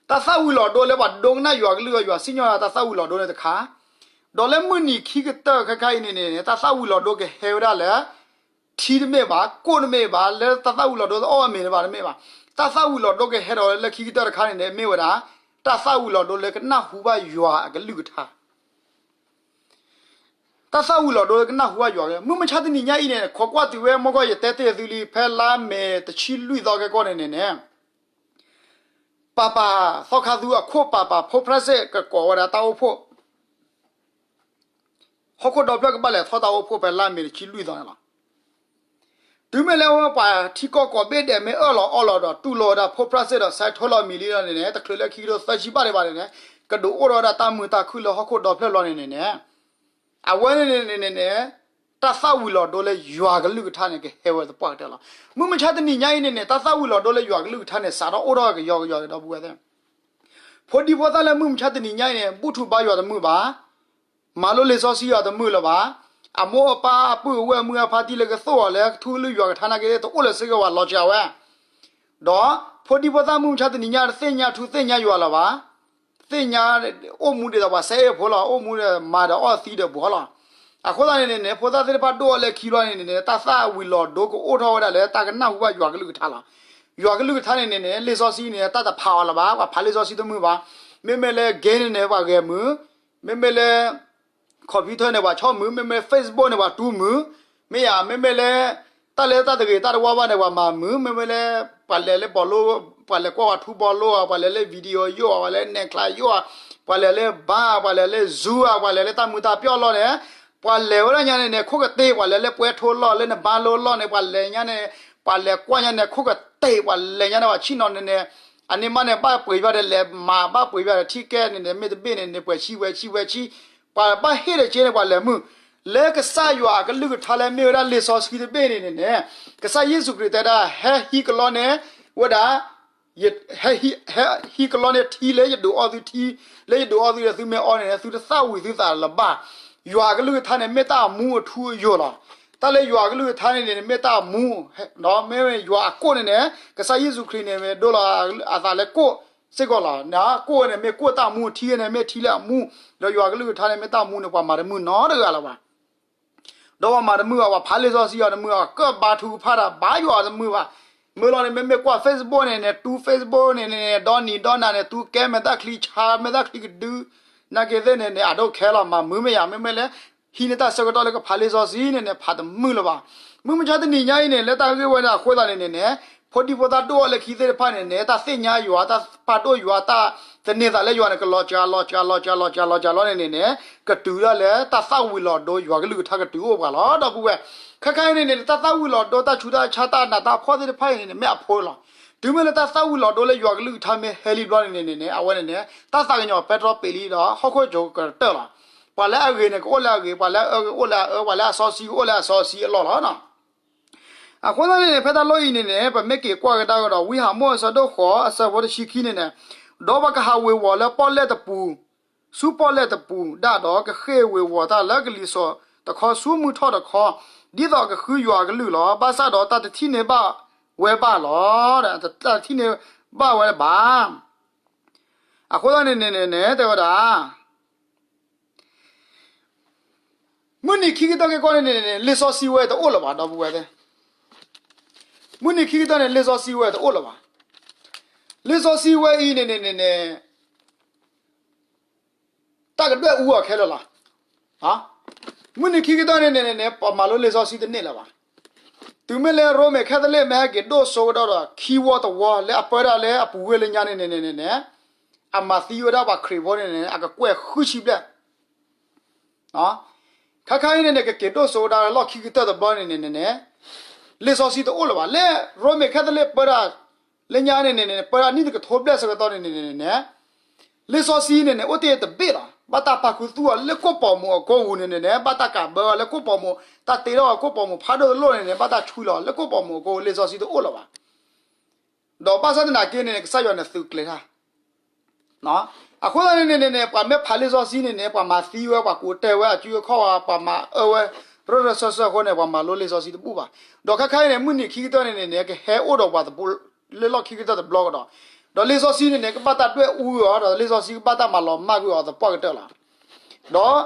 တၢ်သၣ်ဝံၤလီၤဒိလၢပှၤဒိကနၣ်ယွၤကလုၢ် ယွၤစံၣ်ညီၣ်တၢ်သၣ်ဝံၤလီၤဒိန့ၣ်တခါ, ဒီးလၢမုၢ်နံၤခံကတၢၢ်ခဲခါအံၤန့ၣ်န့ၣ် တၢ်သၣ်ဝံၤလီၤဒိကဟဲဝဲဒၣ်လၢ ထံတမ့ၢ်ဘၣ်, ကိၣ်တမ့ၢ်ဘၣ်, လၢတၢ်သၣ်ဝံၤလီၤဒိအီၣ်ဝဲမ့ၤတဘၣ်တမ့ၢ်ဘၣ်. တၢ်သၣ်ဝံၤလီၤဒိကဟဲဒီးလၢခံကတၢၢ်တခါန့ၣ်န့ၣ် မ့ၢ်ဝဲဒၣ် တၢ်သၣ်ဝံၤလီၤဒိလၢကနၢ်ဟူဘၣ်ယွၤအကလုၢ်ကထါ တၢ်သၣ်ဝံၤလီၤဒိလၢကနၢ်ဟူဘၣ်ယွၤကလုၢ်. မုၢ်မဆါတနံၤညါအံၤန့ၣ် ခိးကွၢ်တုၤဝဲ မ့ၢ်ကီၢ်ယတဲတ့ၢ်သုလံ ဖဲလါမ့ၤတဆံလွံၢ်သီကဲကီၢ်န့ၣ်န့ၣ်န့ၣ် ပၤပၤသီခါသူအခိၣ်ပၤပၤ ဖိဖရၣ်စ့ၣ်ကကိးဝဲဒၣ်တၢ်အိၣ်ဖှိၣ် ဟီၣ်ခိၣ်ဒီဖျၢၣ်ကဘၣ်လဲၤထီၣ်တၢ်အိၣ်ဖှိၣ်ဖဲလါမ့ၤတဆံလွံၢ်သီန့ၣ်လီၤ. တုၤမ့ၢ်လၢအဝဲပှၤထံကီၢ်ကိးဘ့ၣ်ဒဲးမ့ၢ်အၢၣ်လီၤအီလီၤဒီးတူၢ်လိာ်ဝဲဒၣ်ဖိဖရၣ်စ့ၣ်ဒီးဆဲးထိလီၤမံၤလံလီၤန့ၣ်န့ၣ် တချုးလၢခံကထိသၢဆံဘၣ်ဒံးဘၣ်န့ၣ်န့ၣ် ကဒုးအိၣ်ထီၣ်ဝဲဒၣ်တၢ်မုာ်တၢ်ခုၣ်လၢဟီၣ်ခိၣ်ဒီဖျၢၣ်လီၤန့ၣ်န့ၣ်န့ၣ် အဝဲန့ၣ်န့ၣ်န့ၣ် တၢ်သၣ်ဝံၤလီၤဒိလၢယွၤကလုၢ်ကထါန့ၣ် ကဟဲဝဲသပှၢ်ကတၢၢ်လီၤ. မုၢ်မဆါတနံၤညါအံၤန့ၣ်န့ၣ် တၢ်သၣ်ဝံၤလီၤဒိလၢယွၤကလုၢ်ကထါန့ၣ် စးထီၣ်အိၣ်ထီၣ်ကယီကယီကဒီပုၢ်ဝဲၢ်သ့ၣ် ဖိဒံဖိသၣ်လၢမုၢ်မဆါတနံၤညါအံၤန့ၣ် ဘူၣ်ထူဘါယွၤတမုာ်ဘၣ်, မၤလိလံာ်စီဆှံယွၤတမုာ်လၢၤဘၣ်, အမိၢ်အပၢ်အပုၢ်အဝဲၢ်အမုၢ်အဖါတံၢ်လၢကသိၣ်အီၤလၢထူကလုၢ်ယွၤကထါနာ်က့ တအိၣ်လၢၤစ့ၢ်ကီးဘၣ် လီၤစှၤဝဲ ဒီးဖိဒံဖိသၣ်မုၢ်မဆါတနံၤညါတသ့ၣ်ညါထူသ့ၣ်ညါယွၤလၢၤဘၣ်, သ့ၣ်ညါအိၣ်မူဒ်သိးပှၤစဲအ့ၣ်ဖိလီၤ, အိၣ်မူဒီးမၤဒီးအီၣ်သံဒီးဘှီလီၤ. အဃိသတးန့ၣ်န့ၣ်န့ၣ် ဖိသၣ်သ့ၣ်တဖၣ်ဒိၣ်အီၤလၢခံဘျီန့ၣ်န့ၣ်န့ၣ် တၢ်သၣ်ဝံၤလီၤဒိကအိၣ်ထီၣ်ဝဲဒၣ်လၢတၢ်ကနၢ်ဟူဘၣ်ယွၤကလုၢ်ကထါလီၤ. ယွၤကလုၢ်ကထါန့ၣ်န့ၣ်န့ၣ် လံာ်စီဆှံန့ၣ် တၢ်တဖးအီၤလၢၤဘၣ်, ပှၤဖးလံာ်စီဆှံတမုာ်ဘၣ်. မ့မ့ၢ်လၢ game န့ၣ်န့ၣ် ပှၤဂဲၤမုာ်, မ့မ့ၢ်လၢ computer န့ၣ် ပှၤဆီၣ်မုာ်, မ့မ့ၢ် Facebook န့ၣ် ပှၤတူၢ်မုာ်, မ့ၢ်ဧါ, မ့မ့ၢ်လၢ တၢ်လၢတၢ်တဂ့ၤတၢ်တဝါဘၣ်န့ၣ် ပှၤမၤမုာ်, မ့မ့ၢ်လၢ ပှၤလဲၤလၢဘီလိ, ပှၤလဲၤကွၢ်ဝဲထူဘီလိဧါ, ပှၤလဲၤလၢ video ယိၣ်ဧါ, ပှၤလဲၤလၢ Netflix ယိၣ်ဧါ, ပှၤလဲၤလၢ bar, ပှၤလဲၤလၢ zoo ဧါ, ပှၤလဲၤလၢတၢ်မူတၢ်ပျီၢ်လီၢ်န့ၣ်, ပှၤလဲၤဝဲဒၣ်ညါန့ၣ်န့ၣ် ခိၣ်ကတ့ၢ်, ပှၤလဲၤလၢပွဲထိလီၢ် လၢနဘါလိလီၢ်န့ၣ် ပှၤလဲၤညါန့ၣ်, ပှၤလဲၤကွၢ်ညါန့ၣ် ခိၣ်ကတ့ၢ်, ပှၤလဲၤညါန့ၣ် ပှၤဆံၣ်နီၤန့ၣ်န့ၣ်, အန့ၣ်မးန့ၣ် ဘၣ်ပှ့ၤဘၣ်ဒီး လဲၤမၤဘၣ်ပှ့ၤဘၣ်ဒီး ထံကဲန့ၣ်န့ၣ် မ့ၢ်တဘ့ၣ်န့ၣ်န့ၣ် ပှဲၤဆံဝဲဆံဝဲဆံ, ပှၤဘၣ်ဟ့ၣ်ဒီးက့န့ၣ် ပှၤလဲၤမုာ်, လၢကစၢ်ယွၤအကလုၢ်ကထါလၢမ့ၢ်ဝဲဒၣ်လံာ်စီဆှံတဘ့ၣ်န့ၣ်န့ၣ်န့ၣ်, ကစၢ်ယ့ၣ်ၡူးခရံာ်တဲဒၣ် ဟဲဟံးကလီန့ၣ် ဝဲဒၣ် ဟဲဟံးကလီန့ၣ်ထံလၢယဒုးအီၣ်သုထံ, လၢယဒုးအီၣ်သုဒီး သုမ့ၢ်အီန့ၣ်န့ၣ် သုတသၣ်ဝံၤသုသးလၢၤဘၣ်. ယွၤအကလုၢ်ကထါန့ၣ် မ့ၢ်တၢ်အမူအထူအယိာ်လီၤ. တၢ်လၢယွၤအကလုၢ်ကထါန့ၣ်န့ၣ် မ့ၢ်တၢ်အမူ, ဒီးမ့ၢ်ယွၤအကိၣ်န့ၣ်န့ၣ် ကစၢ်ယ့ၣ်ၡူးခရံာ်န့ၣ် ဒိလီၤအသးလၢကိၣ်စ့ၢ်ကီးလီၤ. ကိၣ်န့ၣ်မ့ၢ်ကိၣ်တၢ်မူ, ထံန့ၣ်မ့ၢ်ထံလၢအမူ, ဒီးယွၤအကလုၢ်ကထါန့ၣ် မ့ၢ်တၢ်မူန့ၣ် ပှၤမၤတမုာ်နီတဂၤလၢၤဘၣ်. ဒီးပှၤမၤတမုာ်ဘၣ်, ပှၤဖးလံာ်စီဆှံအီၤတမုာ်ဘၣ်, ကၢၣ်ဘါထုကဖၣ်တၢ်ဘါယွၤအီၤတမုာ်ဘၣ်. မ့ၢ်လီၤန့ၣ် မ့မ့ၢ်ကွၢ် Facebook န့ၣ်န့ၣ် တူ Facebook န့ၣ်န့ၣ် ဒီနံၤဒီနၤန့ၣ် တူကဲမဲာ်တၢ်ချံဆါ မဲာ်တၢ်ချံကဒု နာ်က့သ့ၣ်န့ၣ်န့ၣ် အဒိခဲလီၤ မၤမုာ်မ့ၢ်ယၤ, မ့မ့ၢ်လၢ ဟံးန့ၢ်တၢ်ဆၢကတီၢ်လၢကဖးလံာ်စီဆှံန့ၣ်န့ၣ် ဖးတမုာ်လၢၤဘၣ်. မုၢ်မဆါတနံၤညါအံၤန့ၣ် လၢတၢ်ဂ့ၢ်ဝဲဒၣ်အဃိသတးန့ၣ်န့ၣ်န့ၣ် ဖိဒံဖိသၣ်ဒိၣ်အီၤလၢခံသ့ၣ်တဖၣ်န့ၣ်န့ၣ် တၢ်သ့ၣ်ညါယွၤ တၢ်ပာ်ဒိၣ်ယွၤ တၢ်သန့ၤသးလၢယွၤန့ၣ် ကလီၤစှၤလီၤစှၤလီၤစှၤလီၤစှၤလီၤစှၤလီၤန့ၣ်န့ၣ်န့ၣ် ကတုၤဒၣ်လၢတၢ်သၣ်ဝံၤလီၤဒိယွၤကလုၢ်ကထါကတုၤအိၣ်ပှၤလီၤ ဒီပုၢ်ဝဲၢ်. ခဲခါအံၤန့ၣ်န့ၣ် တၢ်သၣ်ဝံၤလီၤဒိ တၢ်ဆူးတၢ်ဆါ တၢ်နးတၢ်ဖှီၣ်သ့ၣ်တဖၣ်အံၤန့ၣ်န့ၣ် မ့ၢ်အဖိလီၤ. တုၤမ့ၢ်လၢတၢ်သၣ်ဝံၤလီၤဒိလၢယွၤကလုၢ်ကထါမ့ၢ်ဟဲလံဘျီန့ၣ်န့ၣ်န့ၣ် အဝဲန့ၣ်န့ၣ် တၢ်သးကညီၤပဲတြီပ့ၤလံဒီး ဟီၣ်ခိၣ်ကၠိကတၢၢ်လီၤ. ပှၤလၢအဂ့ၤန့ၣ် ကအိၣ်လၢအဂ့ၤ, ပှၤလၢအအၢကအိၣ်လၢအအၢ, ပှၤလၢအစီဆှံကအိၣ်လၢအစီဆှံအလီၢ်လီၤ. အဃိသတးန့ၣ်န့ၣ် ဖဲတၢ်လီၢ်အံၤန့ၣ်န့ၣ် ပမ့ၢ်က့ၤကွၢ်ကဒါကဒီး ဝံဟးမိၣ်အဆၢဒိၣ်ဃိး အဆၢဖိတဆံခံန့ၣ်န့ၣ်, ဒီးပကဟးဝ့ၤဝီၤလၢပီၣ်လဲၣ်တပူၤ, ဆူပီၣ်လဲၣ်တပူၤဒၣ်ဒီး ကဃ့ၢ်ဝ့ၤဝီၤတၢ်လၢကလံၤစိးတခီ ဆူမုၢ်ထီၣ်တခီ, ဒ်သိးကဃုယွၤအကလုၢ်လီၤ. ဘၣ်ဆၣ်ဒီးတၢ်တထံၣ်န့ၢ်ဘၣ်ဝဲဘၣ်လီၤ. တၢ်တထံၣ်န့ၢ်ဘၣ်ဝဲဘၣ်. အဃိသတးန့ၣ်န့ၣ်န့ၣ် တဲဝဲဒၣ် မုၢ်နံၤခံကတၢၢ်က့ၤကီၢ်န့ၣ်န့ၣ် လံာ်စီဆှံဝဲတအိၣ်လၢၤဘၣ် ဒီပုၢ်ဝဲၢ်သ့ၣ်. မုၢ်နံၤခံကတၢၢ်န့ၣ် လံာ်စီဆှံဝဲတအိၣ်လၢၤဘၣ်. လံာ်စီဆှံဝဲအံၤန့ၣ်န့ၣ်န့ၣ် တၢ်ကဒွဲၣ်အူအီၤခဲလၢာ်လီၤ. မုၢ်နံၤခံကတၢၢ်န့ၣ်န့ၣ်န့ၣ် ပမၤလိလံာ်စီဆှံတန့ၢ်လၢၤဘၣ်. တုၤမ့ၢ်လၢရိမ့ၤခဲသလ့ၣ်မ့ၢ်ဟဲက့ၤဒိၣ်စိဝဲဒီး ခံဝီတဝီလၢအပၢတၢ်လၢအပူၤဝ့ၢ်လၢညါန့ၣ်န့ၣ်န့ၣ်န့ၣ် အမၤသံဝဲဒၣ်ပှၤခရံာ်ဖိန့ၣ်န့ၣ် အကကွဲၢ်ဃုဆံဘျဲၣ် ခါခါအံၤန့ၣ်န့ၣ် ကက့ၤဒိၣ်စိဝဲဒၣ်လၢလီၢ်ခံကတၢၢ်တဘျီန့ၣ်န့ၣ်န့ၣ် လံာ်စီဆှံတအိၣ်လၢၤဘၣ်. လၢရိမ့ၤခဲသလ့ၣ်ပၢတၢ် လၢညါန့ၣ်န့ၣ် ပၢတၢ်နံၣ်တကထိဘျဲၣ်ဆၢကတီၢ်န့ၣ်န့ၣ်န့ၣ် လံာ်စီဆှံန့ၣ်န့ၣ် အိၣ်တ့ၢ်တဘ့ၣ်လီၤ. ဘၣ်တၢ်ပာ်ခူသူၣ်အီၤလၢကိၣ်ပိာ်မုၣ်အကိာ်ပူၤန့ၣ်န့ၣ်န့ၣ် ဘၣ်တၢ်ကးဘၢအီၤလၢကိၣ်ပိာ်မုၣ် တၢ်တ့ထီၣ်အီၤကိၣ်ပိာ်မုၣ်ဖးဒိၣ်တလိၣ်န့ၣ်န့ၣ် ဘၣ်တၢ်ဆွံလီၤလၢကိၣ်ပိာ်မုၣ်အကိာ်ပူၤ လံာ်စီဆှံတအိၣ်လၢၤဘၣ်. ဒီးဘၣ်ဆၣ်သနာ်က့န့ၣ် ကစၢ်ယွၤန့ၣ်သုးကျဲၤတၢ် အဃိသတးန့ၣ်န့ၣ်န့ၣ် ပှၤမ့ၢ်ဖးလံာ်စီဆှံန့ၣ်န့ၣ် ပှၤမၤသံဝဲ ပှၤကူးတဲဝဲ အစုအခီၣ်ဝဲ ပှၤမၤအၢဝဲ ရၢၢ်ရၢၢ်စၢၢ်စၢၢ်အဃိန့ၣ် ပှၤမၤလိလံာ်စီဆှံတဘူၣ်ဘၣ်. ဒီးခဲခါအံၤန့ၣ် မုၢ်နံၤခံကတၢၢ်န့ၣ်န့ၣ်န့ၣ် ကဟဲအိၣ်ဒီးပှၤသဘိလၢလီၢ်ခံကတၢၢ်တဘျီကဒီး, ဒီးလံာ်စီဆှံန့ၣ်န့ၣ် ကဘၣ်တၢ်ဒွဲၣ်အူအီၤ ဒီးလံာ်စီဆှံကဘၣ်တၢ်မၤလီၤမၢ်ကွံာ်အီၤသပှၢ်ကတၢၢ်လီၤ. ဒီး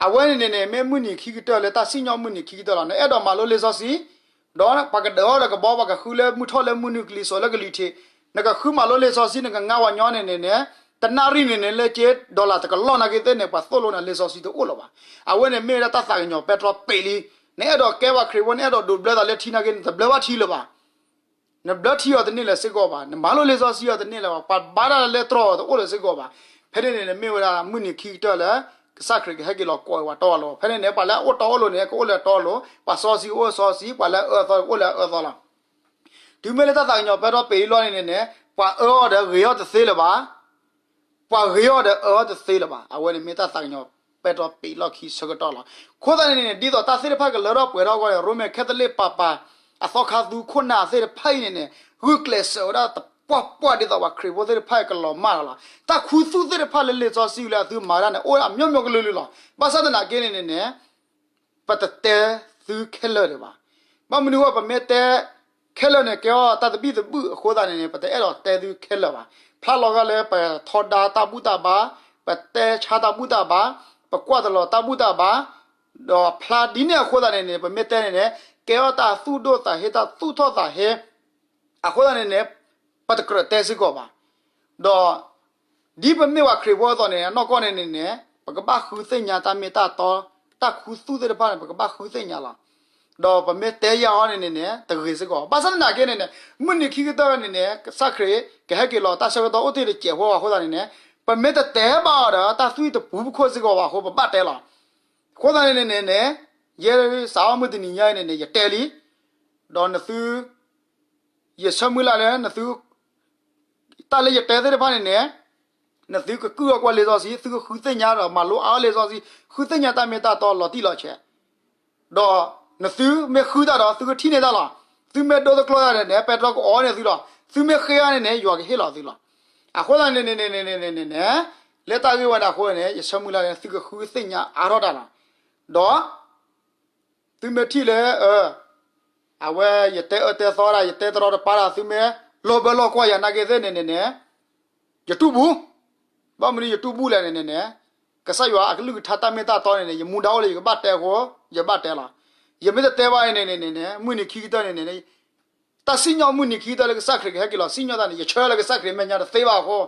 အဝဲန့ၣ်န့ၣ်န့ၣ် မ့ၢ်မုၢ်နံၤခံကတၢၢ်လၢတၢ်စံၣ်ညီၣ်မုၢ်နံၤခံကတၢၢ်လီၤ. နအဲၣ်ဒိးမၤလိလံာ်စီဆှံ ဒီးပှၤကဒၢးအီၣ်ဒီးကဘီ ပှၤကဃုလၢမုၢ်ထီၣ်လၢမုၢ်နုာ်ကလံၤစိးလၢကလံၤထံး, နကဃုမၤလိလံာ်စီဆှံ နကငါဝၤညီန့ၣ်န့ၣ်န့ၣ် တနၣ်ရံၣ်န့ၣ်န့ၣ် လၢက့ဒီလၣ်တကလီၢ်နာ်က့သ့ၣ်န့ၣ် ပှၤသိၣ်လိနၤလံာ်စီဆှံတအိၣ်လၢၤဘၣ်. အဝဲန့ၣ်မ့ၢ်ဝဲဒၣ်တၢ်သးကညီၤပဲတြီပ့းလံ. နအဲၣ်ဒိးကဲပှၤခရံာ်ဖိ နအဲၣ်ဒိးဒိးဘျၢသးလၢထံနာ်က့ နတဘျၢဘၣ်ထံလၢၤဘၣ်. နဘျၢထံအီၤတန့ၢ်လၢၤစ့ၢ်ကီးဘၣ်, နမၤလိလံာ်စီဆှံအီၤတန့ၢ်လၢၤဘၣ်, ပှၤဘါတၢ်လၢတြီအီၤတအိၣ်လၢၤစ့ၢ်ကီးဘၣ်. ဖဲန့ၣ်န့ၣ် မ့ၢ်ဝဲဒၣ်မုၢ်နံၤခံကတၢၢ်လၢ ကစၢ်ခရံာ်ကဟဲက့ၤလီၤကိးဝဲပှၤတီအလိၤ. ဖဲန့ၣ်န့ၣ် ပှၤလၢအအိၣ်တီအလိၤန့ၣ် ကအိၣ်လၢတီအလိၤ, ပှၤစီဆှံအိၣ်စီဆှံ, ပှၤလၢအအၢအသီကအိၣ်လၢအအၢအသီလီၤ. တုၤမ့ၢ်လၢတၢ်သးကညီၤပဲတြီပ့းလံလီၤန့ၣ်န့ၣ်န့ၣ် ပှၤအၢအီၤဒီးဂ့ၤအီၤတသ့လၢၤဘၣ်. ပှၤဂ့ၤအီၤဒီးအၢအီၤတသ့လၢၤဘၣ်. အဝဲန့ၣ်မ့ၢ်တၢ်သးကညီၤပဲတြီပ့းလီၢ်ခံဆၢကတီၢ်လီၤ. အဃိသတးန့ၣ်န့ၣ် ဒ်သိးတၢ်သ့ၣ်တဖၣ်ကလၢထီၣ်ပှဲၤထီၣ်အဂီၢ်န့ၣ် ရိမ့ၤခဲသလ့ၣ်ပၤပၤ အသီခါသူခိၣ်နၢ်သ့ၣ်တဖၣ်အံၤန့ၣ်န့ၣ် ဂုာ်ကျဲးစၢးဝဲဒၣ်တပှၢ်ပှၢ်ဒ်သိးပှၤခရံာ်ဖိသ့ၣ်တဖၣ်အံၤကလီၤမၢ်လီၤလီၤ. တၢ်ခူသူၣ်သ့ၣ်တဖၣ်လၢလံာ်စီဆှံလၢအသုမၤဒၣ်န့ၣ် အိၣ်ဝဲအမျိုးမျိုးကလုာ်လုာ်လီၤ. ဘၣ်ဆၣ်သနာ်က့န့ၣ်န့ၣ်န့ၣ် ပတတဲသုခဲလၢာ်ဒံးဘၣ်. ဘၣ်မနုၤအဃိ ပမ့ၢ်တဲခဲလၢာ်န့ၣ် ကဲထီၣ်တၢ်သဘံၣ်သဘုၣ်အဃိသတးန့ၣ်န့ၣ် ပတအဲၣ်ဒိးတဲသုခဲလၢာ်ဘၣ်. ဖျါလီၤဂာ်လၢပထီဒါတၢ်ဘူၣ်တၢ်ဘါ, ပတဲဆါတၢ်ဘူၣ်တၢ်ဘါ, ပကွၢ်တလီၤတၢ်ဘူၣ်တၢ်ဘါ, ဒီးဖျါဒ်န့ၣ်အဃိသတးန့ၣ်န့ၣ် ပမ့ၢ်တဲန့ၣ်န့ၣ် ကဲထီၣ်တၢ်သူၣ်ဒိၣ်သးဟ့ တၢ်သူၣ်ထီၣ်သးဟ့ အဃိသတးန့ၣ်န့ၣ် ပတကြၢးတဲစ့ၢ်ကီးဘၣ်. ဒီး ဒ်ပမ့ၢ်ပှၤခရံာ်ဖိအသိးန့ၣ် အနီၢ်ကီၢ်န့ၣ်န့ၣ်န့ၣ် ပကဘၣ်ဃုသ့ၣ်ညါတၢ်မ့ၢ်တၢ်တီ, တၢ်ခူသူၣ်သ့ၣ်တဖၣ်န့ၣ် ပကဘၣ်ဃုသ့ၣ်ညါလီၤ. ဒီးပမ့ၢ်တဲယၤအီၤန့ၣ်န့ၣ်န့ၣ် တဂ့ၤစ့ၢ်ကီး. ဘၣ်ဆၣ်သနာ်က့န့ၣ်န့ၣ် မုၢ်နံၤခံကတၢၢ်န့ၣ်န့ၣ် ကစၢ်ခရံာ်ကဟဲက့ၤလီၤ တၢ်ဆၢကတီၢ်အိၣ်တ့ၢ်တစဲးဖိအဃိသတးန့ၣ်န့ၣ် ပမ့ၢ်တတဲဘၣ်အီၤဒီး တၢ်သွံၣ်တပူၤပခိၣ်စ့ၢ်ကီးဘၣ်အဃိ ပဘၣ်တဲလီၤ. အဃိသတးန့ၣ်န့ၣ်န့ၣ် ယဲစးထီၣ်မုၢ်တနံၤညါအံၤန့ၣ်န့ၣ် ယတဲလံ, ဒီးနသု ယဆၢမုၢ်လၢ်လၢနသု တၢ်လၢယတဲသ့ၣ်တဖၣ်န့ၣ်န့ၣ် နသုကကုၢ်အီၤကွၢ်လံာ်စီဆှံ, သုကဃုသ့ၣ်ညါဒီးမၤလိအါအီၤလံာ်စီဆှံ, ဃုသ့ၣ်ညါတၢ်မ့ၢ်တၢ်တီလီၤတံၢ်လီၤဆဲး, ဒီးနသုမ့ၢ်ဃုတၢ်ဒီး သုကထံၣ်န့ၢ်တၢ်လီၤ. သုမ့ၢ်ဒိတကျီၢ်တၢ်န့ၣ်န့ၣ် ပဲတြီကအီၣ်န့ၢ်သုလီၤ. သုမ့ၢ်ဃ့အါန့ၣ်န့ၣ် ယွၤကဟ့ၣ်လီၤသုလီၤ. အဃိသတးန့ၣ်န့ၣ်န့ၣ်န့ၣ် လၢတၢ်ဂ့ၢ်ဝဲန့ၣ်အဃိန့ၣ် ယဆၢမုၢ်လၢ်လၢသုကဃုသ့ၣ်ညါအါထီၣ်တၢ်လီၤ. ဒီး သုမ့ၢ်ထံၣ်လၢ အဝဲယတဲအၢတဲသီတၢ် ယတဲတရီတပါတၢ် သုမ့ၢ်လီၤဘၢလီၤကွၢ်ယၤနာ်က့သ့ၣ်န့ၣ်န့ၣ်န့ၣ် ယတူၢ်ဘူး, ဘၣ်မနုၤယတူၢ်ဘူးလဲၣ်န့ၣ်န့ၣ်န့ၣ် ကစၢ်ယွၤအကလုၢ်ကထါတၢ်မ့ၢ်တၢ်တီန့ၣ်န့ၣ် ယမူဒါအိၣ်လၢယကဘၣ်တဲအဃိ ယဘၣ်တဲလီၤ. ယမ့ၢ်တတဲဘၣ်န့ၣ်န့ၣ်န့ၣ် မုၢ်နံၤခံကတၢၢ်န့ၣ်န့ၣ် တၢ်စံၣ်ညီၣ်မုၢ်နံၤခံကတၢၢ်လၢကစၢ်ခရံာ်ကဟဲက့ၤလီၤစံၣ်ညီၣ်တၢ်န့ၣ် ယဆၢလၢကစၢ်ခရံာ်မဲာ်ညါတသ့ဘၣ်အဃိ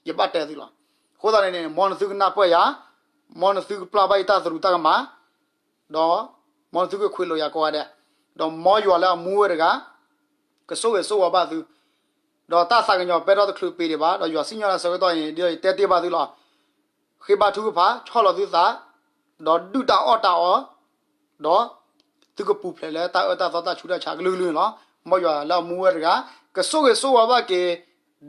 ယဘၣ်တဲသုလီၤ. အဃိသတးန့ၣ်န့ၣ် မ်နသုကနၢ်ပၢၢ်ယၤ, မ်နသုကပျၢ်ဘၣ်ယတၢ်သရူးတၢ်ကမၣ်, ဒီးမ်နသုကခွ့းလိာ်ယၤကိးဂၤဒဲး, ဒီးမ်ယွၤလၢအမူဝဲတဂၤ ကဆိၣ်ဂ့ၤဆိၣ်ဝါဘၣ်သု, ဒီးတၢ်သးကညီၤပဲတြီတချုးပ့ၤဒံးဘၣ်, ဒီးယွၤစံၣ်ညီၣ်တၢ်ဆၢကတီၢ်အံၤန့ၣ် ဒ်သိးယတဲတ့ၢ်ဘၣ်သုလီၤ. ဃ့ဘါထုကဖၣ်, ဆီၣ်လီၤသုသး, ဒီးဒုၣ်တၢ်အီၣ်တၢ်အီ, ဒီးသုကပူၤဖျဲးလၢတၢ်အၢတၢ်သီတၢ်ဆူးတၢ်ဆါကလုာ်ကလုာ်န့ၣ်လီၤ. မ်ယွၤလၢအမူဝဲတဂၤ ကဆိၣ်ဂ့ၤဆိၣ်ဝါဘၣ်က့ၤ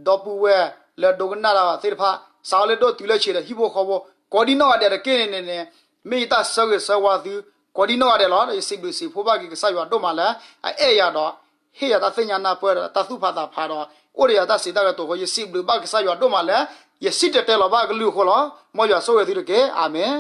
ဒီပုၢ်ဝဲၢ်လၢဒိကနၣ်တၢ်သ့ၣ်တဖၣ်, စးထီၣ်လၢဒိၣ်တုၤလၢဆံးဒီးဟံၣ်ဖိဃီဖိ ကိးဒံနီၢ်ဂၤဒဲးတက့ၢ်န့ၣ်န့ၣ်န့ၣ် မ့ၢ်ယတၢ်ဆၢဂ့ၤဆၢဝါသု ကိးဒံနီၢ်ဂၤဒဲးလီၤ. ဒီးယစံးဘျုးစံးဖှိၣ်ဘၣ်က့ၤကစၢ်ယွၤဒိၣ်မးလၢ အအဲၣ်ယၤဒီး ဟ့ၣ်ယၤတၢ်သ့ၣ်ညါနၢ်ပၢၢ်ဒီးတၢ်သူၣ်ဖးသးဖးဒီး အိၣ်ဒီးယၤတၢ်စံးတၢ်ကတိၤအဃိ ယစံးဘျုးဘၣ်ကစၢ်ယွၤဒိၣ်မးလၢ ယစံၣ်တဲၤတဲလီၤဘၣ်အကလုၢ်အဃိလီၤ. မ်ယွၤဆိၣ်ဂ့ၤသုတက့ၢ်. အၤမ့ၣ်.